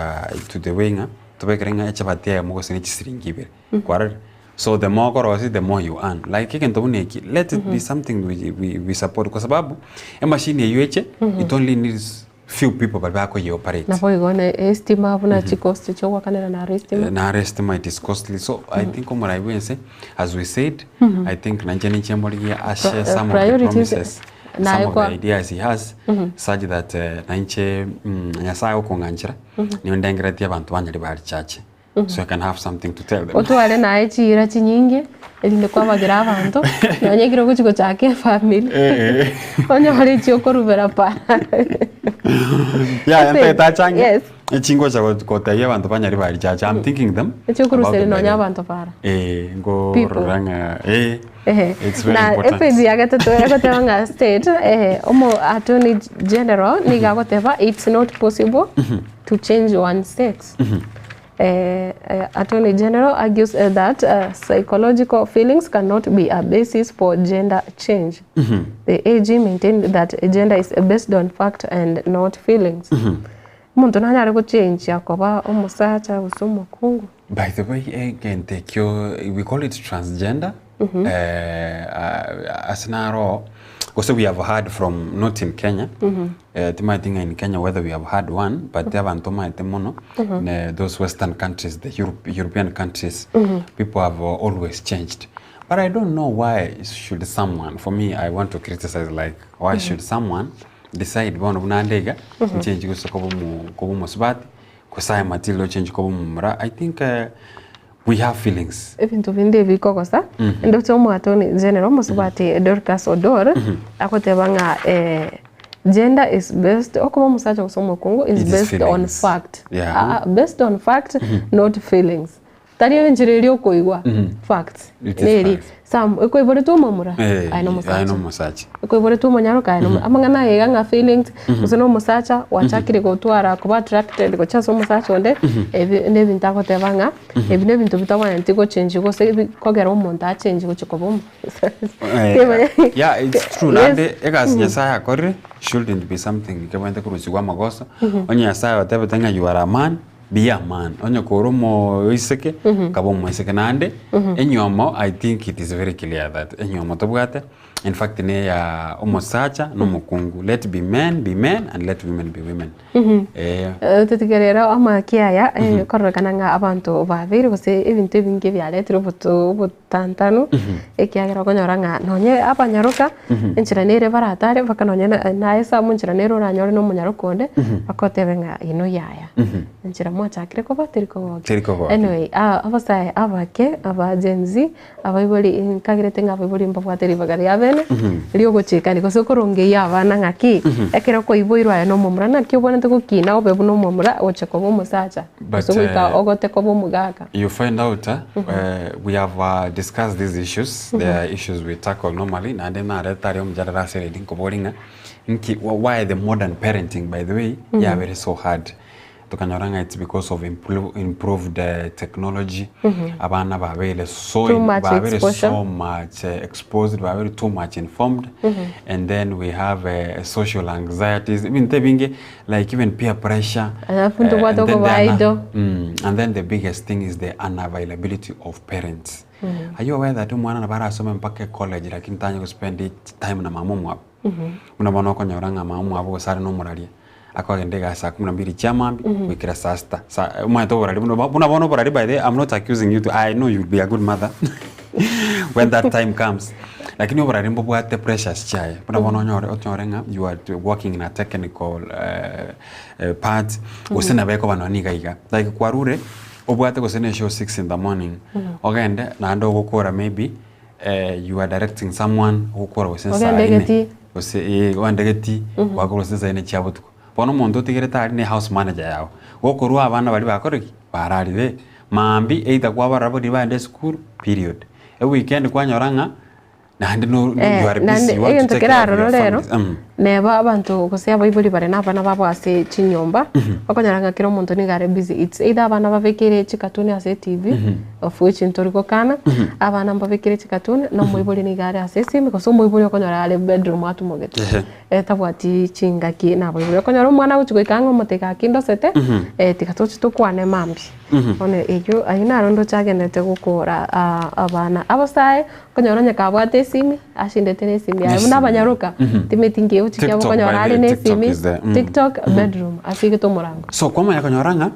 to the way ng'a tobekere ng'a echabati eyemo gose ne chisiringi ibere, kwarorire? So the more okorosia the more you earn. Like egento buna eki let it be something we we we support kwa sababu emachine eywo eche it only needs few people baria bakoye operate. Naboigo ne estima buna chicost chiogoakanera naro estima. Naro estima it is costly so I think omorai bwense as we said I think nainche ninche mborigie ashe some of the Priorities promises naye some of the kwa ideas he has such that nainche Nyasaye okong'anchera nigo ndengeretie abanto banyari barichache so I can have something to tell them. Otware naye chiira chinyinge. Erinde kwabagera abanto, nonya ekero ogochia gochaka efamiri, onyore echio okorubera para. Yaya ntagete achange Yes. echingocha go- gotebia abanto banyari bari chacha I'm thinking them Echio okoruseria about nonya them. abanto para. Eh, nkorora ng'a eh, Ehe. it's very Na important. epage ya gatato egoteba ng'a state eh, omo attorney general nigo agoteba it's not possible to change one sex. Attorney General argues that psychological feelings cannot be a basis for gender change. The AG maintained that gender is based on fact and not feelings. Omonto nanyare gochenjia koba omosacha gose omokungu? By the way, egento ekio we call it transgender ase naro gose we have heard from not in Kenya Timaeti ng'a in Kenya whether we have had one but abanto omanyete mono ne those western countries the Europe, European countries people have always changed but I don't know why should someone for me I want to criticize like why should someone decide bono buna ande iga nchange gose koba omo koba omosubati gose aye Matilda ochange koba omomura I think we have feelings. Ebinto binde ebikogosa, ndoche omoattorney general omosubati Dorcas Odor agoteba ng'a gender is based okoba omosacha gose omokungu is It is based on feelings. fact Yeah. Aa based on fact not feelings. Tari enchera eria okoigwa facts It is neri facts. some ekoiboretwe omomura Eh, aye aye nomosacha nomosacha. Ekoiboretwe omonyaroka aye nomo amang'ana aya iga ng'a feelings gose na omosacha gwachakire gotwara koba attracted gochia ase omosacha onde ebi nebinto agoteba ng'a ebi nebinto bitabwenereti gochenji gose bikogera omonto achenji gochia koba omo Eh, yeah, it's true. Yes. Naende egasi Nyasaye akorire shouldn't be something kebwenerete korusigwa amagoso. Onye Nyasaye otebete ng'a you are a man, be a man. Onye kore omoiseke, kaba omoiseke. Naende enyiomo I think it is very clear that enyiomo tobwate In fact ne ya omosacha na omokungu let be men be men and let women be women eh. Totige rero amaki aya kororekana ng'a abanto babeire gose ebinto ebinge biaretire oboto obotantanu ekiagera okonyora ng'a nonye abanyaroka enchera nere baratare mpaka nonye naye some enchera nere oranyore na omonyaroka onde akotebe ng'a inwe yaya. Enchera mwachakire koba teri kogokia. Teri kogokia. Anyway abasae abake aba Gen Z Abaibori, nkagerete ng'a abaibori mbabwate ribaga ria bene riogochikani gose okorongeyia abana ng'aki, ekero kwaiboirwe aye nomomura naki obwenerete gokina obe buna omomura gochia koba omosacha But, gose goika eh, ogote koba omogaka. You find out eh, eh, we have uh, discussed these issues mm -hmm. There are issues we tackle normally naende nareta aria omojadala ase eredi nkobori ng'a nki why the modern parenting by the way mm -hmm. yabere so hard Tokanyora ng'a it's because of improved technology, abana babeire so Too much babeire exposure. so much exposed, babeire too much informed, and then we have social anxieties, ebinto ebinge like even peer pressure. Alafu ntobwate and then the okoba idle. and then the biggest thing is the unavailability of parents. Are you aware that omwana nabo arasome mpaka ecollege lakini tanya gospend time na mama omwabo? Buna bono okonyora ng'a mama omwabo gose are nomoraria. Akogenda egasi saa kumi na mbili chia mambia goikera saa sita. Sa omanyete oborari buna buna bono oborari by the way I'm not accusing you to I know you'll be a good mother when that time comes. Lakini oborari mbobwate pressures chiaye. Buna bono onyore onyore ng'a you are working in a technical part gose nabo ekoba nonye niga iga. Like kwarure obwate gose na eshow 6 in the morning ogende naende ogokora maybe you are directing someone ogokora gose saa Ogende ine egetii. gose eh ogende egetii gwakora gose saa ine chia botuko. Bono omonto otigerete aria ne house manager yago, gokorwa abana baria bakore ki? Bararire, maambia either kwabarora boria baende esukuru period. Eweekend kwanyora ng'a naende no Eh, you are busy naende you want to egento take care of keraroro your rero families. neba abanto gose abaibori bare na abana babo ase chinyomba, okonyora ng'a kera omonto nigo are busy, it's either abana babekeire chikatuni ase etv, of which ntori gokana, abana mbabekire chikatuni, na omoibori nigo are ase esimi, gose omoibori okonyora are bedroom atumogete, Ehe. tabwati chingaki na abaibori. Okonyora omwana agochi goika ang'e omotebia gaki ndosete, tiga toche tokwane mambia. Bono eyio ayio naro ndoche agenderete gokora abana. Abasae, okonyora onye kabwate esimi, ashindete na esimi yaye, buna abanyaroka, timeti nkegochi kiabo TikTok, okonyora by the are way, na TikTok esimi, is there. TikTok, bedroom, asigete omorango. So kwamanya konyora ng'a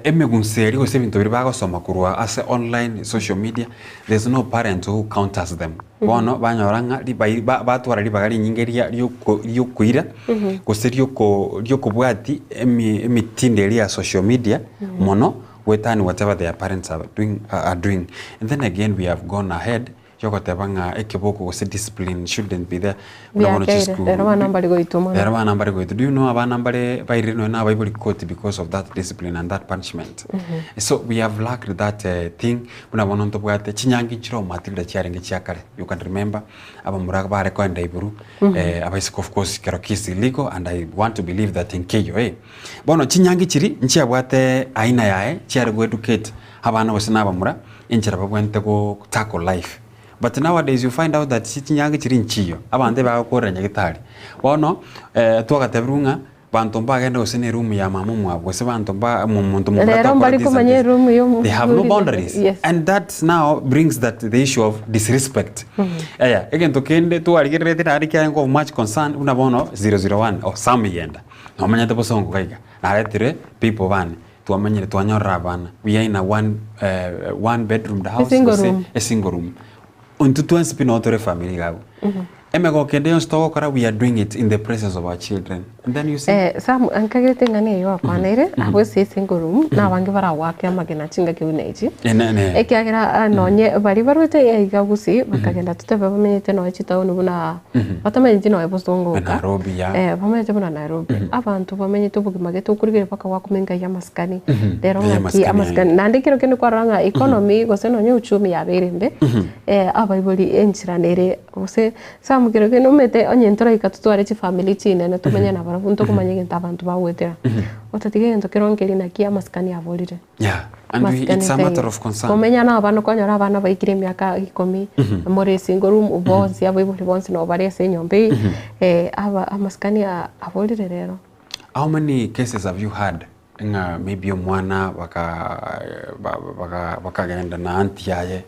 Emegunso eria gose ebinto biria bagosoma korwa ase online social media, there's no parent who counters them. Bono banyora ng'a ribai ba batwara ribaga rinyinge ria rioko riokoira gose rioko riokobwati emi emitindo eria ya social media mono. Goetani whatever their parents are doing, are doing. And then again we have gone ahead yogoteba ng'a ekeboko gose discipline shouldn't be there buna bono Biakeire, chisukuru. rero abana mbari goitwa mono. Rero abana mbari goitwa. Do you know abana mbare bairire nonya na abaibori koti because of that discipline and that punishment. So we have lacked that eh, thing buna bono ntobwate chinyangi nchire omatilda chiarenge chia kare. You can remember abamura bare koenda iburu eh, abaiseke of course kero ki is illegal and I want to believe that nkeiyo eh. Bono chinyangi chiria nchiabwate aina yaye chiare go educate abana gose na abamura enchera babwenerete go tackle life. But nowadays you find out that chinyangi chiria nchiyo, abanto ebagokorera nyagetari. Bono twagatebiwu ng'a banto mbagende gose na eroom ya mama omwabo gose banto mba omonto momura Rero tokora mbari this and komanya this. eroom ya They have no omoburi. boundaries. Yes. And that now brings that the issue of disrespect. Eya, egento kende twarigerereti naende kiarenge of much concern buna bono 001 or Sam Yenda. Nomanyete bosongo iga iga, naretire people bane, twamenyire twanyorire abana, we are in a one, eh, one bedroomed house, A single gose room. a single room. Intwe twensi pi noo tore efamiri iga abwo. Emegoko ende yonsi togokora we are doing it in the presence of our children. And then you see. Eh, Sam, nkagete ng'a niyo gwakwaneire, abwo ase esingle room, na abange baragwake amagena chingaki buna echi. Ene- ene. Ekiagera ah, nonye baria barwete aiga gusii, bakagenda totebe bamenyete nonya chitaoni buna Batamenyeti nonya bosongo oka, Nairobi, ya. eh, bamenyete buna Nairobi. Abanto bamenyete obogima gete okorigereria mpaka gwakumenya ngai amasikani. Rero Ngai ng'aki amasikani amasikani. aye. Naende ekero kende kwarora ng'a economy gose nonya uchumi yabeire embe, abaibori enchera nere gose some kero kende omanyete onye ntoraika totware chifamiri chinene tomenye nabarabwo ntokomanya egento abanto bagoetera. Otatiga egento kero nkeri naki amasikani aborire. Yeah, and we, Masikani it's a matter taiyo. of concern. Komenya na abana okonyora abana baikire emiaka ikomi, more esingle room bonsi abaibori bonsi nabo bare ase enyomba eye, eh, aba amasikani aa aborire rero. How many cases have you heard ng'a maybe omwana baka ba- baka bakagenda na aunty yaye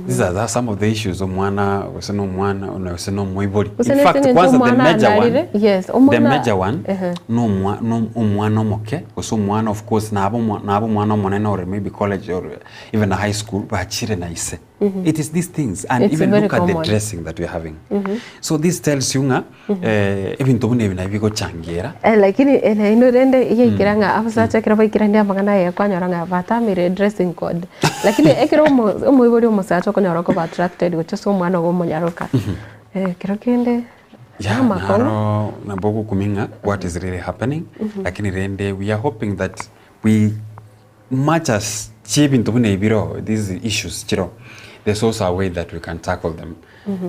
These are some of the issues omwana gose na omwana na gose na omoibori. Gose In nese fact, eng'encho kwanza the omwana major one, anarire, yes, the omwana major one ehe. no omwa- no omwana omoke gose omwana of course nabo omwa- nabo omwana omonene ore maybe college or even a high school bachire na ise. It is these things and It's even very look at the common. dressing that we are having. So this tells you ng'a eh, ebinto buna ebi nabio bigochangiera Eh, lakini eh, nainwe rende yaikera ng'a abasacha ekero baikeranire amang'ana aya kwanyora ng'a batamire dressing code lakini ekero omo- omoibori omosacha okonyora okoba attracted gochia ase omwana ogo omonyaroka eh, kero kende Yeah, amakong'u. naro nabo ogokumia ng'a what is really happening lakini rende we are hoping that we much as chiebinto buna ebi biro these issues chiro there's also a way that we can tackle them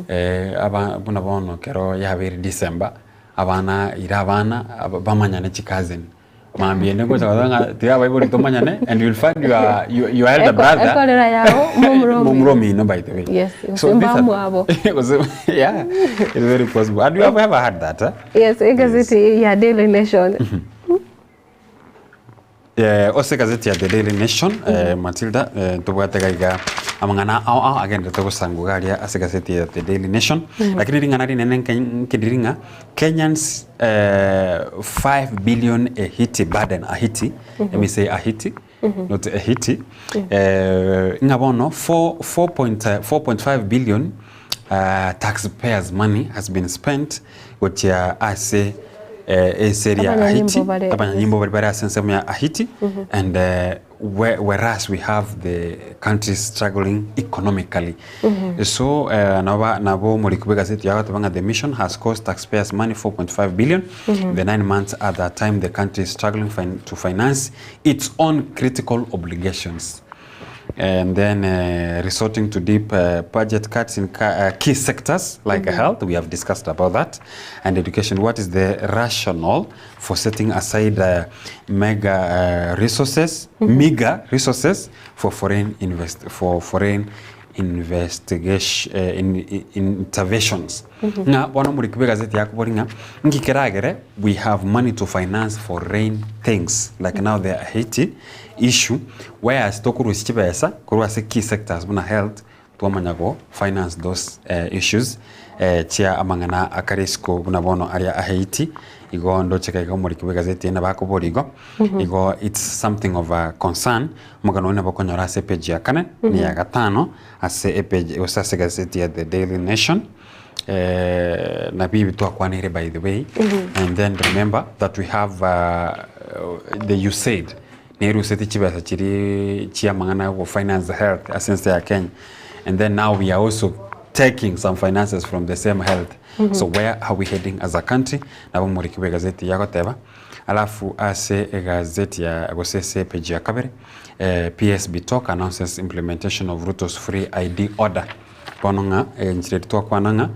eh, aba buna bono kero yabeire December abana ira abana aba bamanyane chicousin mambia ende ngocha goteba ng'a tiga abaibori tomanyane and you'll find your, your, your elder Eko- brother ekorera yao momura omino. momura omino by the way Yes, So gose these are- mbamwabo. gose yeah it's very possible and you have ever had that eh? Yes, egazeti ya Daily Nation. Eh, ase egazeti ya The Daily Nation, eh, Matilda, eh, ntobwate iga iga amang'ana ao ao agenderete gosangwa iga aria ase egazeti ya The Daily Nation. Lakini ring'ana rinene nke- nkeri ng'a Kenyans eh, 5 billion Ahiti burden, Ahiti, let me say Ahiti, not Ahiti, eh, ng'a bono 4, 4.5 billion uh, taxpayers money has been spent gochia ase eh, ense eria Abanyanyimbo Ahiti bare- abanyanyimbo bari bare ase ensemo ya Ahiti and eh, whe- whereas we have the country struggling economically so eh, nabo nabo omoriki bwa egazeti yagoteba ng'a the mission has cost taxpayers money 4.5 billion the 9 months at that time the country is struggling fin to finance its own critical obligations and then uh, resorting to deep uh, budget cuts in ca- uh, key sectors like health, we have discussed about that, and education. What is the rationale for setting aside uh, mega uh, resources, meager resources for foreign invest for foreign investigation uh, in, in, interventions? Ng'a bono omoriki bwa egazeti yakobori ng'a nki keragere we have money to finance foreign things like now the Haiti issue whereas tokorusia chibesa korwa ase key sectors buna health twamanya go finance those eh, issues eh, chia amang'ana akare isiko buna bono aria a Haiti igo ndoche iga iga omoriki bwa egazeti eye nabo akobori igo igo it's something of a concern omogano oyio nabo okonyora ase epage ya kane na ya gatano ase epage gose ase egazeti ya The Daily Nation eh, nabio ebi twakwaneire by the way and then remember that we have uh, the USAID. Neruseti chibesa chiria chia amang'ana ya gofinance health ase ense ya Kenya and then now we are also taking some finances from the same health so where are we heading as a country? Nabo omoriki bwa egazeti eyio agoteba. Alafu ase egazeti ya gose ase epage ya kabere PS Bitok announces implementation of Ruto's free ID order. Bono ng'a enchera eria twakwana ng'a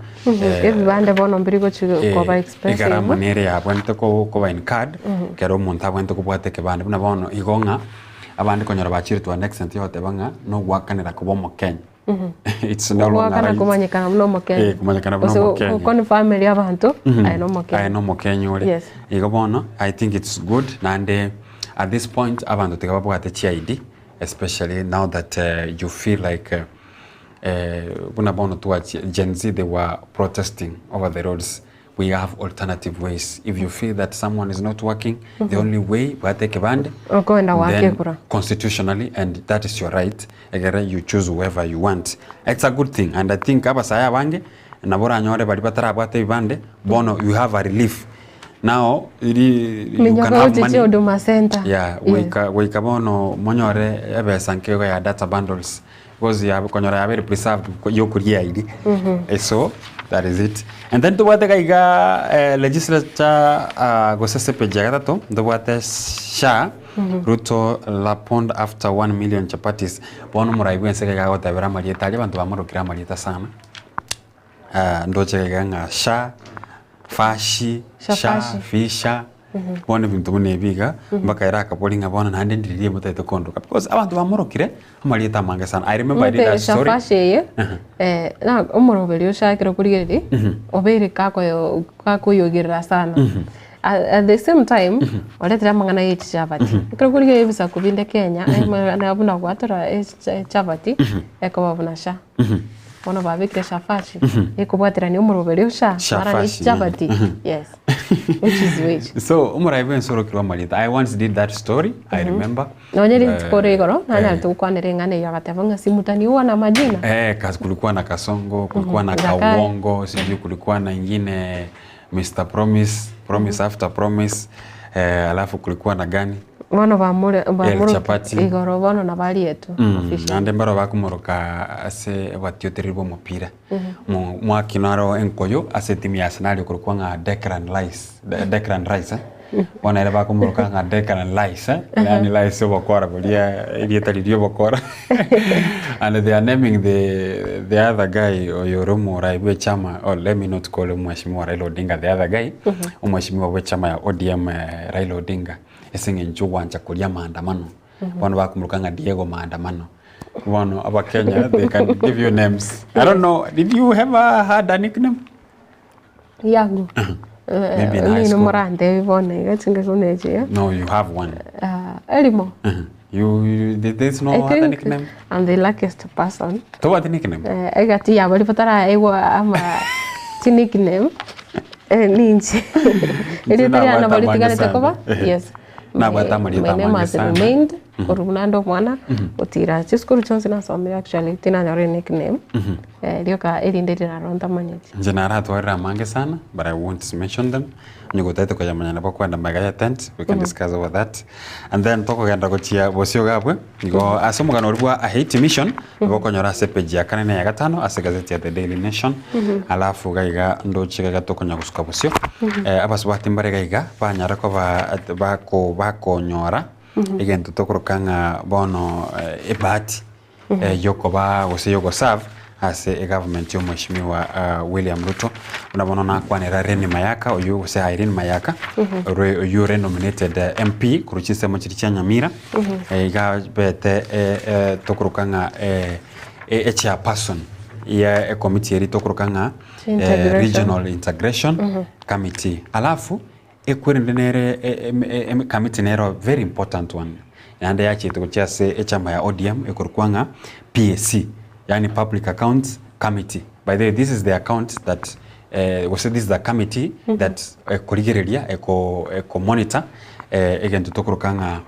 Ebibande bono mbiri gochi koba expensive. Egarama nere yabwenerete koba incurred ekero omonto abwenerete kobwata ekebande. Buna bono igo ng'a abande konyora bachire to an extent yogoteba ng'a nogoakanera koba omokenya. It's no longer Ogoakana right. komanyekana buna omokenya. Eh, komanyekana buna Gose omokenya. goconfirmeria abanto aye nomokenya. Aye nomokenya ore. Yes. Igo bono I think it's good naende at this point abanto tiga babwate chi ID especially now that you feel like Buna bono twachia Gen Z they were protesting over the roads we have alternative ways if you feel that someone is not working the only way bwate ekebande Okoenda goaka then ekura. constitutionally and that is your right egere you choose whoever you want it's a good thing and I think abasae abange nabo oranyore baria batarabwata ebibande bono you have a relief now ri you can Minyoka have gochichia money Huduma Center. yeah Yes. goika goika bono monyore ebesa nke igo ya data bundles Because ya konyora yabeire preserved yokoria eiri so that is it. And then tobwate iga iga legislature gose ase page ya gatato ntobwate SHA Ruto lapond after 1 million chapatis. Bono omorai bwense iga iga agotebera amarieta aria abanto bamorokire amarieta sana. Ndoche iga ng'a SHA, Fashi, SHA, Shafashi. Fisha, bono ebinto buna ebi iga, mpaka ere akabori ng'a bono naende ndiririe motagete kondoka because abanto bamorokire amarieta amange sana. I remember I did Omanyete that story. Shafashi eye, na omoroberi ochakire korigereria, obeire kakoyo kakoyogerera sana. At the same time, oretire amang'ana ya echichabati. Ekero okorigereria ebisaku binde Kenya, amang'ana buna gwatora echabati, ekoba buna sha. Bono babekire shafashi, ekobwaterania omoroberi o sha, mara ne Shafashi, chichabati. Yes. Which is which? So omorai bwensi orokirwe amarieta. I once did that story, I remember. Nonye rituko ria igoro, nanyarete gokwanera eng'ana eyio agateba ng'a simutaniua na majina. Eh, kas, kulikuwa na Kasongo, kulikuwa na Zakayo. Kawongo, sijui kulikuwa na ingine Mr. Promise, Promise after Promise, eh, alafu kulikuwa na gani? Bono bamore bamorokia Chapati. igoro bono nabarietwe officially. Naende mbaro bakomoroka ase abatiotereri b'omopira. Mo- Mwakino aro enkoyo ase etimu ya Arsenal okorokwa ng'a Declan Rice, De- Declan Rice eh. Bono ere bakomoroka ng'a Declan Rice eh, yaani Rice obokora boria erieta riria obokora. And they are naming the the other guy oyo ore omorai bw'echama or let me not call him Mheshimiwa Raila Odinga the other guy, omweshimiwa bw'echama ya ODM Raila Odinga. Ase eng'encho ogwancha koria amaandamano, bono bakomoroka ng'a Diego maandamano. Bono abakenya they can give you names. I don't know, did you ever had a nickname? Yangu. Maybe in high Nino school. morantebi bono iga chingaki buna echi iga. No, you have one. Ah, erimo. You, you, there's no I other think nickname? I'm the luckiest person. Tobwati nickname? Eh, egati ya baria bataraegwa ama chi nickname eh, ninche. Erieta riane nabo nabwate ritigarete amange koba sana. yes. Nabwate amarieta My name amange has sana. remained korwa buna nde omwana gotira chisukuru chionsi nasomire actually tinanyorire nickname eh, rioka erinde rirarwa ntamanyeti. Inche naratwarire amange sana but I won't mention them onye gotagete koyamanya nabo kwenda magega ya tent we can discuss over that and then tokogenda gochia bosio iga abwe igo ase omogano oria bwa a Haiti mission nabo okonyora ase epage ya kane na eya gatano ase egazeti ya The Daily Nation alafu iga iga ndoche iga iga tokonya gosuka bosio abasubati mbare iga iga banyare koba bako bakonyora egento tokoroka ng'a bono ebahati yokoba gose yogoserve ase egovernment ya omweshimiwa William Ruto. Buna bono nakwanera Reni Mayaka oyio gose Irene Mayaka ore oyio ore nominated MP korwa chinsemo chiria chia Nyamira iga abete tokoroka ng'a echairperson ya ecommittee eria tokoroka ng'a Integration. regional integration committee. Alafu Ekwerende nere committee nero very important one naende yachiete gochia ase echama ya ODM ekorokwa ng'a PAC yaani Public Accounts Committee. By the way this is the account that gose this is the committee that ekorigereria eko eko monitor egento tokoroka ng'a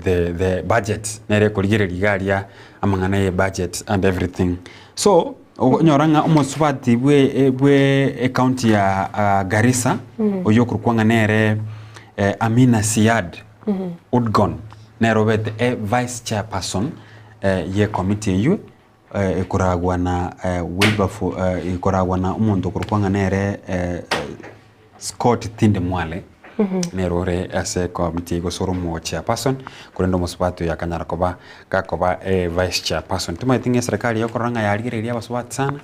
the the budget nere ekorigereria iga aria amang'ana ye budget and everything. So Okonyora ng'a omosubati bwe bwe ecounty ya Garissa oyio okorokwa ng'a nere Amina Siad. Udgon nere obete e vice chairperson ye committee eywo ekoragwa na Wilberforce ekoragwa na omonto okorokwa ng'a nere Scott Tinde Mwale nere ore ase ecommittee eywo gose ore omo chairperson korende omosubati oyo akanyara koba gakoba e vice chairperson. Tomanyeti ng'a eserekari egokorora ng'a yarigereria abasubati sana.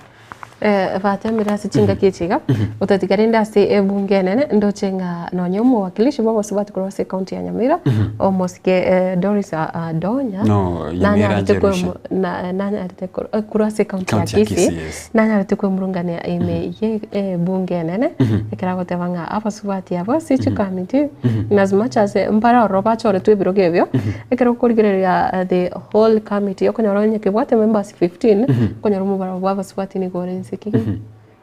Batemire ase chingaki echi iga, gotatiga rende ase ebunge enene, ndoche ng'a nonye omowakilishi bw'abasubati korwa ase ecounty ya Nyamira, omosike Doris Adonya, No, Nyamira nanyarete Jerusha. kwemo- na- nanyarete kor- korwa ase ecounty ya County ya Kisii, Kisii, yes. nanyarete kwemurungania ime ye ebunge enene, ekero agoteba ng'a abasubati abo ase chikamiti, in as much as mbare ororo bachoretwe ebirogo ebio, ekero okorigereria the whole committee okonyora onye kebwate members 15 okonyora omobaro bwa abasubati nigo ore inse kegima.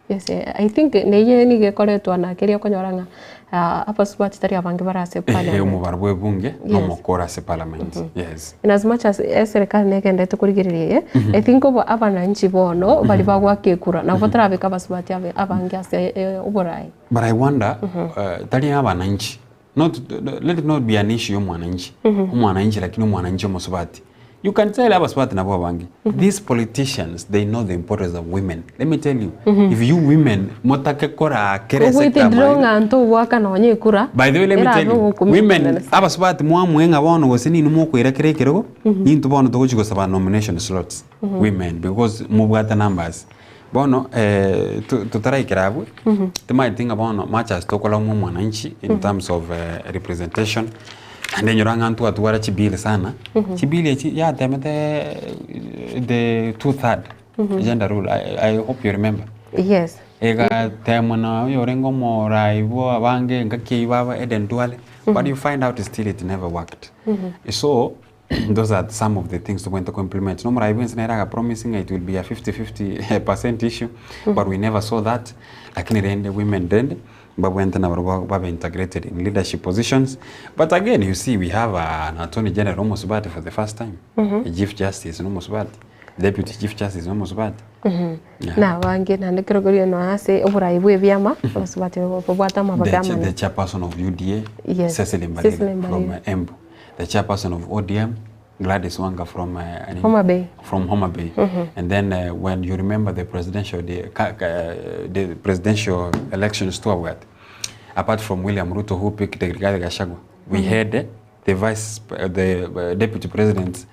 Yes I think neye nigo ekoretwa na keria okonyora ng'a abasubati tari abange bare ase Ehe, parliament. omobaro bwa ebunge Yes. nomokoro ase parliament. Yes. In as much as eserekari negenderete korigereria eye, I think obo abananchi bono baria bagoaka ekura nabo batarabeka abasubati abe abange ase oborai. But I wonder, tari abananchi, not, let it not be an issue ya omwananchi, omwananchi lakini omwananchi omosubati. You can tell abasubati nabo abange, these politicians they know the importance of women. Let me tell you, if you women motake koraa kera sector Ogoitindira amaene- ng'a ntogwaka nonya ekura, By the way, let me tell erabe you, ogokumia women okonene sana. abasubati mwamue ng'a bono gose ninwe mokoira kera ekerogo, nintwe bono togochi gosaba nomination slots, women, because mobwate numbers. Bono totaraikera abwo, timanyeti ng'a bono much as tokorama omwananchi in terms of representation, naende inyora ng'a ntwatwara chibill sana, chibill echi yatemete the two third gender rule, I hope you remember. Yes. Egatemwa na oyorenge omorai bwa abange engaki eywo baba Eden Duale, but you find out still it never worked. So. Those are some of the things tobwenerete ko implement. Na omorai bwensi nere aga promise ng'a it will be a 50 50 percent issue, but we never saw that. Lakini rende women rende mbabwenerete nabarobwo babe integrated in leadership positions. But again you see we have an attorney general omosubati for the first time, chief justice nomosubati, deputy chief justice nomosubati. Yeah. Na abange naende ekero keria nonya ase oborai bwa ebiama, abasubati babwate amabaga The, the amanene. chairperson of UDA, Yes, Cecily Mbarire Cecily from Mbarire. Embu. The chairperson of ODM, Gladys Wanga from Homa Bay. From Homa Bay. And then when you remember the presidential the, the presidential elections twabwate, apart from William Ruto who picked Rigathi Gachagua, we had the vice the deputy president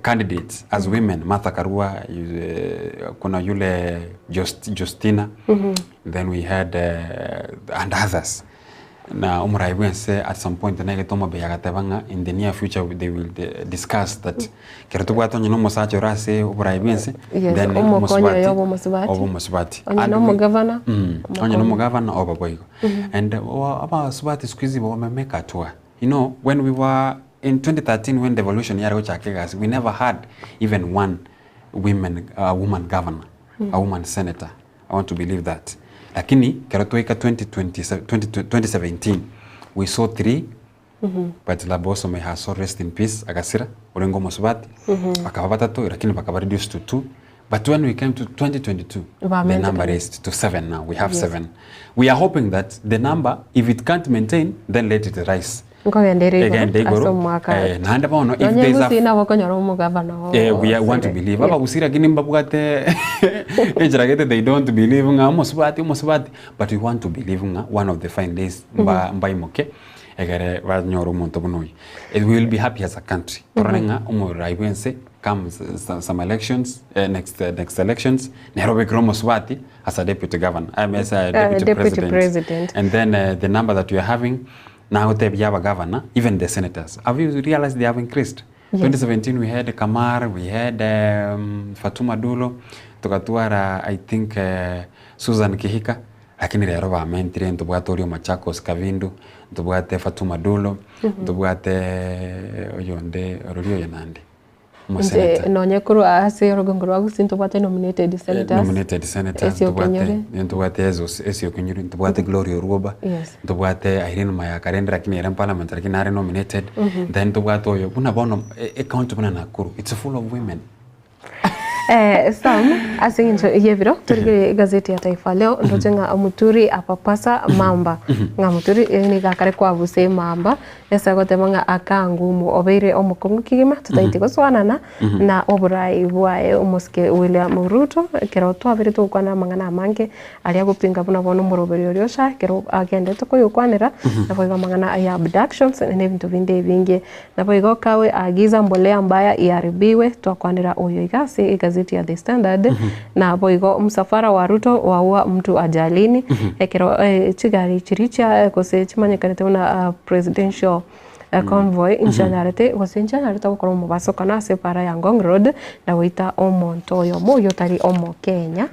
candidates as women, Martha Karua, kuna yule Just, Justina, then we had and others. Na omorai bwense at some point naigete omobe agateba ng'a in the near future they will discuss that kero tobwate onye na omosacha ore ase oborai bwense Yes, then omokonyi omosubati oyo obe omosubati. obe omosubati. Onye And na we- omogavana, onye na omokonyi. omogavana obe boigo. And abasubati siku hizi wamemake hatua. You know when we were in 2013 when devolution yare gochaka egasi we never had even one women, a woman governor, a woman senator. I want to believe that. Lakini kero twaika 2020, 2017 we saw three but Laboso may her soul rest in peace agasira orenge omosubati bakaba batato lakini bakaba reduced to two but when we came to 2022 the Bamentekana. number raised to seven now we have Yes. seven we are hoping that the number if it can't maintain then let it rise Nkogenda ere igoro Egende ase igoro omwaka. naende bono if Nonye there is a Gusii nabo okonyora omogavana oo We are want to Osire. believe abagusii lakini mbabwate enchera gete they don't believe ng'a omosubati omosubati but we want to believe ng'a one of the fine days mba mbaimoke egere banyore omonto buna oyio. We will be happy as a country torore ng'a omorai bwense come some elections next next elections nere obekire omosubati as a deputy governor as a deputy, deputy president. president. And then the number that we are having Nagotebia abagavana, even the senators, have you realized they have increased? Yes. 2017 we had Kamar, we had Fatuma Dulo, togatwara I think Susan Kihika, lakini rero bamentire ntobwate oria o Machakos Kavindu, ntobwate Fatuma Dulo, ntobwate oyonde orori oyo nande. Inche Omoseneta. nonye korwa ase orogongo rwa Gusii ntobwate nominated senators. Nominated senators Esio ntobwate Kenyuri. ntobwate Esio Kenyuri, ntobwate Gloria Orwoba, Yes. ntobwate Irene Mayaka rende lakini ere parliament lakini nare nominated. Then ntobwate oyo buna bono e- ecounty buna Nakuru it's full of women. Eh, Sam, ase eng'encho y'ebiro torigere egazeti ya Taifa Leo ndoche ng'a Muturi apapasa mamba ng'a Muturi eh, nigo akare kwabusa emamba ase agoteba ng'a aka ngumu obeire omokong'u kegima totaiti gosoanana na oborai bwaye omosike William Ruto ekero twabere togokwana amang'ana amange aria agopinga buna bono omoroberi oria ocha ekero agendete koyokwanera naboigo amang'ana ya abductions na ebinto binde ebinge. Naboigo kawe aagiza mbolea mbaya iharibiwe, twakwanera oyo iga ase egazeti ya The Standard, naboigo msafara wa Ruto waua mtu ajalini, ekero chigari chiria chia gose chimanyekanete buna presidential convoy nchianyarete gose nchianyarete gokora omobasokano ase epara ya Ngong Road na goita omonto oyomo oyio otari omokenya,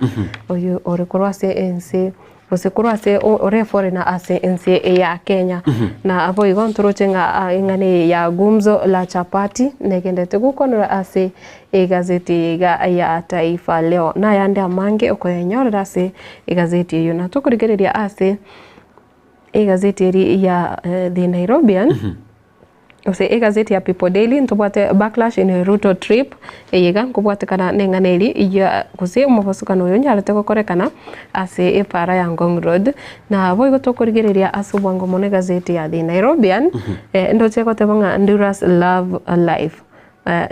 oyio ore korwa ase ense gose korwa ase ore foreigner ase ense ya Kenya. Na boigo ntoroche ng'a eng'ana eye ya Gumzo la Chapati negenderete gokwanera ase egazeti eye iga ya Taifa Leo. Nayande amange okoyenyorera ase egazeti eyio. Na tokorigereria ase egazeti eri ya The Nairobian, Gose egazeti ya People Daily ntobwate backlash in Ruto trip, eye iga nkobwatekana neng'ana eri ya gose omobosokano oyo onyarete gokorekana ase epara ya Ngong Road. Na boigo tokorigereria ase obwango mono egazeti ya The Nairobian, ndoche egoteba ng'a Ndura's love life,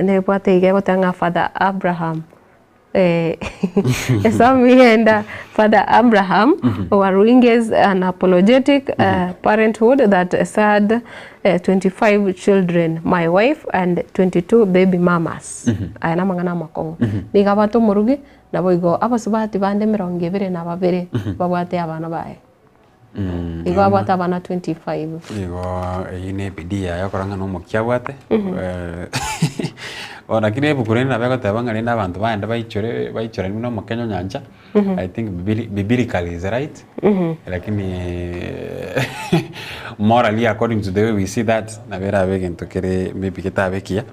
nebwate iga egoteba ng'a Father Abraham. Esamienda Father Abraham Waruinge's unapologetic parenthood that sad 25 children, my wife and 22 baby mamas. Aya namang'ana amakong'u. Nigo abwate omorugi naboigo abasubati bande emerongo ebere na babere babwate abana baye. Igo abwate abana 25. Igo eyio ne ebidii yaye okora ng'a nomokia abwate, bono lakini ebuku rende nabo egoteba ng'a rende abanto bagende baichore baichorani buna omokenya onyancha, I think biblically is right, lakini morally according to the way we see that, nabo erabe egento kere maybe getabe ekiya,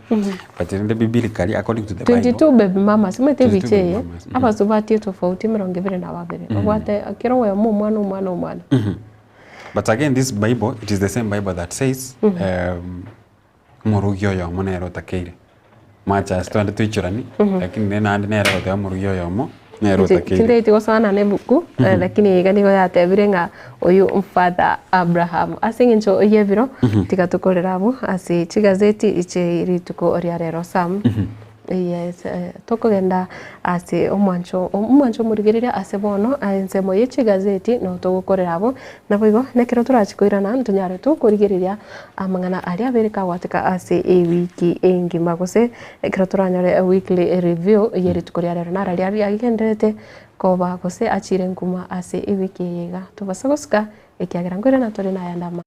but rende biblically according to the bible. 22 baby mamas, omanyete 22 ebicha baby eye, mamas, abasubati etofauti emerongo ebere na babere, babwate kera oyomo omwana omwana omwana. But again this bible, it is the same bible that says, omorugi oyomo nere otakeire. Much as twende toichorani, lakini rende naende nere ogoteba omorugi oyomo nere otakeire. Tintageti gosoana na ebuku, lakini iga nigo yatebire ng'a oyo Father Abraham. Ase eng'encho y'ebiro, tiga tokorere abwo ase chigazeti chie rituko ria rero. Sam. Yes, tokogenda ase omwancho omwancho omorigereria ase bono ensemo ye chigazeti no togokorera abwo, naboigo nekero torachi koirana ntonyare tokorigereria amang'ana aria abere kagwateka ase ewiki engima gose ekero toranyore weekly review ye rituko ria rero naro riaria riagendererete koba gose achire nkuma ase ewiki eye iga. Tobasa gosuka ekiagera nkoirana tore nayande ama.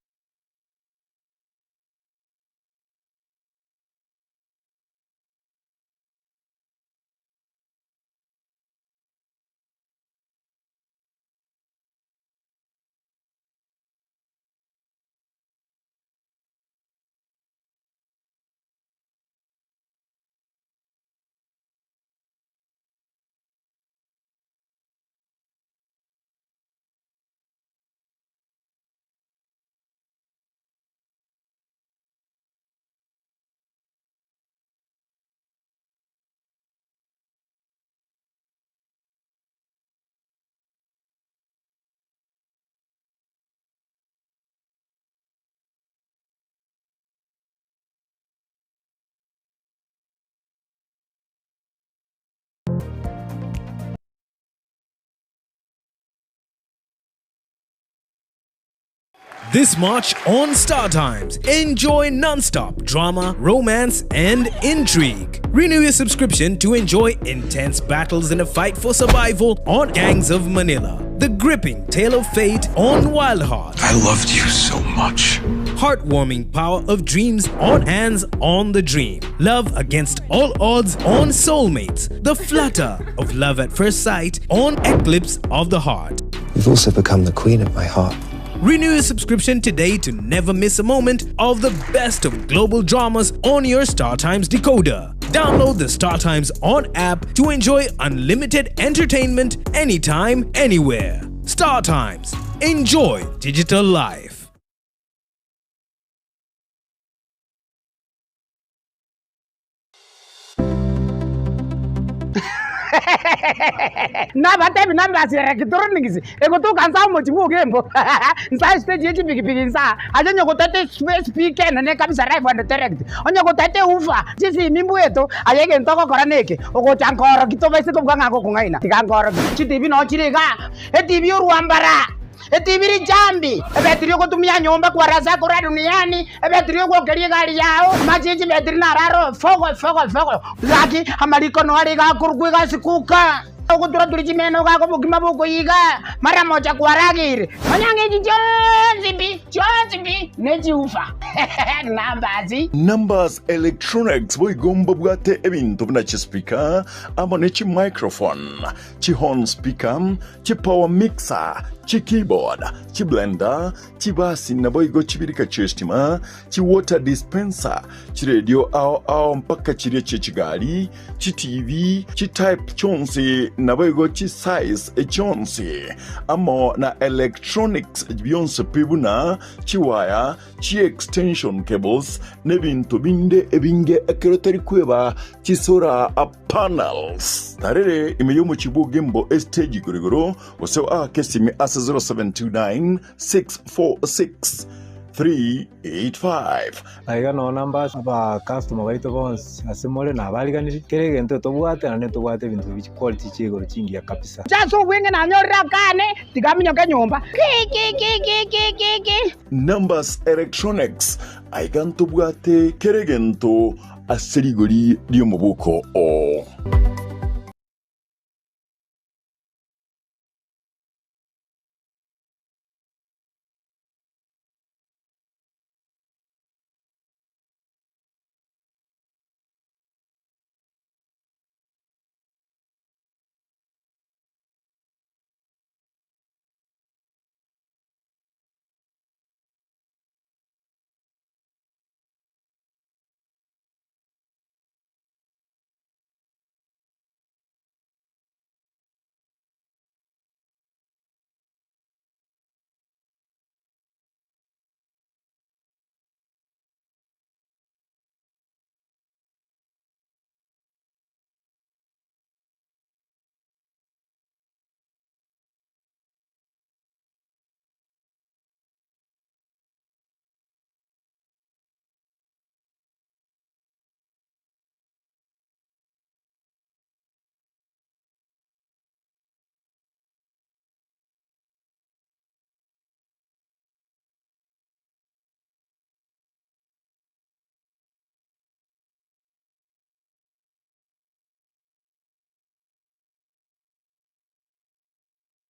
This March on Star Times, enjoy non-stop drama, romance, and intrigue. Renew your subscription to enjoy intense battles in a fight for survival on Gangs of Manila, the gripping tale of fate on Wild Heart. I loved you so much. Heartwarming power of dreams on Hands on the Dream. Love against all odds on Soulmates. The flutter of love at first sight on Eclipse of the Heart. You've also become the queen of my heart. Renew your subscription today to never miss a moment of the best of global dramas on your StarTimes decoder. Download the StarTimes On app to enjoy unlimited entertainment anytime, anywhere. StarTimes. Enjoy digital life. Nabatebi numbers electronics egotoka nsa omochi bwa Ogembo nsa estage ye chipikipiki nsa aye onye gotete speaker enene kabisa live and direct onye gotete woofer chisimi mbweto aye egento ogokora neke ogocha nkoroki tobaise kobuga ng'a ngokong'aina tiga nkoroki chitibi noo chire igaa etibi orwambara. Etibi richambi, ebetiri ogotumia nyomba kwarasa korwa duniani, ebetiri ogwokeria egari yao, amache ye chibetiri nararo fogo fogo fogo. Gaki amariko noare iga akorokwa egasi kuka, ogotura-turia chimeno gaka obokima bokoiga, mara mocha kwarageire. Manya ng'a echi chionsi pi, chionsi pi, nechiufa. Numbers. Numbers Electronics boigo mbabwate ebinto buna chispeaker amo ne chimicrophone, chihorn speaker, Chipower mixer, chikeyboard, chiblender, chibasi naboigo chibirika chi'estima, chiwater dispenser, chiredio ao ao mpaka chiria chi'echigari, chiTV, chitype chionsi naboigo chisize chionsi, amo na electronics bionsi pi buna chiwaya, chiextension cables, nebinto binde ebinge ekero tari kweba chisolar panels. Tarere ime y'omochie bw'Ogembo estage igoro igoro, gose oake esimi ase 0729 646 385. Aiga noo namba aba customer baito bonsi ase more nabariganirie, kera egento tobwate naende ntobwate ebinto bi chiquality chia igoro chingiya kabisa. Inche ase obweng'e nanyorire akane, tiga aminyoke nyomba. Kikikikikiki. Numbers Electronics, aiga ntobwate kera egento ase rigori ri'omobuko oo.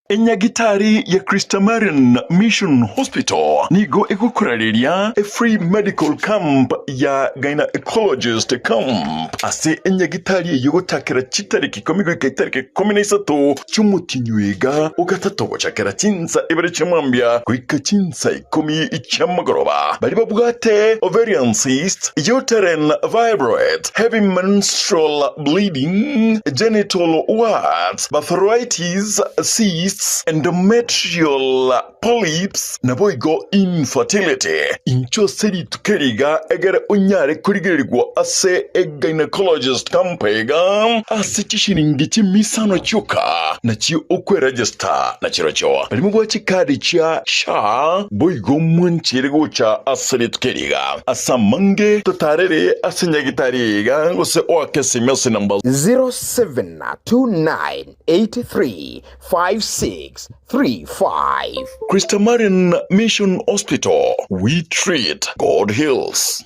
Enyagitari ya Christamarian Mission Hospital nigo egokorareria a free medical camp ya gynaecologist camp ase enyagitari eyio gochakera chitariki ikomi goika etariki 13 chi'omotienyi oiga ogatato gochakera chinsa ibere chia mambia goika chinsa ikomi chi'amagoroba. Baria babwate ovarian cyst, uterine fibroids, heavy menstrual bleeding, genital warts, barthoritis, cysts, endometrial polyps, naboigo infertility. Inchuo ase rituko eri iga egere onyare korigererigwa ase egynecologist camp iga ase chishilingi chimisano chioka nachio okweregister nachirochio. Baria mobwate chikadi chia SHA boigo mwanchire gocha ase rituko eri iga. Ase amange totarere ase nyagitari iga gose oake esimi ase namba 072983 5635. Christamarian Mission Hospital, we treat, God heals.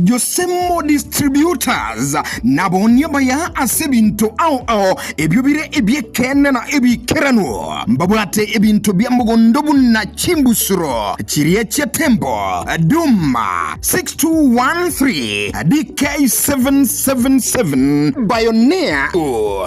Josemo Distributors nabonie abaya ase ebinto ao ao ebio bire ebi'ekeene na ebiikeranu. Mbabwate ebinto bia mogondo buna chimbusuro chiria chia tembo, duma, 6213 DK777 Bioneer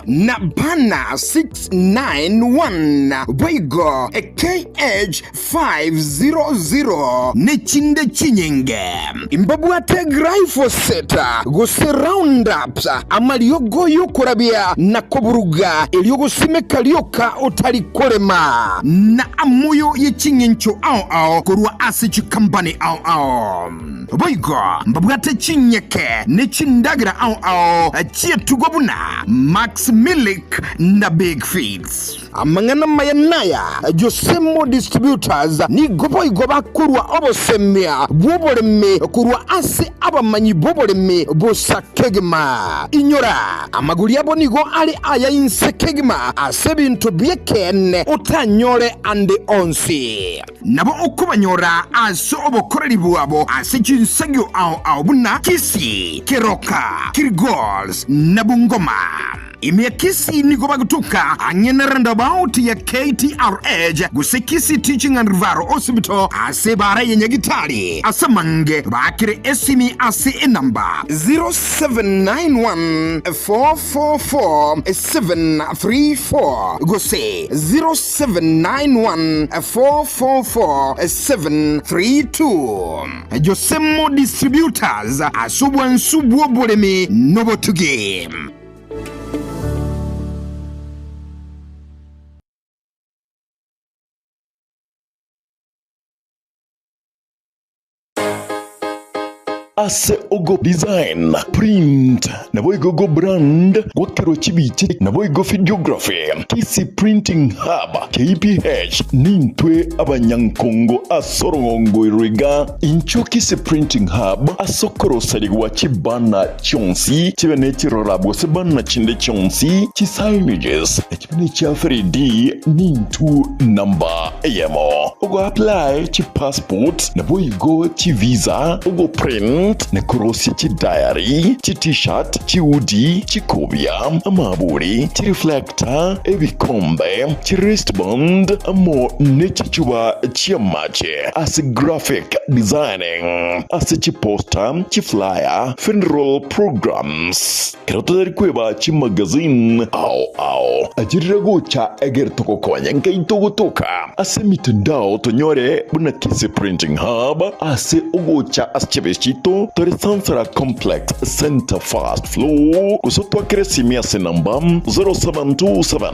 na Banner 691 boigo KH500 nechinde chinyinge. Mbabwate. Glyphosate gose Roundup, amariogo y'okorabia na koburuga, erio gosimeka rioka otari korema. Na amoyo ye ching'encho ao ao korwa ase chikambani ao ao. Boigo mbabwate chinyeke ne chindagera ao ao chi'etugo buna Max Milk na Big Feeds. Amang'ana amaya naya, Josemo Distributors nigo boigo bakorua obosemia bw'oboremi korwa ase abamanyi b'oboremi bosa kegima. Inyora, amagori abo nigo are aya inse kegima ase ebinto bi'ekeene otanyore ande onsi. Nabo okobanyora ase obokoreri bwabo ase chinsagio ao ao buna Kisii, Keroka, Kilgoris na Bungoma. Ime ya Kisii nigo bagotoka ang'e na roundabout ya KTRH gose Kisii Teaching and Referral Hospital ase ebara ya Nyagitari. Ase amange baakere esimi ase enamba 0791 444 734 gose 0791 444 732. Josemo Distributors ase obwansu bw'oboremi nobotugi. Ase ogo design, print, naboigo go brand, gwakerwa chibicha naboigo videography, Kisii Printing Hub, KPH, nintwe abanyankongo ase orogongo ero iga. Inchuo Kisii Printing Hub ase okoroserigwa chibanner chionsi, chibe ne chirora gose banner chinde chionsi, chi signages, chibe ne chia 3D, nintwe namba eyemo. Ogo apply chi passport naboigo chi visa, ogo print na korosia chi diary, chi t-shirt, chi hoodie, chikobia, amaburi, chi reflector, ebikombe, chi wristband amo ne chichuba chi'amache ase graphic designing, ase chi poster, chi flyer, funeral programs. Ekero totari kweba chimagazine ao ao, achirire gocha egere togokonye nkaito gotoka ase emitandao tonyore buna Kisii Printing Hub ase ogocha ase chiabesi chiaito tore Sansara Complex Center First Floor gose otwakere esimi ase enamba 0727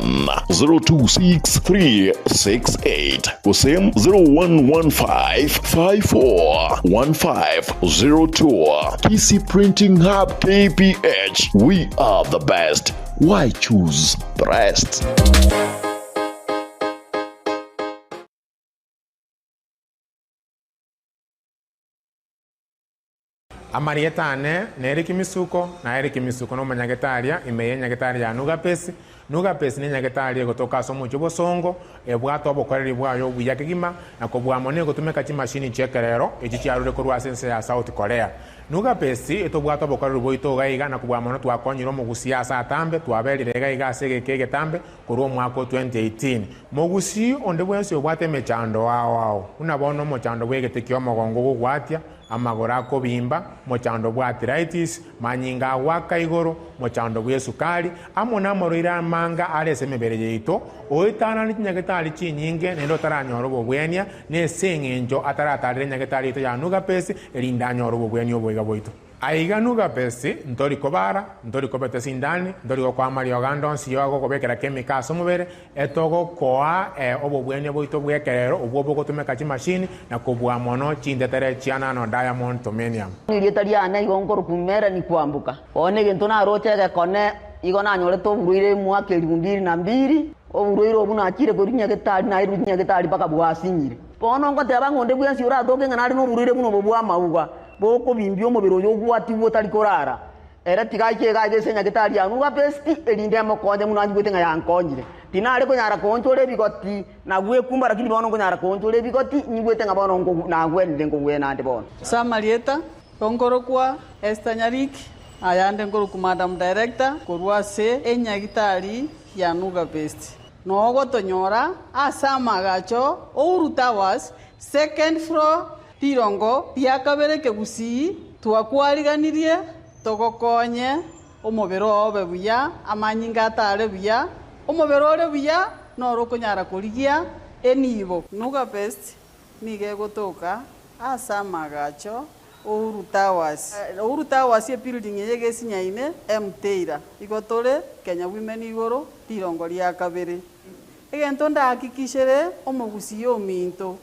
026 368 gose 0115 54 1502 Kisii Printing Hub KPH we are the best why choose the rest? Amarieta ane nere Kimisuko, na ere Kimisuko nomonyagetari ime y'enyagetari ya Nugapesi. Nugapesi nenyagetari egotoka ase omochie obosongo, ebwate obokoreri bwaye obuya kegima, na kobua mono egotumeka chimashini chi'ekerero echi chiarure korwa ase ense ya South Korea. Nugapesi etobwate obokoreri bwaito iga iga, na kobua mono twakonyire omogusii ase atambe, twaberire iga iga ase egeka egetambe korwa omwaka o 2018. Mogusii onde bwensi obwate emechando ao ao, buna bono omochando bw'egete ki'omogongo ogogwatia, amagoro akobimba, mochando bw'arthritis, manyinga agoaka igoro, mochando bw'esukari, amo namarwaire amanga are ase emebere yaito, oetanane chinyagetari chinyinge naende otaranyora obobwenia, nese eng'encho ataratarera enyagetari yaito ya Nugapesi, erinde anyore obobwenia oboiga bwaito. Aiga Nugapesi, ntori kobara, ntori kobeta esindani, ntori gokoa amariogo ande onsi y'ogokobekera chemical ase omobere, Etogokoa obobwenia bwaito bw'ekerero obwo bogotumeka chimashini na kobua mono chintetere chia nano diamond tomenium. Erieta riane igo nkorokwa Melanie Kwamboka. Bono egento naroche egekone igo nanyorete oborwaire mwaka elifu mbili na mbili, oborwaire obwo nachire korwa nyagetari nairwe nyagetari mpaka bwasinyire. Bono ngoteba ng'a onde bwensi oratoke ng'a nare noborwaire buna obo bw'amauga, bokobimbia omobere oyo ogwatigwe otari korara, Ere tiga aiche iga ase enyagetari ya Nugapesti, erinde emokonye buna anyigwete ng'a yankonyire. Tinare konyara koonchora ebigoti na gwekumba, lakini bono nkonyara koonchora ebigoti, nyigwete ng'a bono nagwenire nkogwena ande bono. Ase amarieta, nkorokwa Esther Nyariki, ayande nkorokwa Madam Director korwa ase enyagitari ya Nugapesti. Nogotonyora ase amagacho Uhuru Towers, second floor, Rirongo ria kabere kegusii twakwariganirie togokonye omobere oo obe buya, amanyinga atare buya, omobere ore buya noro okonyara korigia enibo. Nuga Best nigo egotoka ase amagacho. Uhuru Towers. Uhuru Towers ebuilding eye egesinyaine M Taylor. Igo tore Kenya Women igoro rirongo ria kabere. Egento ndahakikishere omogusii ominto,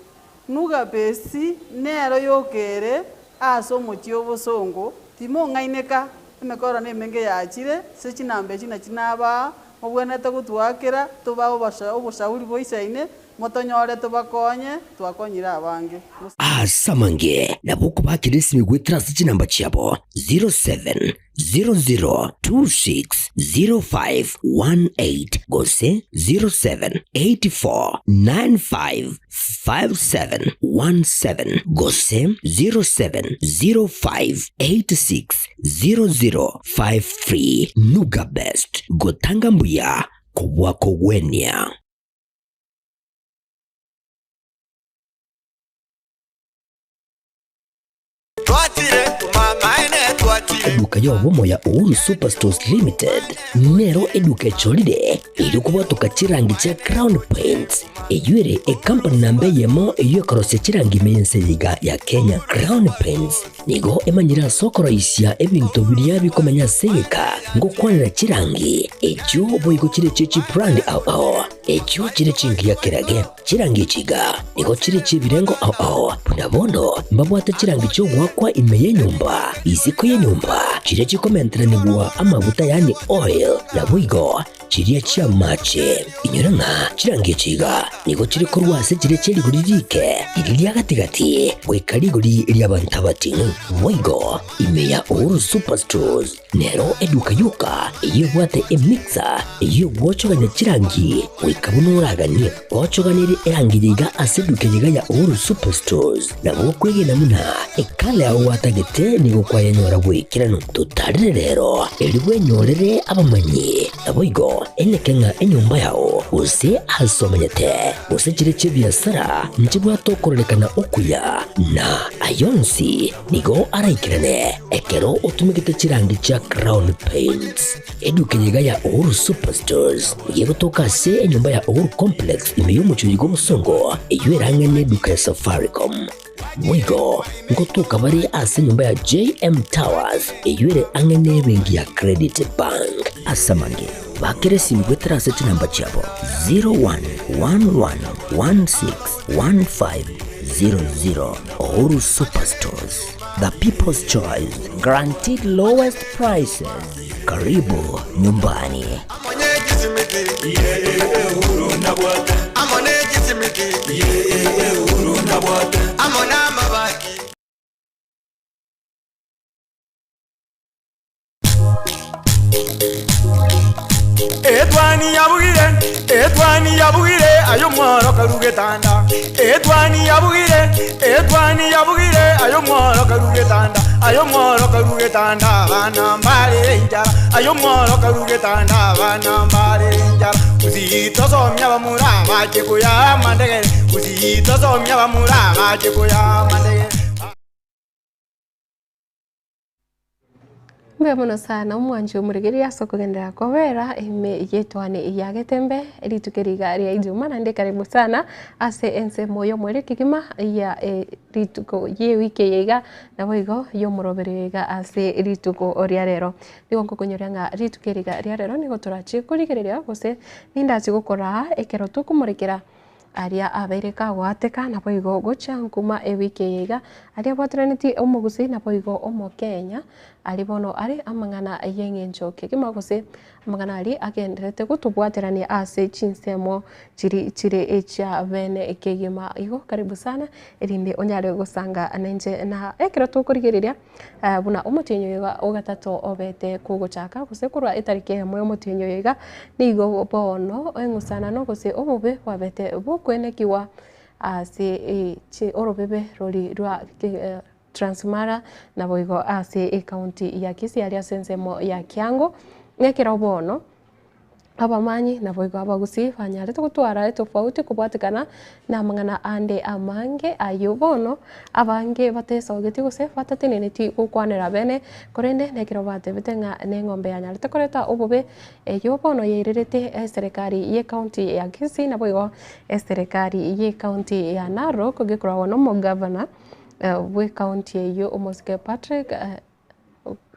Nuga Best nero yokere ase omochie obosongo, timong'aineka, emekoro nemenge yachire, ase chinamba echi nachi nabaa, mobwenerete gotwakera, tobae oboshauri boisaine, motonyore tobakonye, twakonyire abange. Ase amange nabo okobakera esimi goetera ase chinamba chiabo 0700260518 gose 0784955717 gose 0705860053. Nuga Best, gotanga mbuya kobua kogwenia. Eduka y'obomo ya Uhuru Superstores Limited nero eduka echorire erio kobwatoka chirangi chia Crown Paints eyio ere ekampani namba eyemo eyio ekorosia chirangi ime y'ense eye iga ya Kenya. Crown Paints nigo emanyire ase okoroisia ebinto biria bikomenya ase egeka ngokwanera chirangi echio boigo chire chie chibrand ao ao echio chire chingiya kerage. Chirangi echi iga nigo chire chi'ebirengo ao ao, buna bono mbabwate chirangi chi'ogoakwa ime y'enyomba, isiko y'enyomba, chiria chikomenteranigwa amaguta yaani oil, naboigo chiria chi'amache. Inyora ng'a chirangi echi iga nigo chire korwa ase chiria chie rigori riike, riria ria gati-gati, goika rigori ri'abanto abating'u. Boigo ime ya Uhuru Superstores Nero eduka yoka eyio ebwate emixer eyio egwochogania chirangi goika buna oraganie. Gochoganerie erangi eye iga ase eduka eye iga ya Uhuru Superstores nabo okwegena buna ekala yao gwatagete nigo kwayenyora bw'ekeranu. Totarere rero erio bwenyorere abamanyi naboigo eneke ng'a enyomba yao gose ase omenyete gose chire chi'ebiasara nchibwate okororekana okuya na ayonsi Nigo araikerane ekero otumegete chirangi chia Crown Paints. Eduka eye iga ya Uhuru Superstores nigo egotoka ase enyomba ya Uhuru Complex ime y'omochie oyo bw'obosongo eyio erang'e neduka ya Safaricom. Boigo ngotoka bare ase enyomba ya JM Towers eyio ere ang'e nebenki ya Credit Bank. Ase amange, bakera esimi goetera ase chinamba chiabo 0111161500. Uhuru Superstores, the people's choice, guaranteed lowest prices. Karibu nyumbani. Etwani yabugire, etwani yabugire, aye omworo karue getanda. Etwani yabugire, etwani yabugire, aye omworo karue getanda. Aye omworo karue getanda, abana mbare enchara. Aye omworo karue getanda, abana mbare enchara. Gusii tosomia abamura bache koya amandegere. Gusii tosomia abamura bache koya amandegere. Mbuya mono sana omwanchi omoregereria ase okogenderera kobera ime y'etwani ya Getembe rituko eri iga ria Ijumaa naende karibu sana ase ensemo y'omoerio kegima ya rituko y'ewiki eye iga naboigo y'omoroberio iga ase rituko ria rero. Nigo ngokonyoria ng'a rituko eri iga ria rero nigo torache korigereria gose nindache gokoraa ekero tokomorekera Aria abeire kagoateka, naboigo gochia nkuma ewiki eye iga, aria abwateranetie omogusii naboigo omokenya, aria bono are amang'ana y'eng'encho kegima gose amang'ana aria agendererete gotobwaterania ase chinsemo chiria chire echia bene kegima. Igo karibu sana erinde onyare gosanga nainche na ekero tokorigereria buna omotienyi oyo iga ogatato obete kogochaka gose korwa etariki eyemo y'omotienyi oyo iga, nigo bono eng'usanano gose obobe bwabete bokwenekigwa ase chi orobebe roria rwa Transmara naboigo ase ecounty ya Kisii aria ase ensemo ya Kiango, nekero bono. Abamanyi naboigo abagusii banyarete gotwara etofauti kobwatekana namang'ana ande amange ayio bono abange batesogetie gose batateneneti gokwanera bene, korende nekero batebete ng'a neng'ombe yanyarete koreta obobe, eyio bono yairerete eserekari y'ecounty ya Kisii naboigo eserekari y'ecounty ya Narok gekoragwa na omogavana. Bw'ekaunti eyio omosike Patrick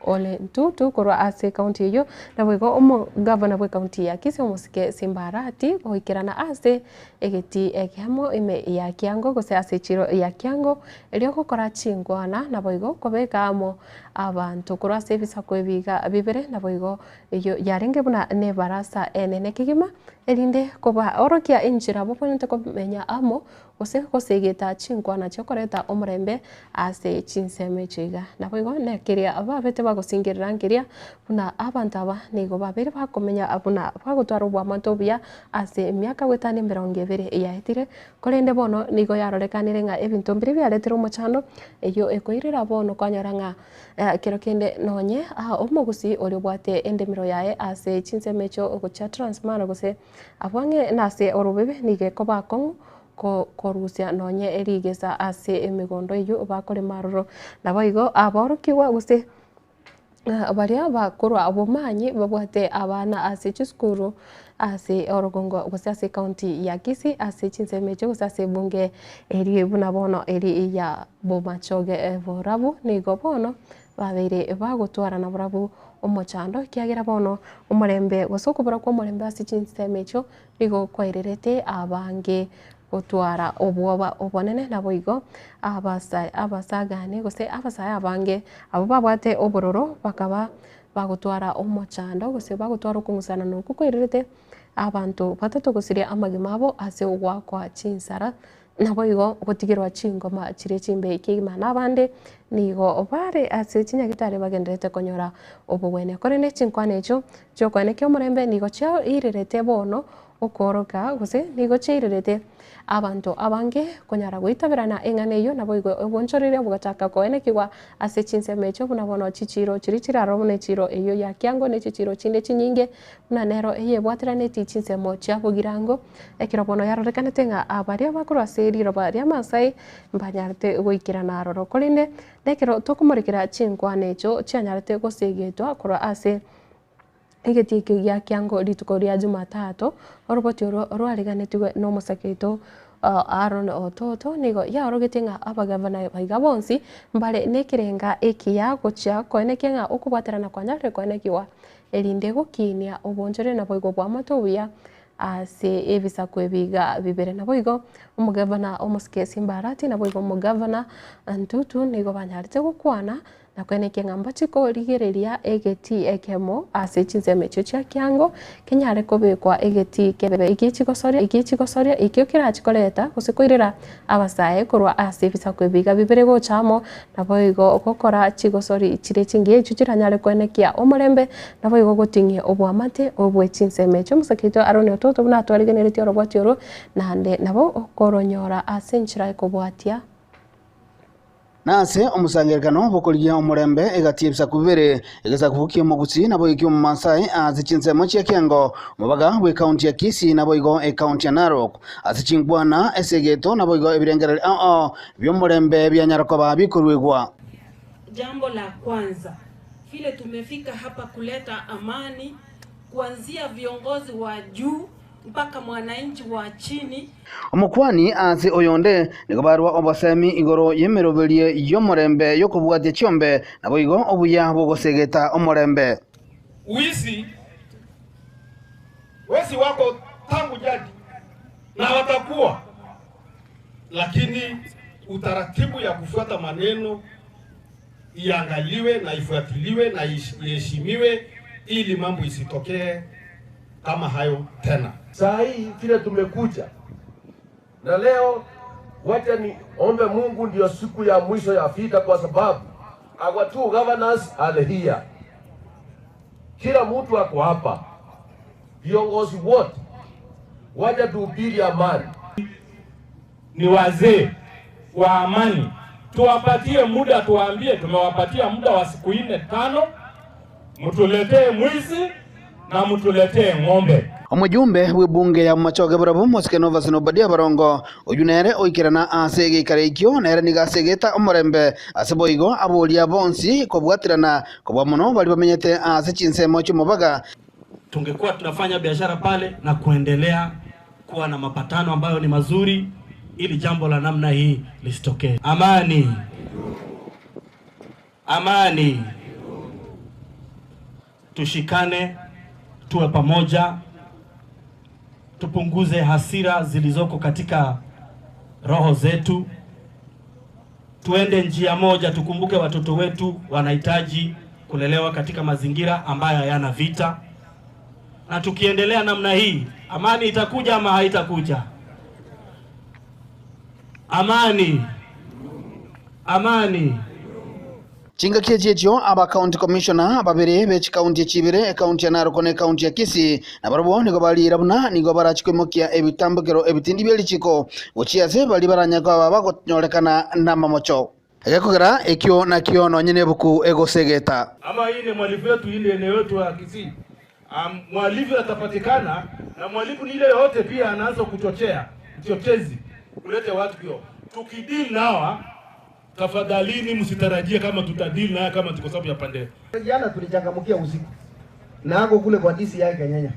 Ole Ntutu korwa ase ekaunti eyio, naboigo omogavana bw'ekaunti ya Kisii omosike Simba Arati goikerana ase egetii ekemo ime ya Kiango gose ase echiro ya Kiango erio gokora chinkwana naboigo kobeka amo abanto korwa ase ebisaku ebiga bibere naboigo eyio yarenge buna nebarasa enene kegima erinde kobaorokia enchera babwenerete komenya amo gose gosegeta chinkwana chi'okoreta omorembe ase chinsemo echio iga. Naboigo nekeria babete bagosingerera nkeria buna abanto aba nigo babeire bakomenya buna bagotwara obwamate obuya ase emiaka goetania emerongo ebere yaetire, korende bono nigo yarorekanire ng'a ebinto mbiria biaretire omochando, eyio ekoirera bono kwanyora ng'a kero kende nonye omogusii oria obwate endemero yaye ase chinsemo echio gochia Transmara gose Abwo ang'e nase orobebe nigo ekoba akong'u korusia nonye rigesa ase emegondo eyio bakorema aroro. Naboigo aborokigwa gose baria bakorwa obomanyi babwate abana ase chisukuru ase orogongo gose ase ekaunti ya Kisii ase chinsemo echio gose ase ebunge eria buna bono eri ya Bomachoge Borabu nigo bono Babeire bagotwara nabarabwo omochando, ekiagera bono omorembe gose okobora kw'omorembe ase chinsemo echio nigo kwairerete abange gotwara obwoba obonene. Naboigo abasa abasagane gose abasae abange abwo babwate obororo bakaba bagotwara omochando gose bagotwara okong'usanana okwo kwairerete abanto batato gosiria amagima abo ase ogoakwa chinsara. Naboigo gotigerwa chingoma chiria chimbe kegima, na abande nigo bare ase chinyagitari bagendererete konyora obogwenia. Korende chinkwana echio chi'okoenekia omorembe nigo chiairerete bono okooroka, gose nigo chiairerete abanto abange konyara goitaberana eng'ana eyio, naboigo obonchoreria bogachaka koenekigwa ase chinsemo echio buna bono chichiiro chiria chire aroro buna echiiro eyio ya Kiango ne chichiiro chinde chinyinge buna nero eyebwateranetie chinsemo chia Bogirango. Ekero bono yarorekanete ng'a baria bakorwa ase riroba ria Masai mbanyarete goikerana aroro, korende nekero tokomorekera chinkwana echio chianyarete gosegetwa korwa ase egetii ekio gia kiango rituko ria Jumatatu, oroboti oro rwariganetigwe nomosake oito Aaron Ototo nigo yaorogetie ng'a abagavana baiga bonsi mbare nekerenga ekiya gochia koenekia ng'a okobwaterana kwanyarire koenekigwa erinde gokinia obonchore naboigo bw'amato obuya Ase ebisaku ebi iga bibere naboigo omogavana omosike Simba Arati naboigo omogavana Ntutu nigo banyarete gokwana na koenekia ng'a mbache korigereria egetii ekemo ase chinsemo echio chia kiango kenyare kobekwa egetii kebe egie chigosoria ekio kerachi koreta gose koirera abasae korwa ase ebisaku ebi iga bibere gocha amo Naboigo gokora chigosori chire chingiya echio chiranyare koenekia omorembe, naboigo goting'ia oboamate obwe chinsemo echio. Omosake oito Aroni ototo buna atwarigeneretie orobwati orwo, naende nabo okoronyora ase enchera ekobwatia. Na ase omosangererekano bw'okorigia omorembe egati y'ebisaku bibere, egesaku ki'omogusii naboigo ki'omomaasai ase chinsemo chia Kiango, omobaga bw'ekaunti ya Kisii naboigo ekaunti ya Narok. Ase chinkwana, esegeto naboigo ebirengererio ao ao bi'omorembe bianyara koba bikoruegwa. Jambo la kwanza vile tumefika hapa kuleta amani kuanzia viongozi wa juu mpaka mwananchi wa chini. Omokuani ase oyonde nigo barua obosemi igoro y'emeroberio y'omorembe y'okobwatia chiombe, naboigo obuya bw'ogosegeta omorembe. Wizi, wezi wako tangu jadi na watakuwa, lakini utaratibu ya kufuata maneno iangaliwe na ifuatiliwe na iheshimiwe ili mambo isitokee kama hayo tena. Saa hii vile tumekuja na leo, wacha niombe Mungu ndio siku ya mwisho ya vita, kwa sababu our two governors are here. Kila mtu ako hapa, viongozi wote, wacha tuhubiri amani. Ni wazee wa amani, tuwapatie muda, tuwaambie tumewapatia muda wa siku nne tano, mtuletee mwizi na mtuletee ng'ombe. Omojumbe bw'ebunge ya Bomachoge Borabu, Mosike Novas na Obadia Barongo, oyio nere oikerana ase egeikaro ekio, nere nigo asegete omorembe ase boigo aboria bonsi kobwaterana kobua mono baria bamenyete ase chinsemo chi'omobaga. Tungekuwa tunafanya biashara pale na kuendelea kuwa na mapatano ambayo ni mazuri. ili jambo la namna hii lisitokee. Amani, amani, tushikane, tuwe pamoja, tupunguze hasira zilizoko katika roho zetu, tuende njia moja. Tukumbuke watoto wetu wanahitaji kulelewa katika mazingira ambayo hayana vita, na tukiendelea namna hii, amani itakuja ama haitakuja? Amani, amani. Chingaki echi echio aba county commissioner babere be chikaunti chibere ekaunti ya Narok na ekaunti ya Kisii nabarabwo nigo barira buna nigo barachikoimokia ebitambukero ebitindi bia richiko gochia ase bari baranyaka aba bagonyorekana na mamocho egekogera ekio nakio nonye na ebuku egosegeta. Ama hii ni mwalifu wetu, ile eneo yetu ya Kisii. Mwalifu atapatikana na mwalifu ni ile yote pia anaanza kuchochea mchochezi kulete watu hiyo. Tukideal nawa, tafadhalini msitarajie kama tutadeal naye kama tuko sababu ya pande. Jana tulichangamkia usiku na ako kule kwa DCI Kenyenya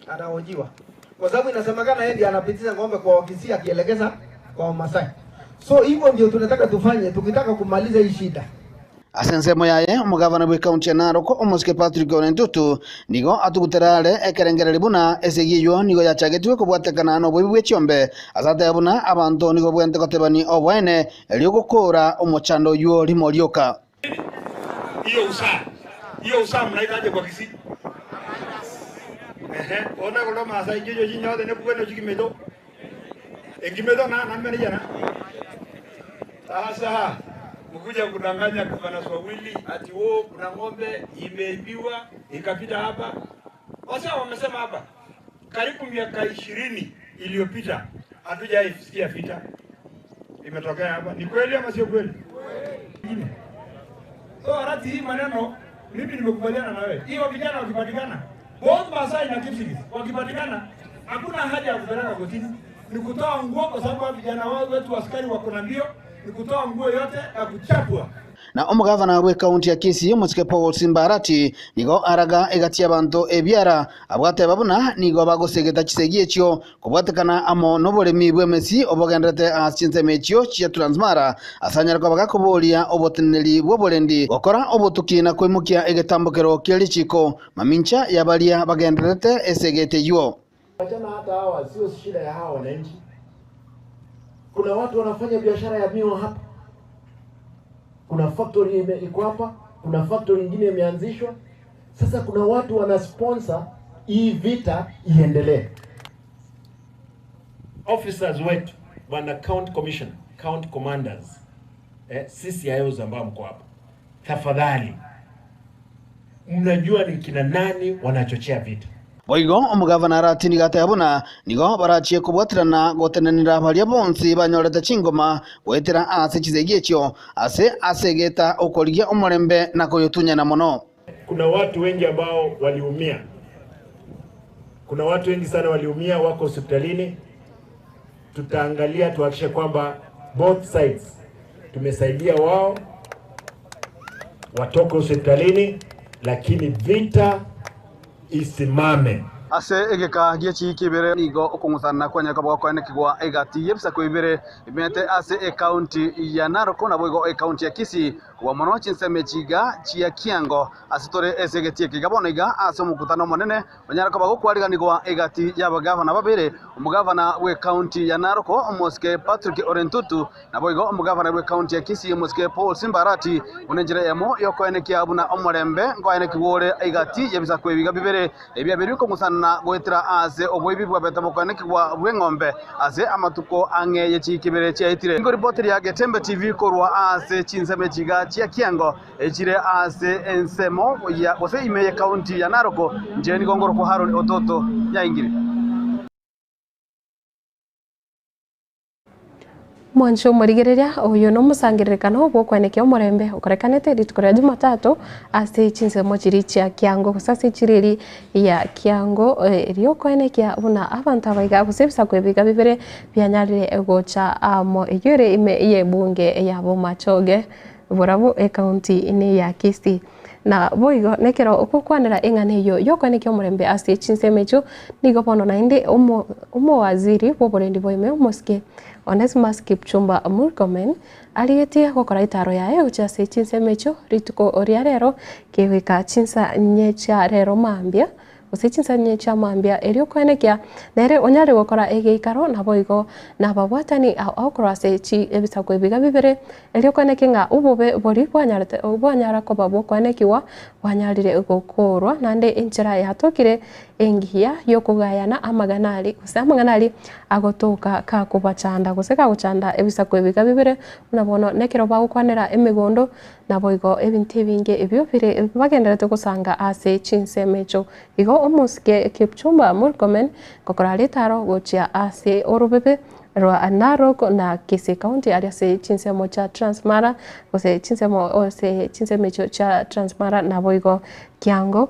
anahojiwa kwa sababu inasemekana yeye ndiye anapitisha ng'ombe kwa Wakisii akielekeza kwa Wamasai. So hivyo ndio tunataka tufanye tukitaka kumaliza hii shida. Ase ensemo yaye omogavana bwa ekaunti ya Narok omosike Patrick Ole Ntutu nigo atugutera are ekerengereri buna esegi eywo nigo yachagetigwe kobwatekana na oboibi bwa echiombe ase ateba buna abanto nigo bwente gotebani oboene erio gokora omochando oywo rimo rioka. Hiyo usaa. Hiyo usaa mnaitaje kwa Kisii? Ehe, ona kulo Maasai jojo chinyote ne kuweno chikimeto. Enkimeto na na mene jana. Sasa mkuja kudanganya gavana wawili ati wo kuna ng'ombe imeibiwa ikapita hapa. Wasa wamesema hapa karibu miaka 20 iliyopita hatujaisikia vita imetokea hapa. Ni kweli ama sio kweli? So Arati, hii maneno mimi nimekubaliana na wewe. Hiyo vijana wakipatikana, both Masai na Kipsigis wakipatikana, hakuna haja ya kupeleka kotini, ni kutoa nguo, kwa sababu hao vijana wao wetu askari wako na mbio, ni kutoa nguo yote na kuchapwa. Na omogavana bwa ekaunti ya Kisii omosike Paul Simba Arati nigo araga egatia abanto ebiara abwateba buna nigo bagosegeta chisegi echio kobwatekana amo noboremi bwa emesi obogenderete ase chinsemo echio chia Transmara ase anyare koba gakoboria oboteneneri bwa oborendi gokora obotuki na koimokia egetambokero kia richiko mamincha ya baria bagenderete esegete eywo. Wachana hata hawa, sio shida ya hawa wananchi. Kuna watu wanafanya biashara ya miwa hapa, kuna factory iko hapa, kuna factory nyingine imeanzishwa. Sasa kuna watu wana sponsor hii vita iendelee. Officers wetu bwana county commissioner, county commanders, CCIOs ambao mko hapa, tafadhali mnajua ni kina nani wanachochea vita. Boigo omogavana Arati nigo ateba buna nigo barachie kobwaterana gotenenera baria bonsi banyorete chingoma goetera ase chisegi echio ase asegeta okorigia omorembe na koyotunyana mono. Kuna watu wengi ambao waliumia, kuna watu wengi sana waliumia, wako hospitalini. Tutaangalia tuhakikishe kwamba both sides tumesaidia wao watoke hospitalini, lakini vita isimame. Ase egeka gia chiiki ibere nigo okong'usana kwanyaka bwakwanekigwa egati y'ebisako ibere imete ase ekaunti ya Narok nabo igo ekaunti ya Kisii kobua mono chinsemo chiga chia Kiango ase tore ase egeti eke iga bono iga ase omokutano omonene onyare koba gokwariganigwa egati y'abagavana babere omogavana bwa ekaunti ya Narok omosike Patrick Ole Ntutu nabo igo omogavana bwa ekaunti ya Kisii omosike Paul Simba Arati buna enchera eyemo yokoenekia buna omorembe nkoenekigwa ore egati y'ebisako ebiga bibere ebia biri kong'usana goetera ase oboibi bwabete bokoenekigwa bwa eng'ombe ase amatuko ang'e ye chikibere chiaetire. Nigo ripoti ya Getembe TV korwa ase chinsemo chiga chia Kiango echire ase ensemo ya gose ime ye county ya Narok nche nigo ngorokwa Harold Ototo nyaingire. Mwancho omorigereria oyo nomosangererekano bw'okwenekia omorembe okorekanete rituko ria Jumatatu ase chinsemo chiri chia Kiango gose ase chireri ya Kiango riokoenekia buna abanto abaiga gose ebisaku ebiga bibere bianyarire gocha amo eywo ere ime y'ebunge ya Bomachoge Borabu ekaunti ine ya Kisii. Na boigo nekero ogokwanera eng'ana eyio y'okoenekia omorembe ase chinsemo echio, nigo bono naende omo omowaziri bw'oborendi bwa ime omosike Onesmus Kipchumba Murkomen arigetie gokora etaro yaye gochia ase chinsemo echio rituko ria rero kegoika chinsa inye chia rero mambia gose chinsa inye chia mambia erio koenekia nere onyare gokora egeikaro naboigo nababwatani ao ao korwa ase chi ebisaku ebiga bibere erio koenekia ng'a obobe boria bwanyarete bwanyara koba bokoenekigwa bwanyarire gokorwa naende enchera yatokire engiya yokogayana amagana aria gose amang'ana aria agotoka kakobachanda gose kagochanda ebisaku ebiga bibere buna bono nekero bagokwanera emegondo Naboigo ebinto ebinge ebio bire bagendererete gosanga ase chinsemo echio. Igo omosike Kipchumba Murkomen gokora ritaro gochia ase orobebe rwa Narok na Kisii County aria ase chinsemo chia Transmara gose chinsemo ase chinsemo echio chia Transmara naboigo Kiango.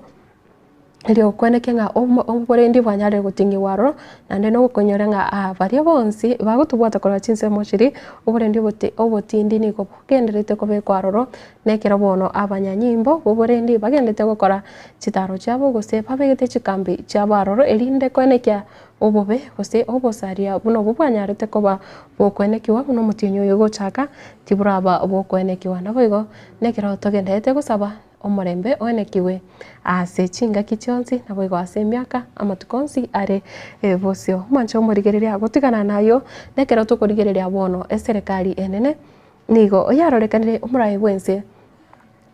Erio okweneke ng'a oborendi bwanyarire goting'igwa aroro, naende nogokonyora ng'a aa baria bonsi bagotobwata korwa chinsemo chiria, oborendi obotindi nigo bogendererete kobekwa aroro, na ekero bono abanyanyimbo boborendi bagendererete gokora chitaro chiabo gose babegete chikambi chiabo aroro erinde koenekia obobe gose obosaria buna obwo bwanyarete koba bokwenekiwa buna omotienyi oyo ogochaka tiboraba bokwenekiwa. Naboigo nekero togendererete gosaba. Omorembe oenekigwe ase chingaki chionsi, naboigo ase emiaka, amatuko onsi are bosio. Omwancha omorigereria gotigana nayio, nekero tokorigereria bono eserekari enene nigo yarorekanire omoraai bw'ense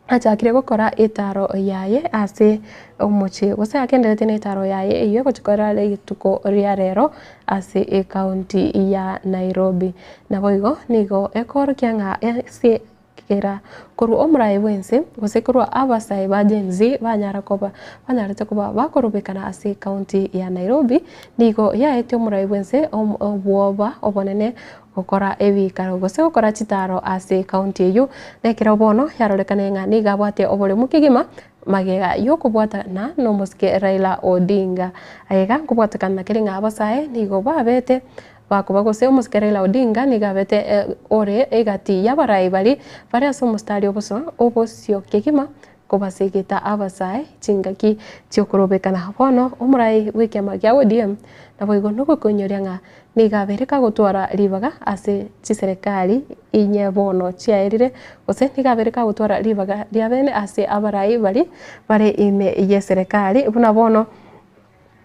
achakire gokora etaro yaye ase omochie gose agenderete netaro yaye eyio egochia korera rituko ria rero ase ecounty ya Nairobi. Naboigo nigo ekoorokia ng'a ase. Kera korwa omoraai bw'ense, gose korwa abasae ba Gen Z banyara koba banyarete koba bakorobekana ase ecounty ya Nairobi, nigo yaete omoraai bw'ense obwoba obonene gokora ebikaro gose gokora chitaro ase ecounty eyio. Na ekero bono yarorekane ng'a nigo abwate oboremu kegima magega yokobwatana nomosike Raila Odinga. Aiga nkobwatekana na keri ng'a abasae nigo babete Bakoba gose omosike Raila Odinga nigo abete ore egati y'abarai baria bare ase omostari oboso obosio kegima kobasegeta abasae chingaki chiokorobekana. Bono omorai bw'ekiama kia ODM naboigo nogokoinyoria ng'a nigo abere kagotwara ribaga ase chiserekari inye bono chiaerire gose nigo abere kagotwara ribaga riabene ase abarai baria bare ime y'eserekari buna bono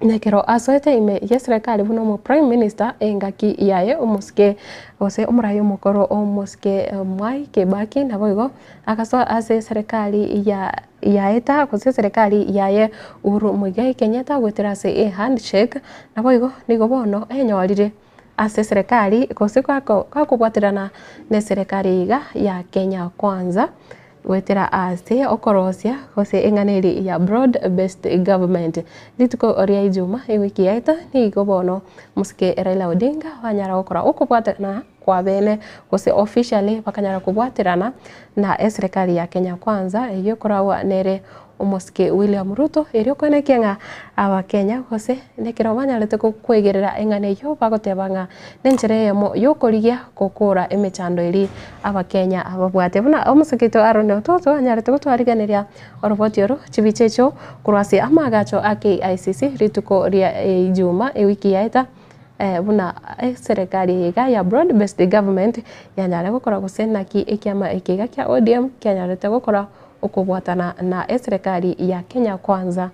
Nekero asoete ime y'eserekari buna omo prime minister engaki yaye omosike gose omorai omokoro omosike Mwai Kibaki naboigo agasoa ase eserekari ya yaeta gose eserekari yaye Uhuru Muigai Kenyatta goetera ase ehandshake naboigo nigo bono enyorire ase eserekari gose gakobwaterana na eserekari iga ya Kenya Kwanza. Goetera ase okorosia gose eng'ana eria ya Broad Based Government. Rituko ria Ijuma ewiki yaeta nigo bono mosike Raila Odinga banyara gokora okobwatana kwa bene gose officially bakanyara kobwaterana na eserekari ya Kenya Kwanza eyio ekoragwa nere Omosike William Ruto erio koenekia ng'a Abakenya gose nekero banyarete kwegerera eng'ana eyio bagoteba ng'a nenchera eyemo yokorigia gokora emechando eria Abakenya babwate. Buna omosike oito Aaron Ototo anyarete gotwarigeneria oroboti oro chibicha echio korwa ase amaagacho a KICC rituko ria Ijuma ewiki yaeta buna eserekari eye iga ya Broad Based Government yanyare gokora gose naki ekiama eke iga kia ODM kianyarete gokora okobwatana na eserekari ya Kenya Kwanza.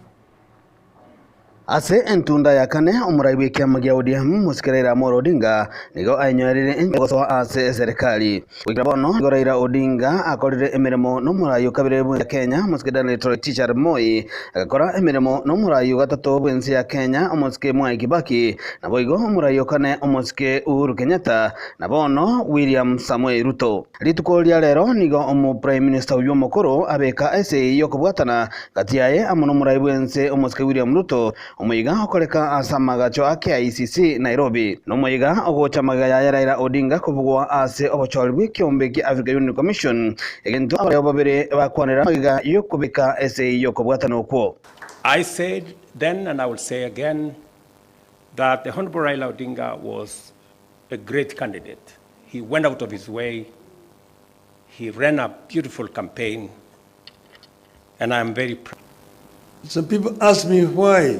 Ase entunda ya kane, omorai bw'ekiama gia ODM, Mosike Raila Amolo Odinga, nigo ainyoreire enchera gosoa ase eserekari. Goikera bono, nigo Raila Odinga akorire emeremo nomorai o kabere bw'ense ya Kenya, Omosike Daniel Toroitich arap Moi, agakora emeremo nomorai o gatato bw'ense ya Kenya, Omosike Mwai Kibaki, naboigo omorai o kane, Omosike Uhuru Kenyatta, na bono William Samoei Ruto. Rituko ria rero nigo omo-prime minister oyio omokoro abeka esegi y'okobwatana gati yaye amo nomorai bw'ense omosike William Ruto, omoyega okoreka ase amagacho a KICC Nairobi. Nomoyega ogocha magega yaye Raila Odinga kobugwa ase obochori bw'ekeombe kia Africa Union Commission, egento abareo babere bakwanera magega y'okobeka esegi y'okobwatana okwo. I said then and I will say again that the Honourable Raila Odinga was a great candidate. He went out of his way. He ran a beautiful campaign. And I am very proud. Some people ask me why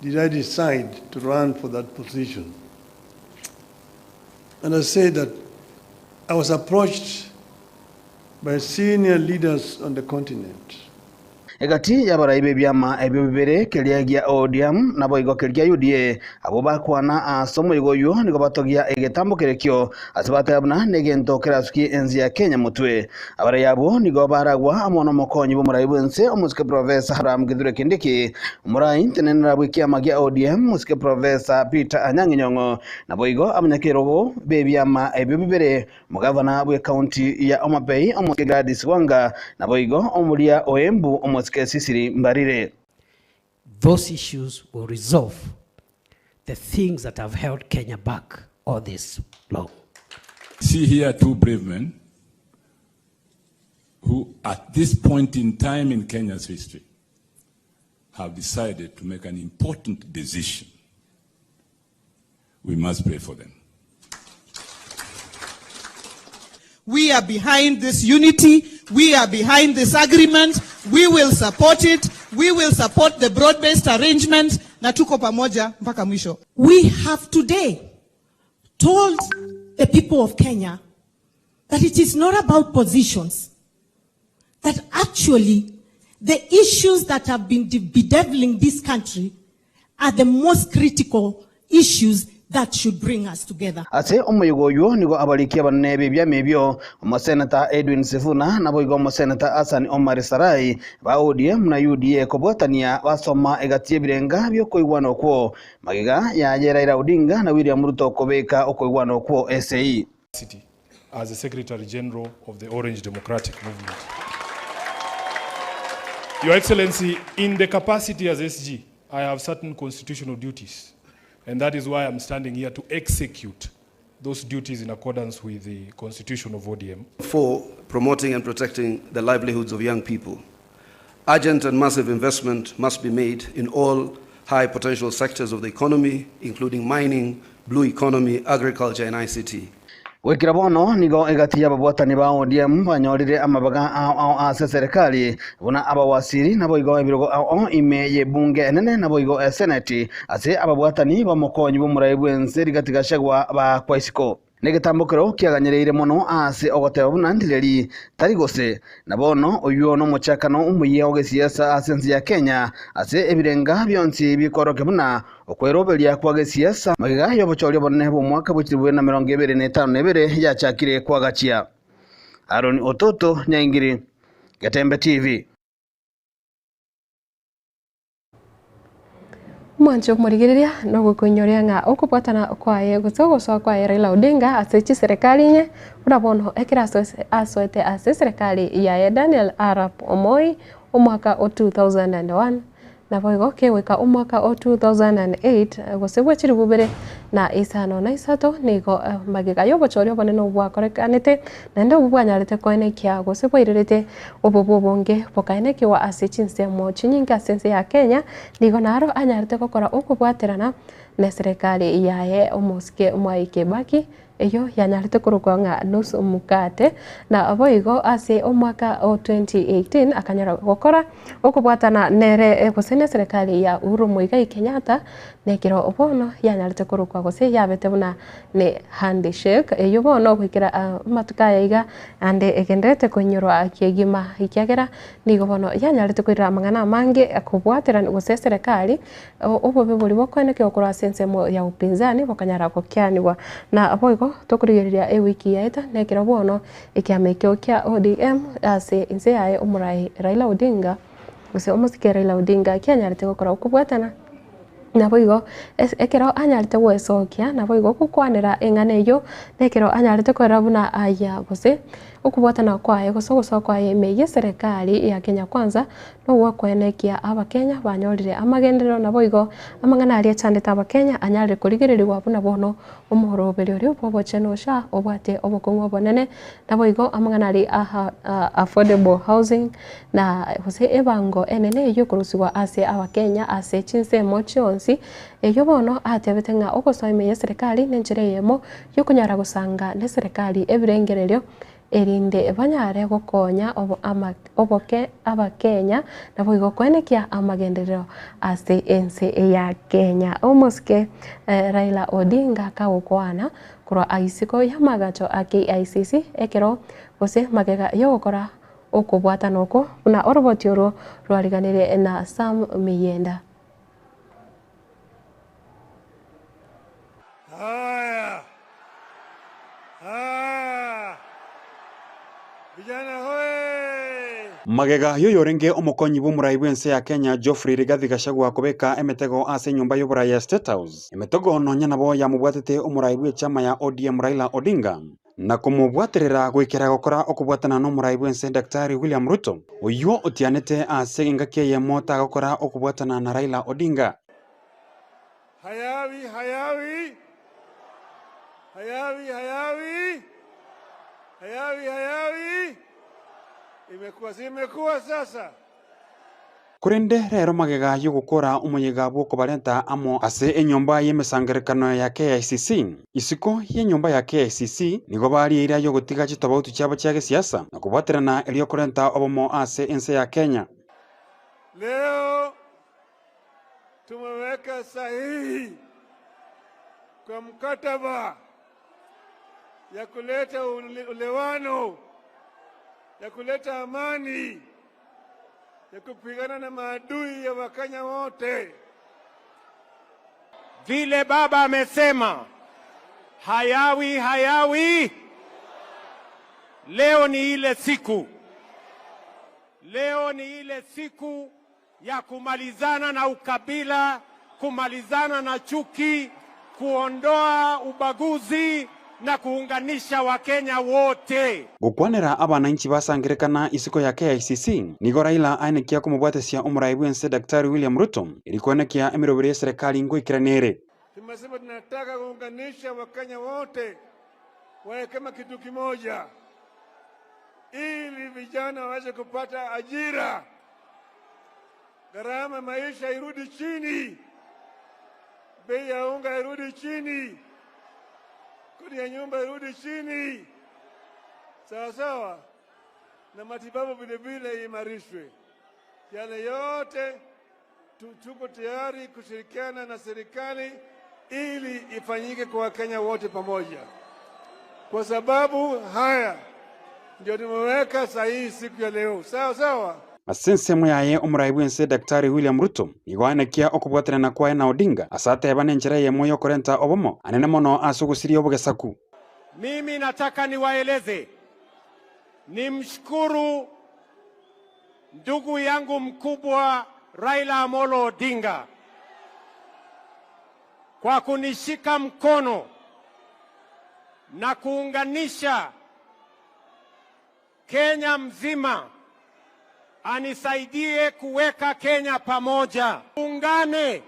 did I decide to run for that position? And I say that I was approached by senior leaders on the continent. Egati y'abarai b'ebiama ebio bibere keria gia ODM naboigo keria gia UDA abo bakwana ase omoigo oywo nigo batogia egetambo kerekio ase bateba buna negento kerasukie ensi ya Kenya motwe. Abarai abwo nigo baragwa amo na omokonyi bw'omorai bw'ense omosike Professor Abraham Kithure Kindiki, omorai ntenenera bw'ekiama gia ODM omosike Professor Peter Anyang'i Nyong'o naboigo abanyakerogo b'ebiama ebio bibere Omogavana bw'ecounty ya Homa Bay omosike Gladys Wanga naboigo omoria o Embu omosike Cecily Mbarire. Those issues will resolve the things that have held Kenya back all this long. See here two brave men who at this point in time in Kenya's history have decided to make an important decision. We must pray for them. We are behind this unity. We are behind this agreement. We will support it. We will support the broad-based arrangement. Na tuko pamoja mpaka mwisho. We have today told the people of Kenya that it is not about positions, that actually the issues that have been bedeviling this country are the most critical issues that should bring us together. Ase omoyega oyio nigo abariki abanene b'ebiama ebio, Omoseneta Edwin Sifuna naboigo Omoseneta Hassan Omar Sarai ba ODM na UDA kobwatania basoma egati y'ebirenga bi'okoigwana okwo magega yaye Raila Odinga na William Ruto kobeka okoigwana okwo SAE. As the Secretary General of the Orange Democratic Movement. Your Excellency, in the capacity as SG, I have certain constitutional duties, and that is why I'm standing here to execute those duties in accordance with the constitution of ODM. 4, promoting and protecting the livelihoods of young people. Urgent and massive investment must be made in all high potential sectors of the economy, including mining, blue economy, agriculture and ICT. Goikera bono nigo egati y'ababwatani ba ODM banyorire amabaga ao ao ase serikali buna abawasiri naboigo ebirogo ao ao ime y'ebunge enene naboigo eseneti ase ababwatani b'omokonyi bw'omorai bw'ense Rigathi Gachagua bakwa isiko. Negetambokero kiaganyereire mono ase ogoteba buna ndireri tari gose na bono oywo nomochakano omuya ogesiasa ase ense ya Kenya ase ebirenga bionsi bikorokia buna Okweroberia kwa gesiasa magega y'obochori obonene bw'omwaka bwe chilifu bibere na emerongo ebere na etano na ebere yachakire kwagachia. Aaron Ototo Nyaingiri, Getembe TV. Omwancho omorigereria nogokoinyoria ng'a okobwatana kwaye gose ogosoa kwaye Raila Odinga ase chiserekari inye buna bono ekero asoete ase eserekari yaye Daniel Arap Moi omwaka o 2001 Naboigo kegoika omwaka o 2008, gose bwe chilifu bibere na isano na isato, nigo magega y'obochori obonene obwo bwakorekanete, naende obwo bwanyarete koenekia gose bwairerete obobe obonge bokaenekiwa ase chinsemo chinyinge ase ense ya Kenya, nigo naro anyarete gokora okobwaterana neserekari yaye omosike Mwai Kibaki, Eyio yanyarete korokwa ng'a nusu mkate, na boigo ase omwaka o 2018 akanyora gokora okobwatana nere gose neserekari ya Uhuru Muigai Kenyatta, nekero bono yanyarete korokwa gose yabete buna ne handshake eyio bono goikera amatuko aya iga ande egendererete koinyorwa kegima ekiagera nigo bono yanyarete koirera amang'ana amange kobwaterana gose eserekari Obobe boria bokoenekewa korwa ase ensemo ya upinzani bokanyara gokianigwa. Na boigo tokorigereria ewiki yaeta nekero bono ekiama ekio kia ODM ase inse yaye omorai Raila Odinga gose omosike Raila Odinga kianyarete gokora okobwatana naboigo ekero anyarete goesokia naboigo gokwanera eng'ana eyio nekero anyarete korora buna aya gose Okobwatana kwaye gose ogosoa kwaye ime y'eserekari ya Kenya Kwanza nogw'okoenekia Abakenya banyorire amagenderero naboigo amang'ana aria achandete Abakenya anyarire korigererigwa buna bono omoroberi oria bw'obochenu SHA obwate obokong'u obonene naboigo amang'ana aria a affordable housing na gose ebango enene eyio ekorusigwa ase Abakenya ase chinsemo chionsi eyio bono atebete ng'a ogosoa ime y'eserekari nenchera eyemo yokonyara gosanga neserekari ebirengererio. erinde banyare gokonya oboke abakenya naboigo koenekia amagenderero ase ense ya Kenya. Omosike Raila Odinga kagokwana korwa isiko y'amagacho a KICC ekero gose magega yogokora okobwatana oko buna oroboti orwo rwariganirie na Sam Miyenda. Haya, haya, vijana hoye! Magega y'oyorenge omokonyi bw'omorai bw'ense ya Kenya Geoffrey Rigathi Gachagua kobeka emetego ase enyomba y'oborai ya State House, emetego nonya nabo yamobwatete omorai bw'echama ya ODM Raila Odinga na komobwaterera goikera gokora okobwatana n'omorai bw'ense Daktari William Ruto, oyio otianete ase engaki eyemo tagokora okobwatana na Raila Odinga. Hayawi, hayawi, hayawi, hayawi, hayawi, hayawi, imekuwa si imekuwa sasa. Korende rero magega y'ogokora omoyega bw'okobarenta amo ase enyomba y'emesangererekano ya KICC, isiko y'enyomba ya KICC nigo baria eira y'ogotiga chitobauti chiabo chia gesiasa na kobwaterana erio korenta obomo ase ense ya Kenya. Leo tumeweka sahihi kwa mkataba ya kuleta ulewano, ya kuleta amani, ya kupigana na maadui ya Wakenya wote. Vile baba amesema, hayawi hayawi. Leo ni ile siku, leo ni ile siku ya kumalizana na ukabila, kumalizana na chuki, kuondoa ubaguzi na kuunganisha Wakenya wote. Gokwanera abananchi basangerekana isiko ya KICC nigo Raila aenekia komobwatesia omorai bw'ense Daktari William Ruto erikwenekia emeroberi ya serikali ngoikeranere. Tumesema tunataka kuunganisha Wakenya wote wawe kama kitu kimoja, ili vijana waweze kupata ajira, gharama maisha irudi chini, bei ya unga irudi chini, kodi ya nyumba irudi chini, sawa sawa, na matibabu vile vile imarishwe. Yale yote tuko tayari kushirikiana na serikali ili ifanyike kwa Wakenya wote pamoja, kwa sababu haya ndio tumeweka sahihi siku ya leo, sawa sawa. Ase ensemo yaye omorai bw'ense Daktari William Ruto nigo aenekia okobwaterana kwaye na Odinga ase ateba na enchera eyemo y'okorenta obomo anene mono ase ogosiria obogesaku. Mimi nataka niwaeleze, nimshukuru ndugu yangu mkubwa Raila Amolo Odinga kwa kunishika mkono na kuunganisha Kenya mzima, anisaidie kuweka Kenya pamoja. Tuungane,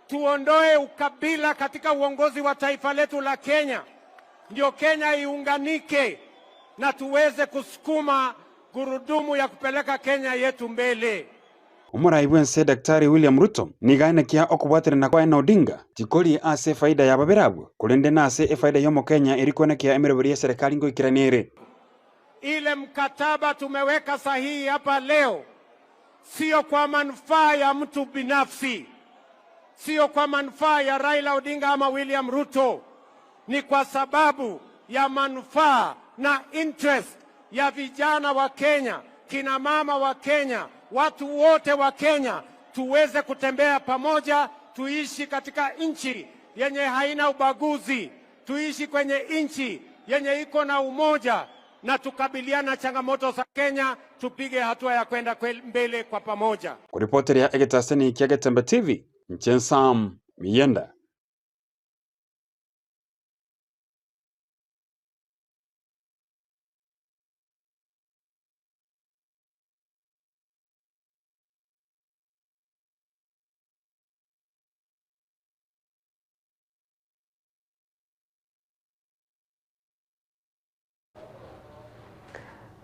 tuondoe ukabila katika uongozi wa taifa letu la Kenya, ndio Kenya iunganike na tuweze kusukuma gurudumu ya kupeleka Kenya yetu mbele. Omorai bw'ense Daktari William Ruto nigo aenekia okobwaterana kwaye na Odinga tikori ase efaida ya babere abwo korende na ase efaida y'omokenya erikwenekia emeroberi ya serikali ngoikeranere. Ile mkataba tumeweka sahihi hapa leo sio kwa manufaa ya mtu binafsi, sio kwa manufaa ya Raila Odinga ama William Ruto, ni kwa sababu ya manufaa na interest ya vijana wa Kenya, kina mama wa Kenya, watu wote wa Kenya, tuweze kutembea pamoja, tuishi katika nchi yenye haina ubaguzi, tuishi kwenye nchi yenye iko na umoja na tukabiliana changamoto za Kenya, tupige hatua ya kwenda mbele kwa pamoja. Kuripoteria egetaseni kia Getembe TV, Nchen Sam Miyenda.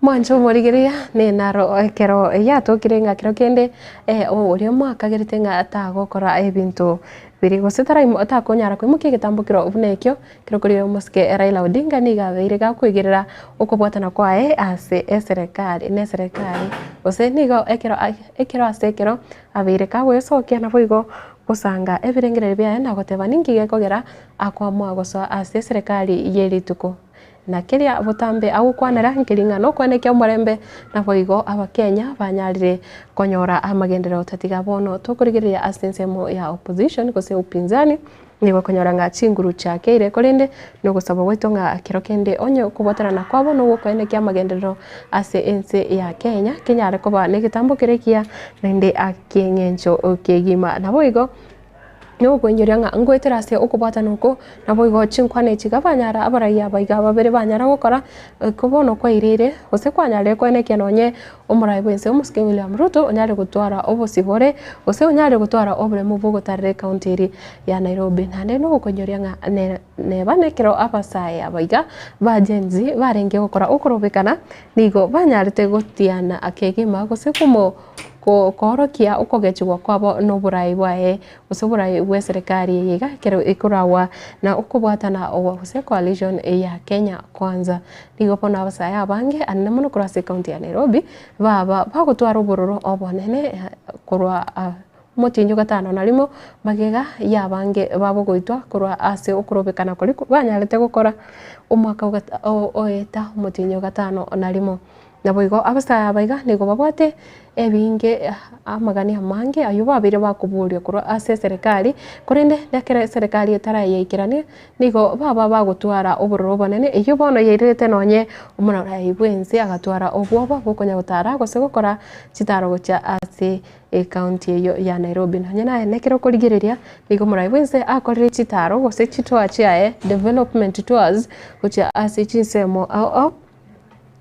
Mwanche omorigereria nenaro ekero yatokire ng'a kero kende oria mwakagerete ng'a tagokora ebinto biria gose taraimo takonyara koimokia egetambo kero buna ekio, ekero korire omosike Raila Odinga nigo abeire gakoigerera okobwatana kwaye ase eserekari na eserekari gose nigo ekero ekero ase ekero abeire kagoesokia naboigo gosanga ebirengererio biaye na goteba ninki gekogera akoamua gosoa ase eserekari ye rituko. Na keria botambe agokwanera nkeri ng'a nokwenekia omorembe, naboigo Abakenya banyarire konyora amagenderero tatiga bono tokorigereria ase ensemo ya opposition gose upinzani, nigo okonyora ng'a chinguru chiakeire korende nogosaba gwaito ng'a kero kende onye okobwaterana kwabo nogokoenekia amagenderero ase ense ya Kenya kenyare koba negetambo kere ekiya naende akieng'encho kegima. Naboigo. Nokoinyoria ng'a ngoetera ase okobwatana oko, naboigo chinkwana echi iga banyara abaraiyo aba iga babere banyara gokora, ko bono kwairire gose kwanyarire koenekia nonye omorai bwense omosike William Ruto onyare gotwara obosibore gose onyare gotwara oboremo bwa ogotarera ecounty eria ya Nairobi. Naende nogokoinyoria ng'a ne neba nekero abasae aba iga ba Gen Z barenge gokora okorobekana nigo banyarete gotiana kegima gose komo. Koorokia okogechigwa kwabo noboraai bwaye, gose oboraai bw'eserekari eye iga ekero ekoragwa na okobwatana gose coalition ya Kenya Kwanza. Nigo bono abasae abange anene mono korwa ase ecounty ya Nairobi baba bagotwara obororo obonene korwa omotienyi o gatano na rimo magega y'abange babo goitwa korwa ase okorobekana koria banyarete gokora omwaka oeta omotienyi o gatano na rimo. Naboigo abasae aba iga nigo babwate ebinge amagani amange ayio babeire bakoboria korwa ase eserekari, korende ekero eserekari etarayaikerania nigo baba bagotwara obororo obonene eyio bono yairerete nonye omorai bwense agatwara obwoba bokonya gotara gose gokora chitaro gochia ase ecounty eyio ya Nairobi. Nonye naye nekero okorigereria nigo omorai bwense akorire chitaro gose chitour chiaye development tours gochia ase chinsemo ao ao.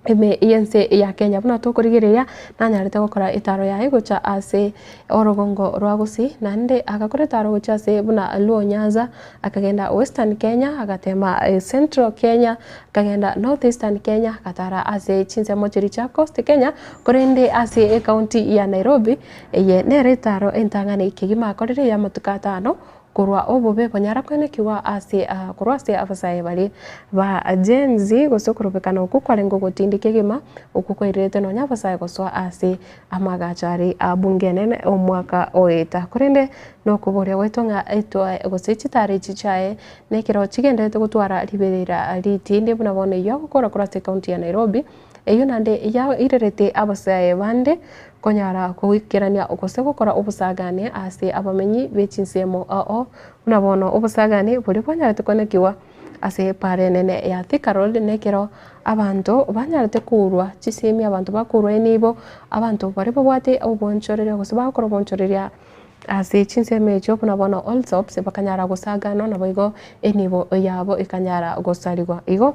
Ime y'ense ya Kenya buna tokorigereria nanyarete gokora etaro yaye gocha ase orogongo rwa Gusii naende agakora etaro gochia ase buna Luo Nyanza, akagenda Western Kenya, agatema Central Kenya, akagenda North Eastern Kenya, agatara ase chinsemo chiria chia Coast Kenya, korende ase ecounty ya Nairobi, eye nere etaro entang'ani kegima akorire y'amatuko atano Korwa obobe bonyara kwenekigwa ase korwa ase abasae baria ba Gen Z gose okorobekana okwo kwarenge ogotindi kegima okwo kwairerete nonya abasae gosoa ase amagacho aria a bunge enene omwaka oeta. Korende nokoboria gwaito ng'a etwa gose chitaro echi chiaye nekero chigendererete gotwara riberera ritindi buna bono eyio agokora korwa ase ecounty ya Nairobi. Eyio naende yairerete abasae bande konyara goikerania gose gokora obosagani ase abamenyi be chinsemo ao, buna bono obosagani boria bwanyarete konekigwa ase epaara enene ya Thika Road nekero abanto banyarete kourwa chisemi, abanto bakourwa enibo, abanto baria babwate obonchoreria gose bagokora obonchoreria ase chinsemo echio buna bono Allsops bakanyara gosaganwa naboigo enibo yabo ekanyara gosarigwa. Igo.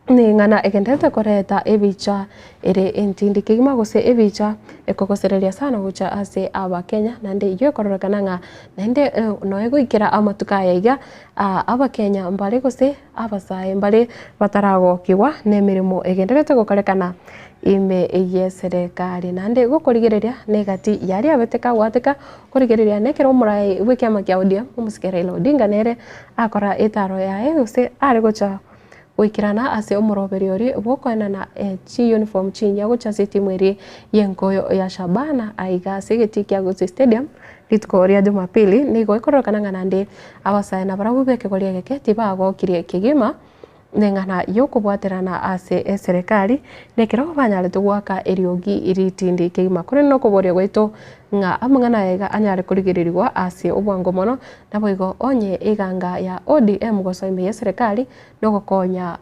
Neng'ana egendererete koreta ebicha ere entindi kegima gose ebicha ekogosereria sana gocha ase abakenya naende eyio ekororekana ng'a naende noe goikera amatuko aya iga abakenya mbare gose abasae mbare bataragokigwa na emeremo egendererete gokorekana ime y'eserekari. Naende gokorigereria na egati yaria abete kagwateka korigereria na ekero omorai bw'ekiama kia ODM omosike Raila Odinga nere akora etaro yaye gose are gocha Goikerana ase omoroberio oria bw'okoenana chiyunifomu chinyia gochia ase etimu eria y'enkoyo ya Shabana aiga ase egetii kia Gusii Stadium rituko ria Jumapili nigo ekororekana ng'a naende abasae nabarabwo b'ekegori egeke tibagokirie kegima neng'ana y'okobwaterana ase eserekari nekero banyarete goaka eriogi ritindi kegima. Korende nokoboria gwaito ng'a amang'ana aya iga anyare korigererigwa ase obwango mono, naboigo onye eganga ya ODM gosoa ime y'eserekari nogokonya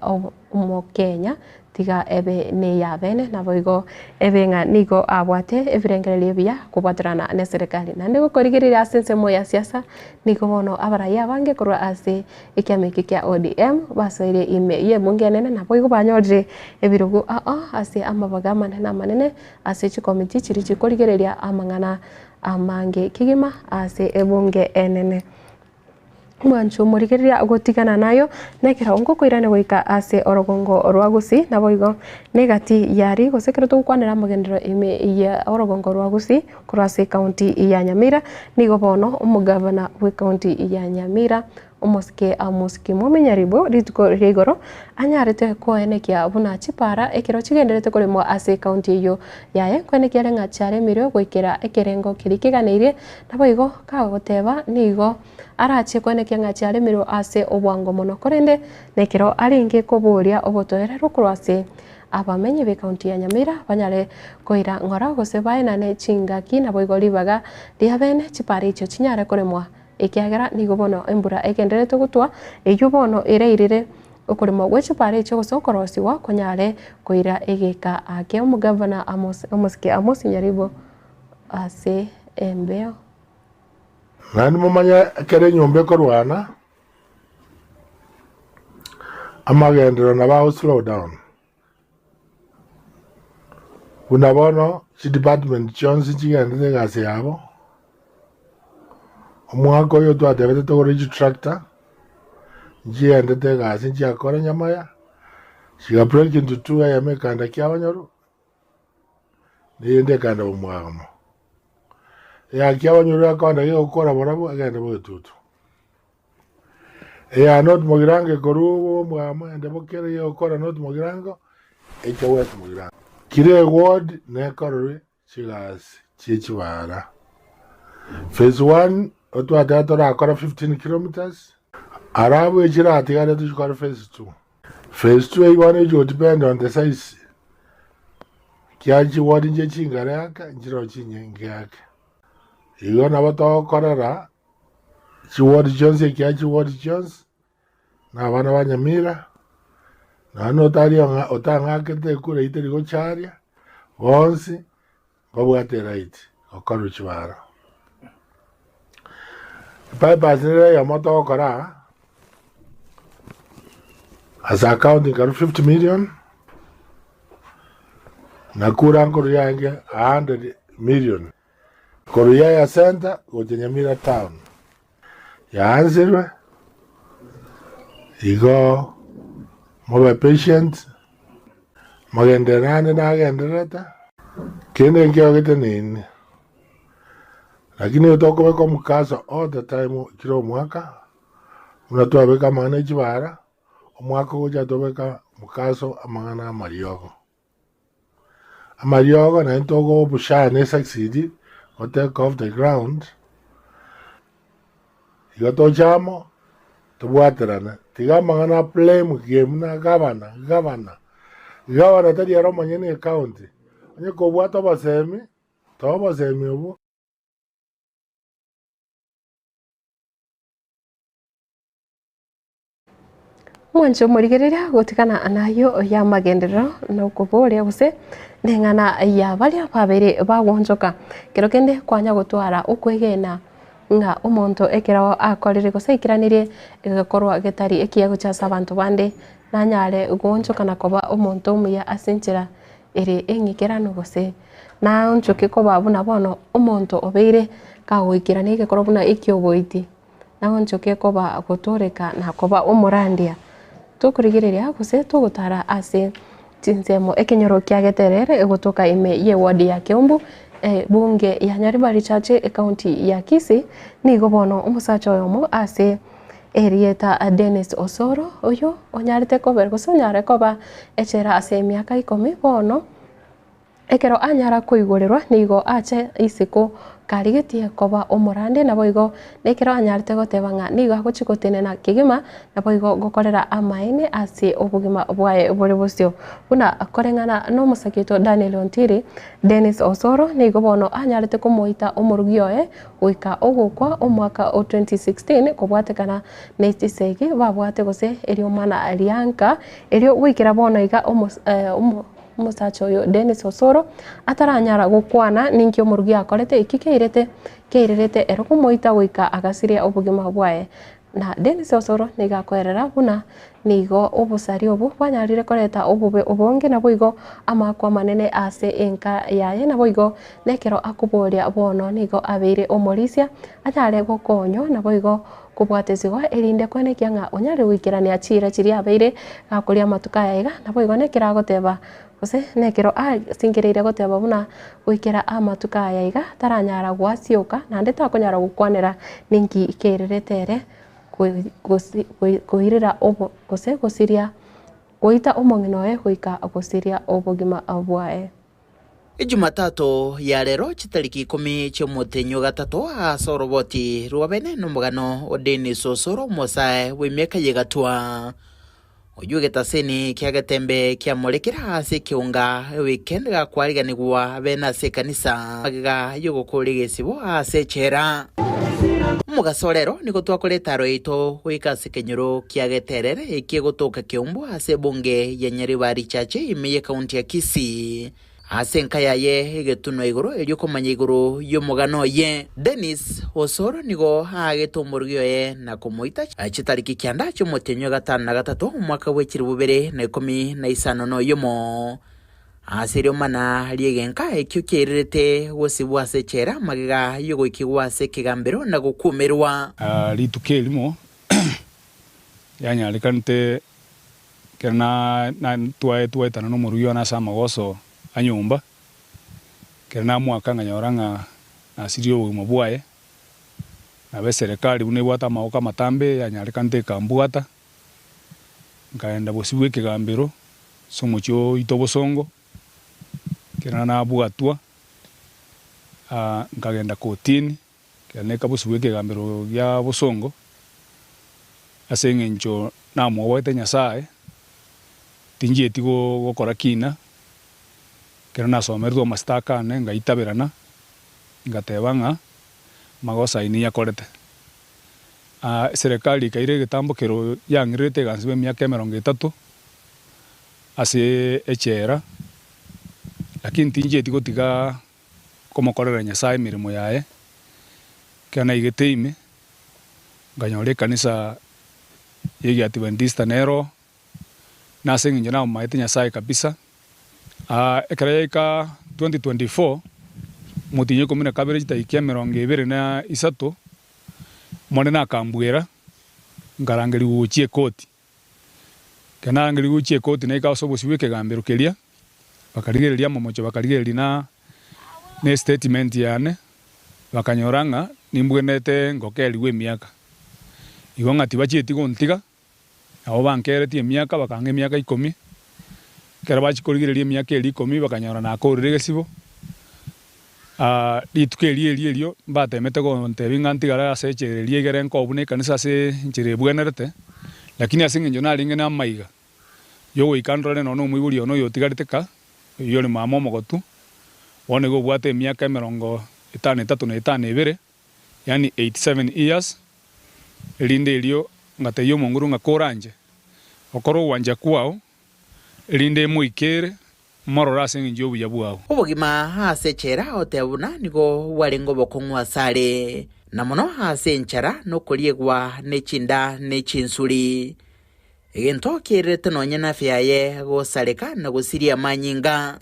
omokenya tiga ebe neyabene, naboigo ebe ng'a nigo abwate ebirengererio ebiya kobwaterana neserekari. Naende gokorigereria ase ensemo ya siasa, nigo bono abarai abange korwa ase ekiama eke kia ODM basoire ime y'ebunge enene naboigo banyorire ebirogo ao ase amabaga amanene amanene ase chikomiti chiria chikorigereria amang'ana amange kegima ase ebunge enene. Mwancho morigereria gotigana nayo, nekero ngokoirane goika ase orogongo rwa Gusii, naboigo negati yari gose ekero togokwanera amagenderero ime ya orogongo rwa Gusii korwa ase ekaunti ya Nyamira, nigo bono omogavana bw'ekaunti ya Nyamira omosike Amos Kimumi Nyaribo rituko ria igoro anyarete koenekia buna chipara ekero chigendererete koremwa ase ekaunti eyio yaye nkoenekia ere ng'a chiaremirwe goikera ekerengo keria keganeirie, naboigo kagoteba nigo Arache koenekia ng'a chiaremirwe ase obwango mono, korende nekero arenge koboria obotoereru korwa ase abamenyi b'ekaunti ya Nyamira banyare koira ng'ora gose baenane chingaki naboigo ribaga ria bene chipara echio chinyare koremwa ekiagera nigo bono embura egendererete gotwa eyio bono erairire okoremwa gwe chipara echio gose okorosigwa konyare koira egeka ake Omogavana Amos Omosike Amos Nyaribo ase embeo. Naende momanye ekero enyomba ekorwana, amagenderero nabo ago slow down. Buna bono chidepartment chionsi chigendete egasi yabo, omwaka oyo twatebete togore chitractor, nchigendete egasi nchiakora nyamaya, chiga break into two eyemo ekanda kiabanyoru. Nerende ekanda bomwagamo. Eyakia abanyori akonda gegokora barabwo egende bogetutu. Eya North Mugirango ekorwa omwamo ende bokere gegokora North Mugirango echa West Mugirango. Kira eward nekorerwe chigasi chie chibara. Phase one otwateba torakora 15 kilometres, arabu echiratigare tochikore phase two. Phase 2 eyio bono echi depend on the size kia chiward nche chingare ake nchireo chinyinge ake. Igo nabo togokorera chiward chionsi ekiagera chiward chionsi na abana ba Nyamira nonya na otari otang'akete ekura eyio teri gocharia bonsi mbabwate eright gokorwa chibara. Bypass nere eyemo togokora aa, as a county nkarwa 50 million, nakura nkorwa yange 100 million, korwa Yaya Centre gocha Nyamira town, yaansirwe, igo mobe patient, mogenderere naende nagendererete, kende nkiogete nini. Lakini nigo tokobeka omokaso all the time kera omwaka, buna twabeka amang'ana e chibara, omwaka ogocha tobeka omokaso amang'ana amariogo. Amariogo naende togobushaya ne succeed go take off the ground, igo toche amo tobwaterane, tiga amang'ana a blame game na gavana, gavana, gavana tari ere omonyene ecounty, onye kobwate obosemi. Toa obosemi obwo. Mwanche omorigereria gotigana nayio y'amagenderero na okoboria gose neng'ana ya baria babere bagwonchoka. Kero kende kwanya gotwara okwegena ng'a omonto ekero akorire gose aikeranirie egekorwa getari ekiya gochia ase abanto bande nanyare goonchoka na koba omonto omuya ase enchera ere eng'ikeranu gose naonchoke koba buna bono omonto obeire kagoikerania egekorwa buna ekioboiti. Naonchoke koba gotooreka na koba omorandia. Tokorigereria gose togotara ase chinsemo ekenyoro kia Geterere egotoka ime y'eward ya Keumbu, ebunge ya Nyaribari Church ecounty ya Kisii, nigo bono omosacha oyomo ase erieta Dennis Osoro oyio onyarete koba gose onyare koba echela ase emiaka ikomi bono. Ekero anyara koigorerwa nigo ache isiko karigetie koba omorande, naboigo nekero anyarete goteba ng'a nigo agochia gotenena kegima, naboigo gokorera amaene ase obogima bwaye bore bosio. Buna koreng'ana nomosaki oito Daniel Ontiri, Dennis Osoro nigo bono anyarete komoita omorugi oye goika ogokwa omwaka o 2016 kobwatekana ne chisegi babwate gose eriomana rianka erio goikera bono iga omo Omosacha oyo Dennis Osoro ataranyara gokwana ninki omorugi akorete eki keirete keirerete ere komoita goika agasiria obogima bwaye. Na Dennis Osoro nigo akoerera buna nigo obosari obo bwanyarire koreta obobe obonge naboigo amaakwa amanene ase enka yaye naboigo nekero akoboria bono nigo abeire omorisia anyare gokonywa naboigo. Kobwatesiwa erinde koenekia ng'a onyare goikerania chiira chiria abeire gakoria amatuko aya iga, naboigo nekero agoteba gose nekero asingereire goteba buna goikera amatuko aya iga taranyara gwasioka naende takonyara gokwanera ninki kererete ere koirera obo gose gosiria goita omong'ina oye goika gosiria obogima bwaye. Ejumatatu ya rero chitariki ikomi chi'omotenyi o gatato ase oroboti rwa bene nomogano o Dennis Osoro omosae bw'emiaka y'egatwa oyio egetaseni kia getembe kiamorekire ase ekeunga eweekend gakwariganigwa bene ase ekanisa magega y'ogokora egesibo ase echela. Omogaso o rero nigo twakora etaro yaito goika ase ekenyoro kia Geterere ekegotoka Keumbu ase ebunge ya Nyaribari Church ime y'ekaunti ya Kisii. Ase enka yaye egetunwa igoro erio komanya igoro y'omogano oye. Dennis Osoro nigo aagete omorugi oye na komoita chitariki kianda chi'omotienyi o gatano na gatato omwaka bwe chilifu bibere na ikomi na isano na oyomo. Ase eriomana ri'egenka ekio kiairerete gosibwa ase echela magega y'ogoikigwa ase ekegambero na gokuumerwa. Rituko erimo yanyarekanete ekero twaetana nomorugi one ase amagoso a nyomba, ekero namoaka nkanyora ng'a nasirie obogima bwaye, nabo eserekari buna ebwate amaboko amatambe yanyarekanete ekambwata. Nkaenda bosio bw'ekegambero ase omochie oito obosongo, ekero nabwatwa, nkagenda kotini, ekero naika bosio bw'ekegambero gia bosongo, ase eng'encho namoboete Nyasaye, tinchieti gokora kina, ekero nasomeretwe amasitaka ane ngaitaberana, ngateba ng'a amagoso ayio niyakorete. Eserekari ekaira egetambo kero yang'irerete egansi bw'emiaka emerongo etato ase echela, lakini tinchieti gotiga komokorera Nyasaye emeremo yaye, ekero naigete ime, nkanyora ekanisa y'Egiadventista nero, na ase eng'encho namomaete Nyasaye kabisa. Ekero yaika 2024, omotienyi o ikomi na kabere chidakika emerongo ebere na isato, Omonene akambuera, nkarangerigwa gochia ekoti. Ekero narangerigwe gochia ekoti naika ase obosio bw'ekegambero keria, bakarigereria amamocho bakarigereria na na estatement yane, bakanyora ng'a nimbwenerete ngokerigwe emiaka. Igo ng'a tibachieti gontiga, Nabo bankeretie emiaka, bakang'a emiaka ikomi. Ekero bachia korigereria emiaka eria ikomi, bakanyora nakorire egesibo. Rituko erio erio erio mbatemete gontebia ng'a ntigare ase echela eria egere nkoe buna ekanisa ase enchera ebwenerete, lakini ase eng'encho narenge namaiga yogoika ndore nonya omoibori one oyotigarete ka, oyio ore mama omogotu, bono iga obwate emiaka emerongo etano etato na etano ebere, yaani 87 years, erinde erio ngatebia omonguru ng'a koranche okore ogwancha kwao, erinde emoikere morore ase engencho y'obuya bwao. Obogima ase echela oteba buna nigo bwarenge obokong'u asare, na mono ase enchara na okoriegwa ne chinda ne chinsuri, egento kiairerete nonya nafia yaye gosareka na gosiria amanyinga.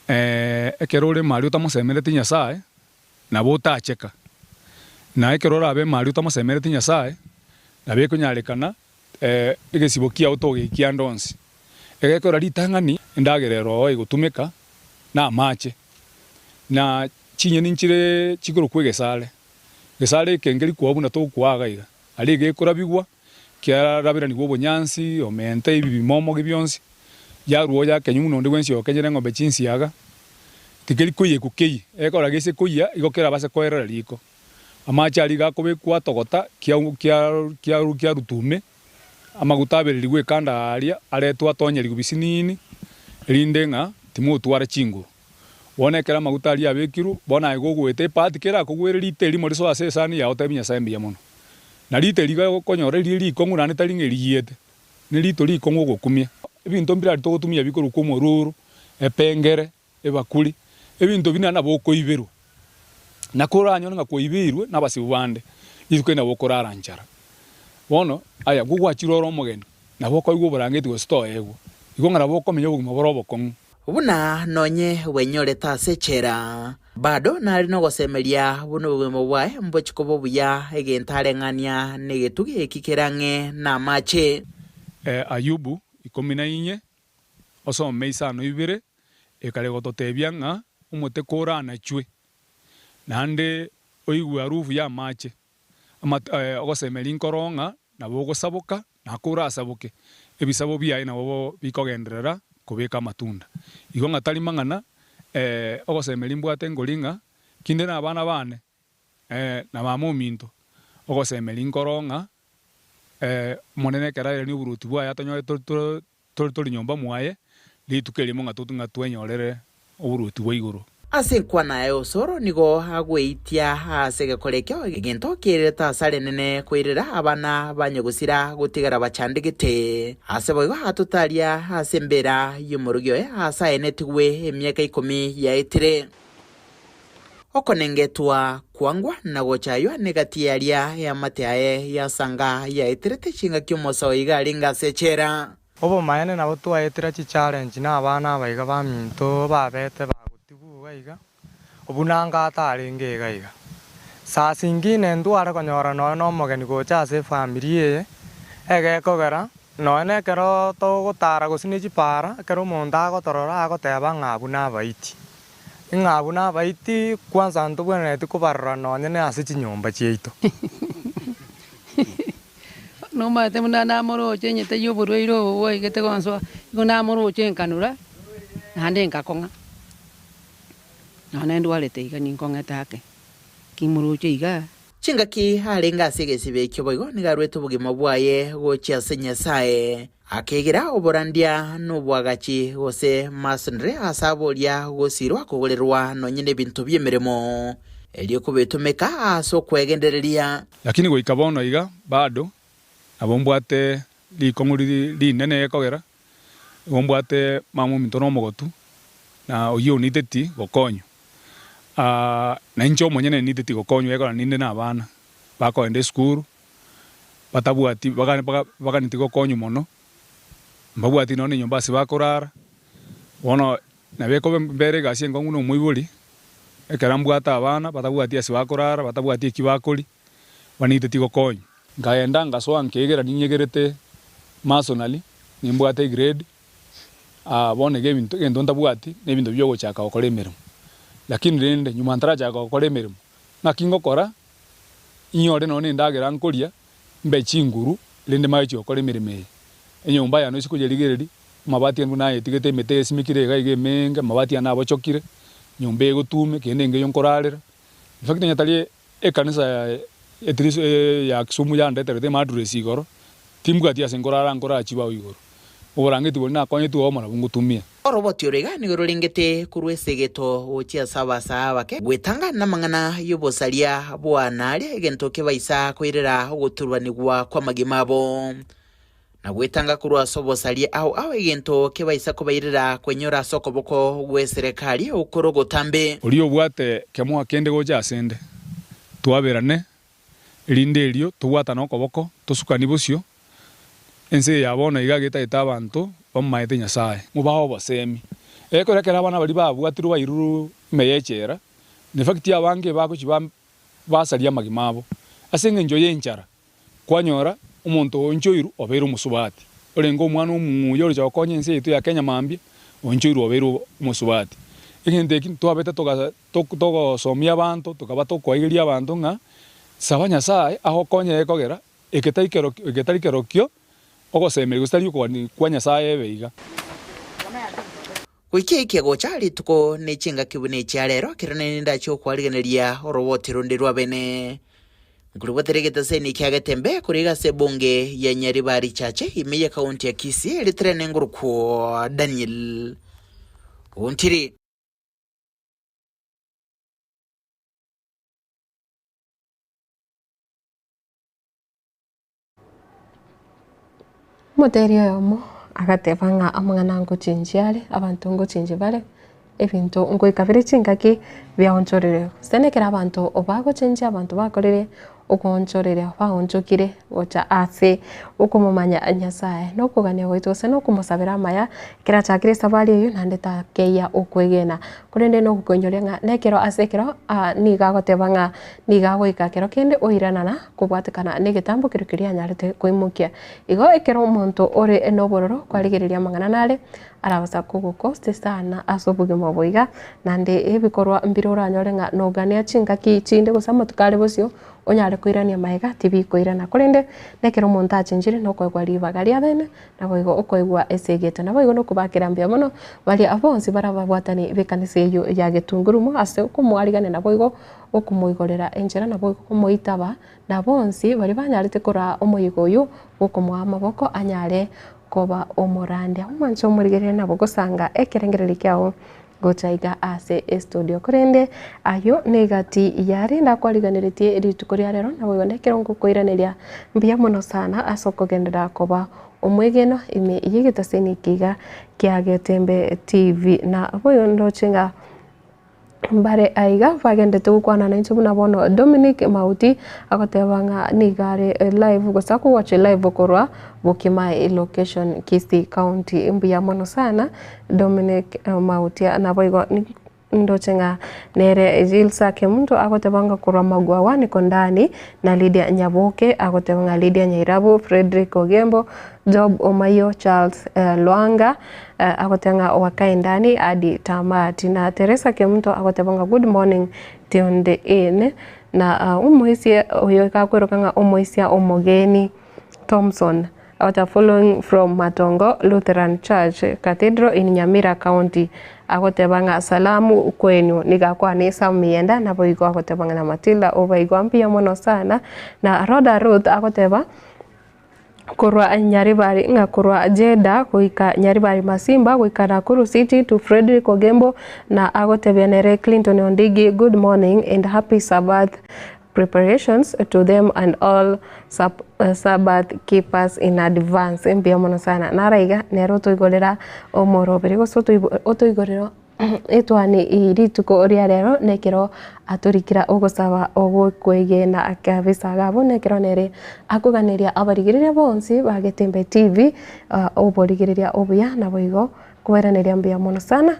Ekero ore maria otamosemereti Nyasae, nabo otacheka. Na ekero orabe maria otamosemereti Nyasae, nabo ekonyarekana egesibo kiao togeikia ande onsi. Egekora ritang'ani endagera ero egotumeka na amache, na chinyeni nchire chikorokwa egesare. Egesare eke nkeri kwao buna tokwaa iga iga, aria egekorabigwa kiaraberanigwa obonyansi, omente ebi bimomogi bionsi, yarwa oyakenywa buna onde bwensi okenyire eng'ombe chinsiaga, tikeri koiyekwa keyie, egekora gese koiyia igo kerabase koerera riko. Amache aria iga akobekwa atogota kiarutwa ime, amaguta abererigwe ekanda aria aretwe atonyerigwe bisinini, erinde ng'a timotwara chinguru. Bono ekero amaguta aria abekirwe, bono aye gogoeta epaati kerakogwere rito erimo risoe ase esani yao otebi Nyasae mbuya mono. Na rito eri iga okonyora rire rikong'u naende tari ng'a eriyiete, ne rito rikong'u ogokumia. Ebinto mbirari togotumia bikorokwa omoruru, epengere, ebakuri, ebinto buna nabo okoiberwa. Na koranyore ng'a kwaibeirwe nabasibo bande, rituko eri nabo okorara nchara. Bono, aya, gogwachire ore omogeni, nabo okoigwa oborangeti gose toegwa. Igo ng'a nabo okomenya obogima bore obokong'u. Buna nonye bwenyorete ase echela. Bado nare nogosemeria buna obogima bwaye mbochie koba obuya, egento areng'ania negetugi eki kere ang'e namache. Ayubu ikomi na inye, osome isano ibere, ekare gototebia ng'a omote koranachwe, naende oigwe harufu y'amache, ogosemeria nkoro ng'a nabo ogosaboka, na korasaboke, ebisabo biaye nabo bikogenderera kobeka amatunda. Igo ng'a tari mang'ana, ogosemeria mbwate nkori ng'a kinde nabana bane, na mama ominto, ogosemeria nkoro ng'a Omonene ekero airania oboruoti bwaye atonyore tore tori nyomba mwaye, rituko erimo ng'a twenyorere oboruoti bwa igoro. Ase enkwana yaye Osoro nigo agweitia ase egekora ekio, egento kiererete asare enene koirera abana ba nyagosira gotigara bachandegete. Ase boigo atotaria ase embera y'omorogi oye aase aenetigwe emiaka ikomi yaetire. Okonengetwa kwangwa na gochaywa negati y'aria eamate aye yasanga yaeterete chingaki omosa oyo iga arenge ase echela. Obomaene nabo twaetera chichallenge na abana aba iga baminto babete bagotigwa iga iga, obuna anga atarenge iga iga. Saa zingine ntware konyora nonya na omogeni gocha ase efamiri eye, egekogera nonya na ekero togotara gose ne chipara, ekero omonto agotorora agoteba ng'a abwo nabaiti. Ng'a abwo nabaiti kwansa ntobwenereti kobarora nonya ne ase chinyomba chiaito. Nomanyete buna namoroche onye taiyo oborwaire obo bwaigete gonsoa, igo namoroche nkanura, naende nkakong'a. Nonya ndwarete iga ninkong'ete ake, ki moroche igaa. Chingaki arenge ase egesibo ekio boigo nigo aruete obogima bwaye gochia ase Nyasae. Akegera oborandia nobwagachi gose masonry ase aboria gosirwa kogorerwa nonye nebinto bi'emeremo, erio kobitumeka ase okwegendereria. Lakini goika bono iga bado nabo mbwate rikong'u rinene gekogera, igo mbwate mama ominto na omogotu, na oyio oniteti gokonywa. Na inche omonyene niteti gokonywa gekogera ninde na abana bakogenda esukuru, batabwati baganeti gokonywa mono, mbabwati nonya na enyomba ase bakorara, bono nabo ekoba mbere egasi enkong'u na omoibori, ekero mbwate abana batabwati ase bakorara, batabwati eki bakoria, baniteti gokonywa. Nkaenda ngasoa nkeegera ninyegerete masonary, nimbwate egrade, bono iga ebinto egento ntabwati na ebinto bia ogochaka gokora emeremo. Lakini rende nyuma ntarachaka gokora emeremo, ng'aki ngokora? Inyore nonya nendagera nkoria, mbe chinguru, rende manye gokora emeremo eye. Enyomba yane ase koyerigereria, amabati ane buna nayetigete emete esimekire iga iga emenge, amabati ane abochokire, nyomba egotume, kende nkeiyo nkorarera. In fact onye tari ekanisa at least ya Kisumu yandeterete emattress igoro, timbwati ase nkorara nkorara chibao igoro. Oborangeti boria nakonyetwe obomo nabwo ngotumia. Oroboti oro iga nigo rorengete korwa esegeto gochia ase abasaa abake, gwetanga namang'ana y'obosaria bwa aria egento kebaisa koirera ogoturubanigwa kw'amagima abo, na gwetanga korwa ase obosaria ao ao egento kebaisa kobairera kwenyora ase okoboko gw'eserekari okore ogotambe. Oria obwate kemoa kende gocha asende, twaberane, erinde erio tobwatane okoboko, tosukanie bosio, Ense eye ya bono iga getagete abanto bamomaete Nyasae. Mobae obosemi. Ekero ekero abana baria babwatirwe bairurwe ime y'echela, in fact abange bagochia basaria amagima abo ase engencho y'enchara. Kwanyora omonto oonchoirwe obeire omosubati, orenge omwana omong'uya oroche gokonya ense yaito ya Kenya mambia, oonchoirwe obeire omosubati. Egento eki ntwabete togosomia abanto, tokaba tokoaigeria abanto ng'a saba Nyasae agokonye ekogera Eke tari kerokio ogosemeria gose tari okogania kwa Nyasae ebe iga. Goika eike gocha rituko ne chingaki buna echia rero, ekero nere ndache gokwarigeneria oroboti runde rw'abene. Nkoribotera egetaseni kia Getembe korwa iga ase ebunge ya Nyaribari Chache ime ye county ya Kisii eritere nengurukwo Daniel Ontiri. Omoteri oyomo agateba ng'a amang'ana ngochenchia are, abanto ngochenchia bare, ebinto ngoika bire chingaki biaonchorire. Gose nekero abanto bagochenchia abanto bakorire. Ogoonchoreria baonchokire gocha ase okomomanya Nyasae, na okogania gwaito gose na okomosabera amaya, ekero achakire esabari eyio naende takeyia okwegena. Korende na ogokoinyoria ng'a nekero ase ekero nigo agoteba ng'a nigo agoika kero kende oiranana kobwatekana na egetambo keria keria anyarete koimokia. Igo ekero omonto ore na obororo kwarigereria amang'ana nare, arabasa kogokosti sana ase obogima obo iga, naende ebikorwa mbire oranyore ng'a nogania chingaki chinde gose amatuko are bosio, onyare koirania magega tibikoirana. Korende nekero omonto achenchire nokoegwa ribaga ria bene, naboigo okoegwa esegeto. Naboigo nokobakera mbuya mono baria bonsi bare ababwatani b'ekanisa eyio ya Getungurumo ase okomoarigania naboigo okomoigorera enchera naboigo komoitaba, na bonsi baria banyarete koraa omoyega oyio bw'okomoa amaboko anyare koba omorandia. Omwanche omorigereria nabo gosanga ekerengererio kiao gocha iga ase estudio. Korende ayio negati yare ndakwariganeretie rituko ria rero, naboigo nekero ngokoiraneria mbuya mono sana ase okogenderera koba omwegenwa ime y'egetaseni eke iga kia Getembe TV. Na boigo ndoche ng'a Mbare aiga bagendete gokwana nainche buna bono Dominic Mauti agoteba ng'a nigo are live gose akowacha live korwa Bokimae location Kisii county. Mbuya mono sana Dominic Mauti naboigo ndoche ng'a nere Jilsa Kemunto agoteba ng'a korwa Magwawani Kondani na Lydia Nyaboke agoteba ng'a Lydia Nyairabu, Fredrick Ogembo, Job Omayio, Charles Lwanga agoteba ng'a wakaendani hadi tamati na Teresa Kemunto agoteba ng'a good morning tuned in na omoisia oyo iga akweroka ng'a omoisia omogeni Thompson agoteba following from Matongo Lutheran Church Cathedral in Nyamira County agoteba ng'a salamu kwenu nigo akwane Sam Mienda naboigo agoteba ng'a na Matilda obaigwa mbuya mono sana na Rhoda Ruth agoteba. Korwa Nyaribari ng'a korwa Jeddah goika Nyaribari Masimba goika Nakuru City to Fredrick Ogembo na agotebia nere Clinton Ondigi good morning and happy Sabbath preparations to them and all Sabbath keepers in advance mbuya mono sana naro iga nere otoigorera omoroberi gose otoigorera Etwani rituko ria rero nekero atorikera ogosaba ogokwegena kabisa iga abwo nekero nere akoganeria abarigereria bonsi ba Getembe TV oborigereria obuya naboigo kobairaneria mbuya mono sana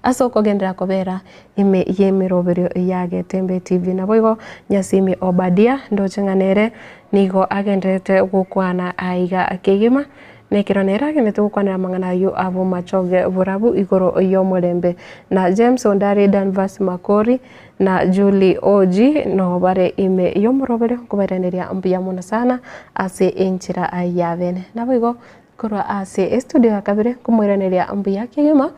ase okogenderera kobera ime y'emeroberio ya Getembe TV. Naboigo Nyasimi Obadia ndoche ng'a nere nigo agendererete gokwana aiga kegima. Nekero nere agenderete gokwanera amang'ana ayio ab'omachoge borabu igoro y'omorembe, na James Ondari, Danvas Makori, na Julie Oji noo bare ime y'omorobere nkobairaneria mbuya mono sana ase enchera ya bene. Naboigo korwa ase estudio ya kabere nkomoiraneria mbuya kegima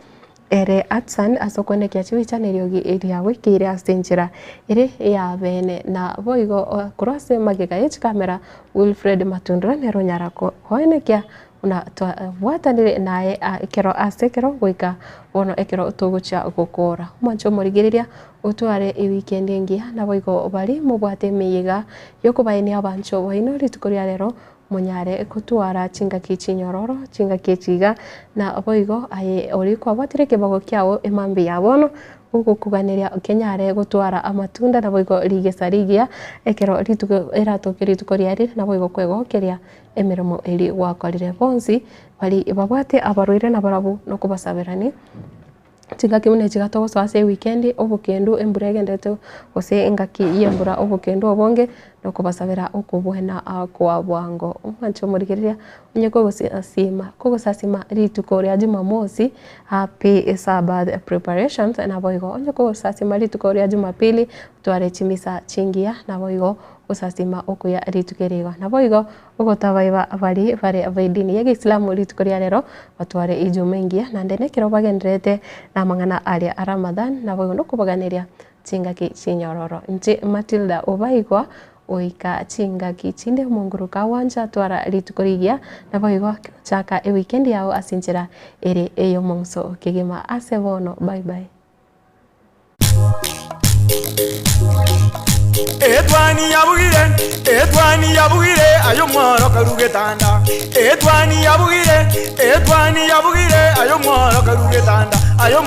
Ere Hudson ase okwenekia chibicha na eriogi riagoikeire ase enchera ere ey'abeene, na boigo korwa ase magega ye chikamera Wilfred Matundura nere onyara koenekia buna twabwatanire naye ekero ase ekero goika bono ekero togochia gokoora. Omwanche omorigereria otware ewikendi engiya, naboigo baria mobwate emeyega yokobaenia abanchwa baino rituko ria rero Monyare gotwara chingaki chinyororo, chingaki echi iga, na boigo aye oria kwabwatire ekebago kiao emambia ya bono, ogokuganeria kenyare gotwara amatunda naboigo rigesa rigiya, ekero rituko eratoke rituko riarire, naboigo kwegokeria emeremo eria gwakorire. Bonsi baria babwate abarwaire nabarabwo nokobasaberania. Chingaki buna echi iga togosoa ase ewikendi, obokendu embura egenderete gose engaki ya embura obokendu obonge, na okobasabera okobwena kwa bwango. Omwanche omorigereria onye kogosasima kogosasima rituko ria jumamosi, happy sabbath preparations naboigo onye kogosasima rituko ria jumapili, otware chimisa chingiya naboigo gosasima okuya rituko eri igo. Naboigo Ogotabaiba baria bare ab'edini y'Egeisilamu rituko ria rero batware Ijuma engiya, naende nekero bagendererete namang'ana aria a Ramadhan, naboigo nokobaganeria chingaki chinyororo. Inche Matilda Obaigwa, goika chingaki chinde omonguruka agwancha twara rituko rigiya, naboigo chaka ewikendi yao ase enchera ere ey'omong'uso kegima. Ase bono bye bye. Etwani yabugire, etwani yabugire, aye omworo karu getanda. Etwani yabugire, etwani yabugire, aye omworo karu getanda. Aye omworo.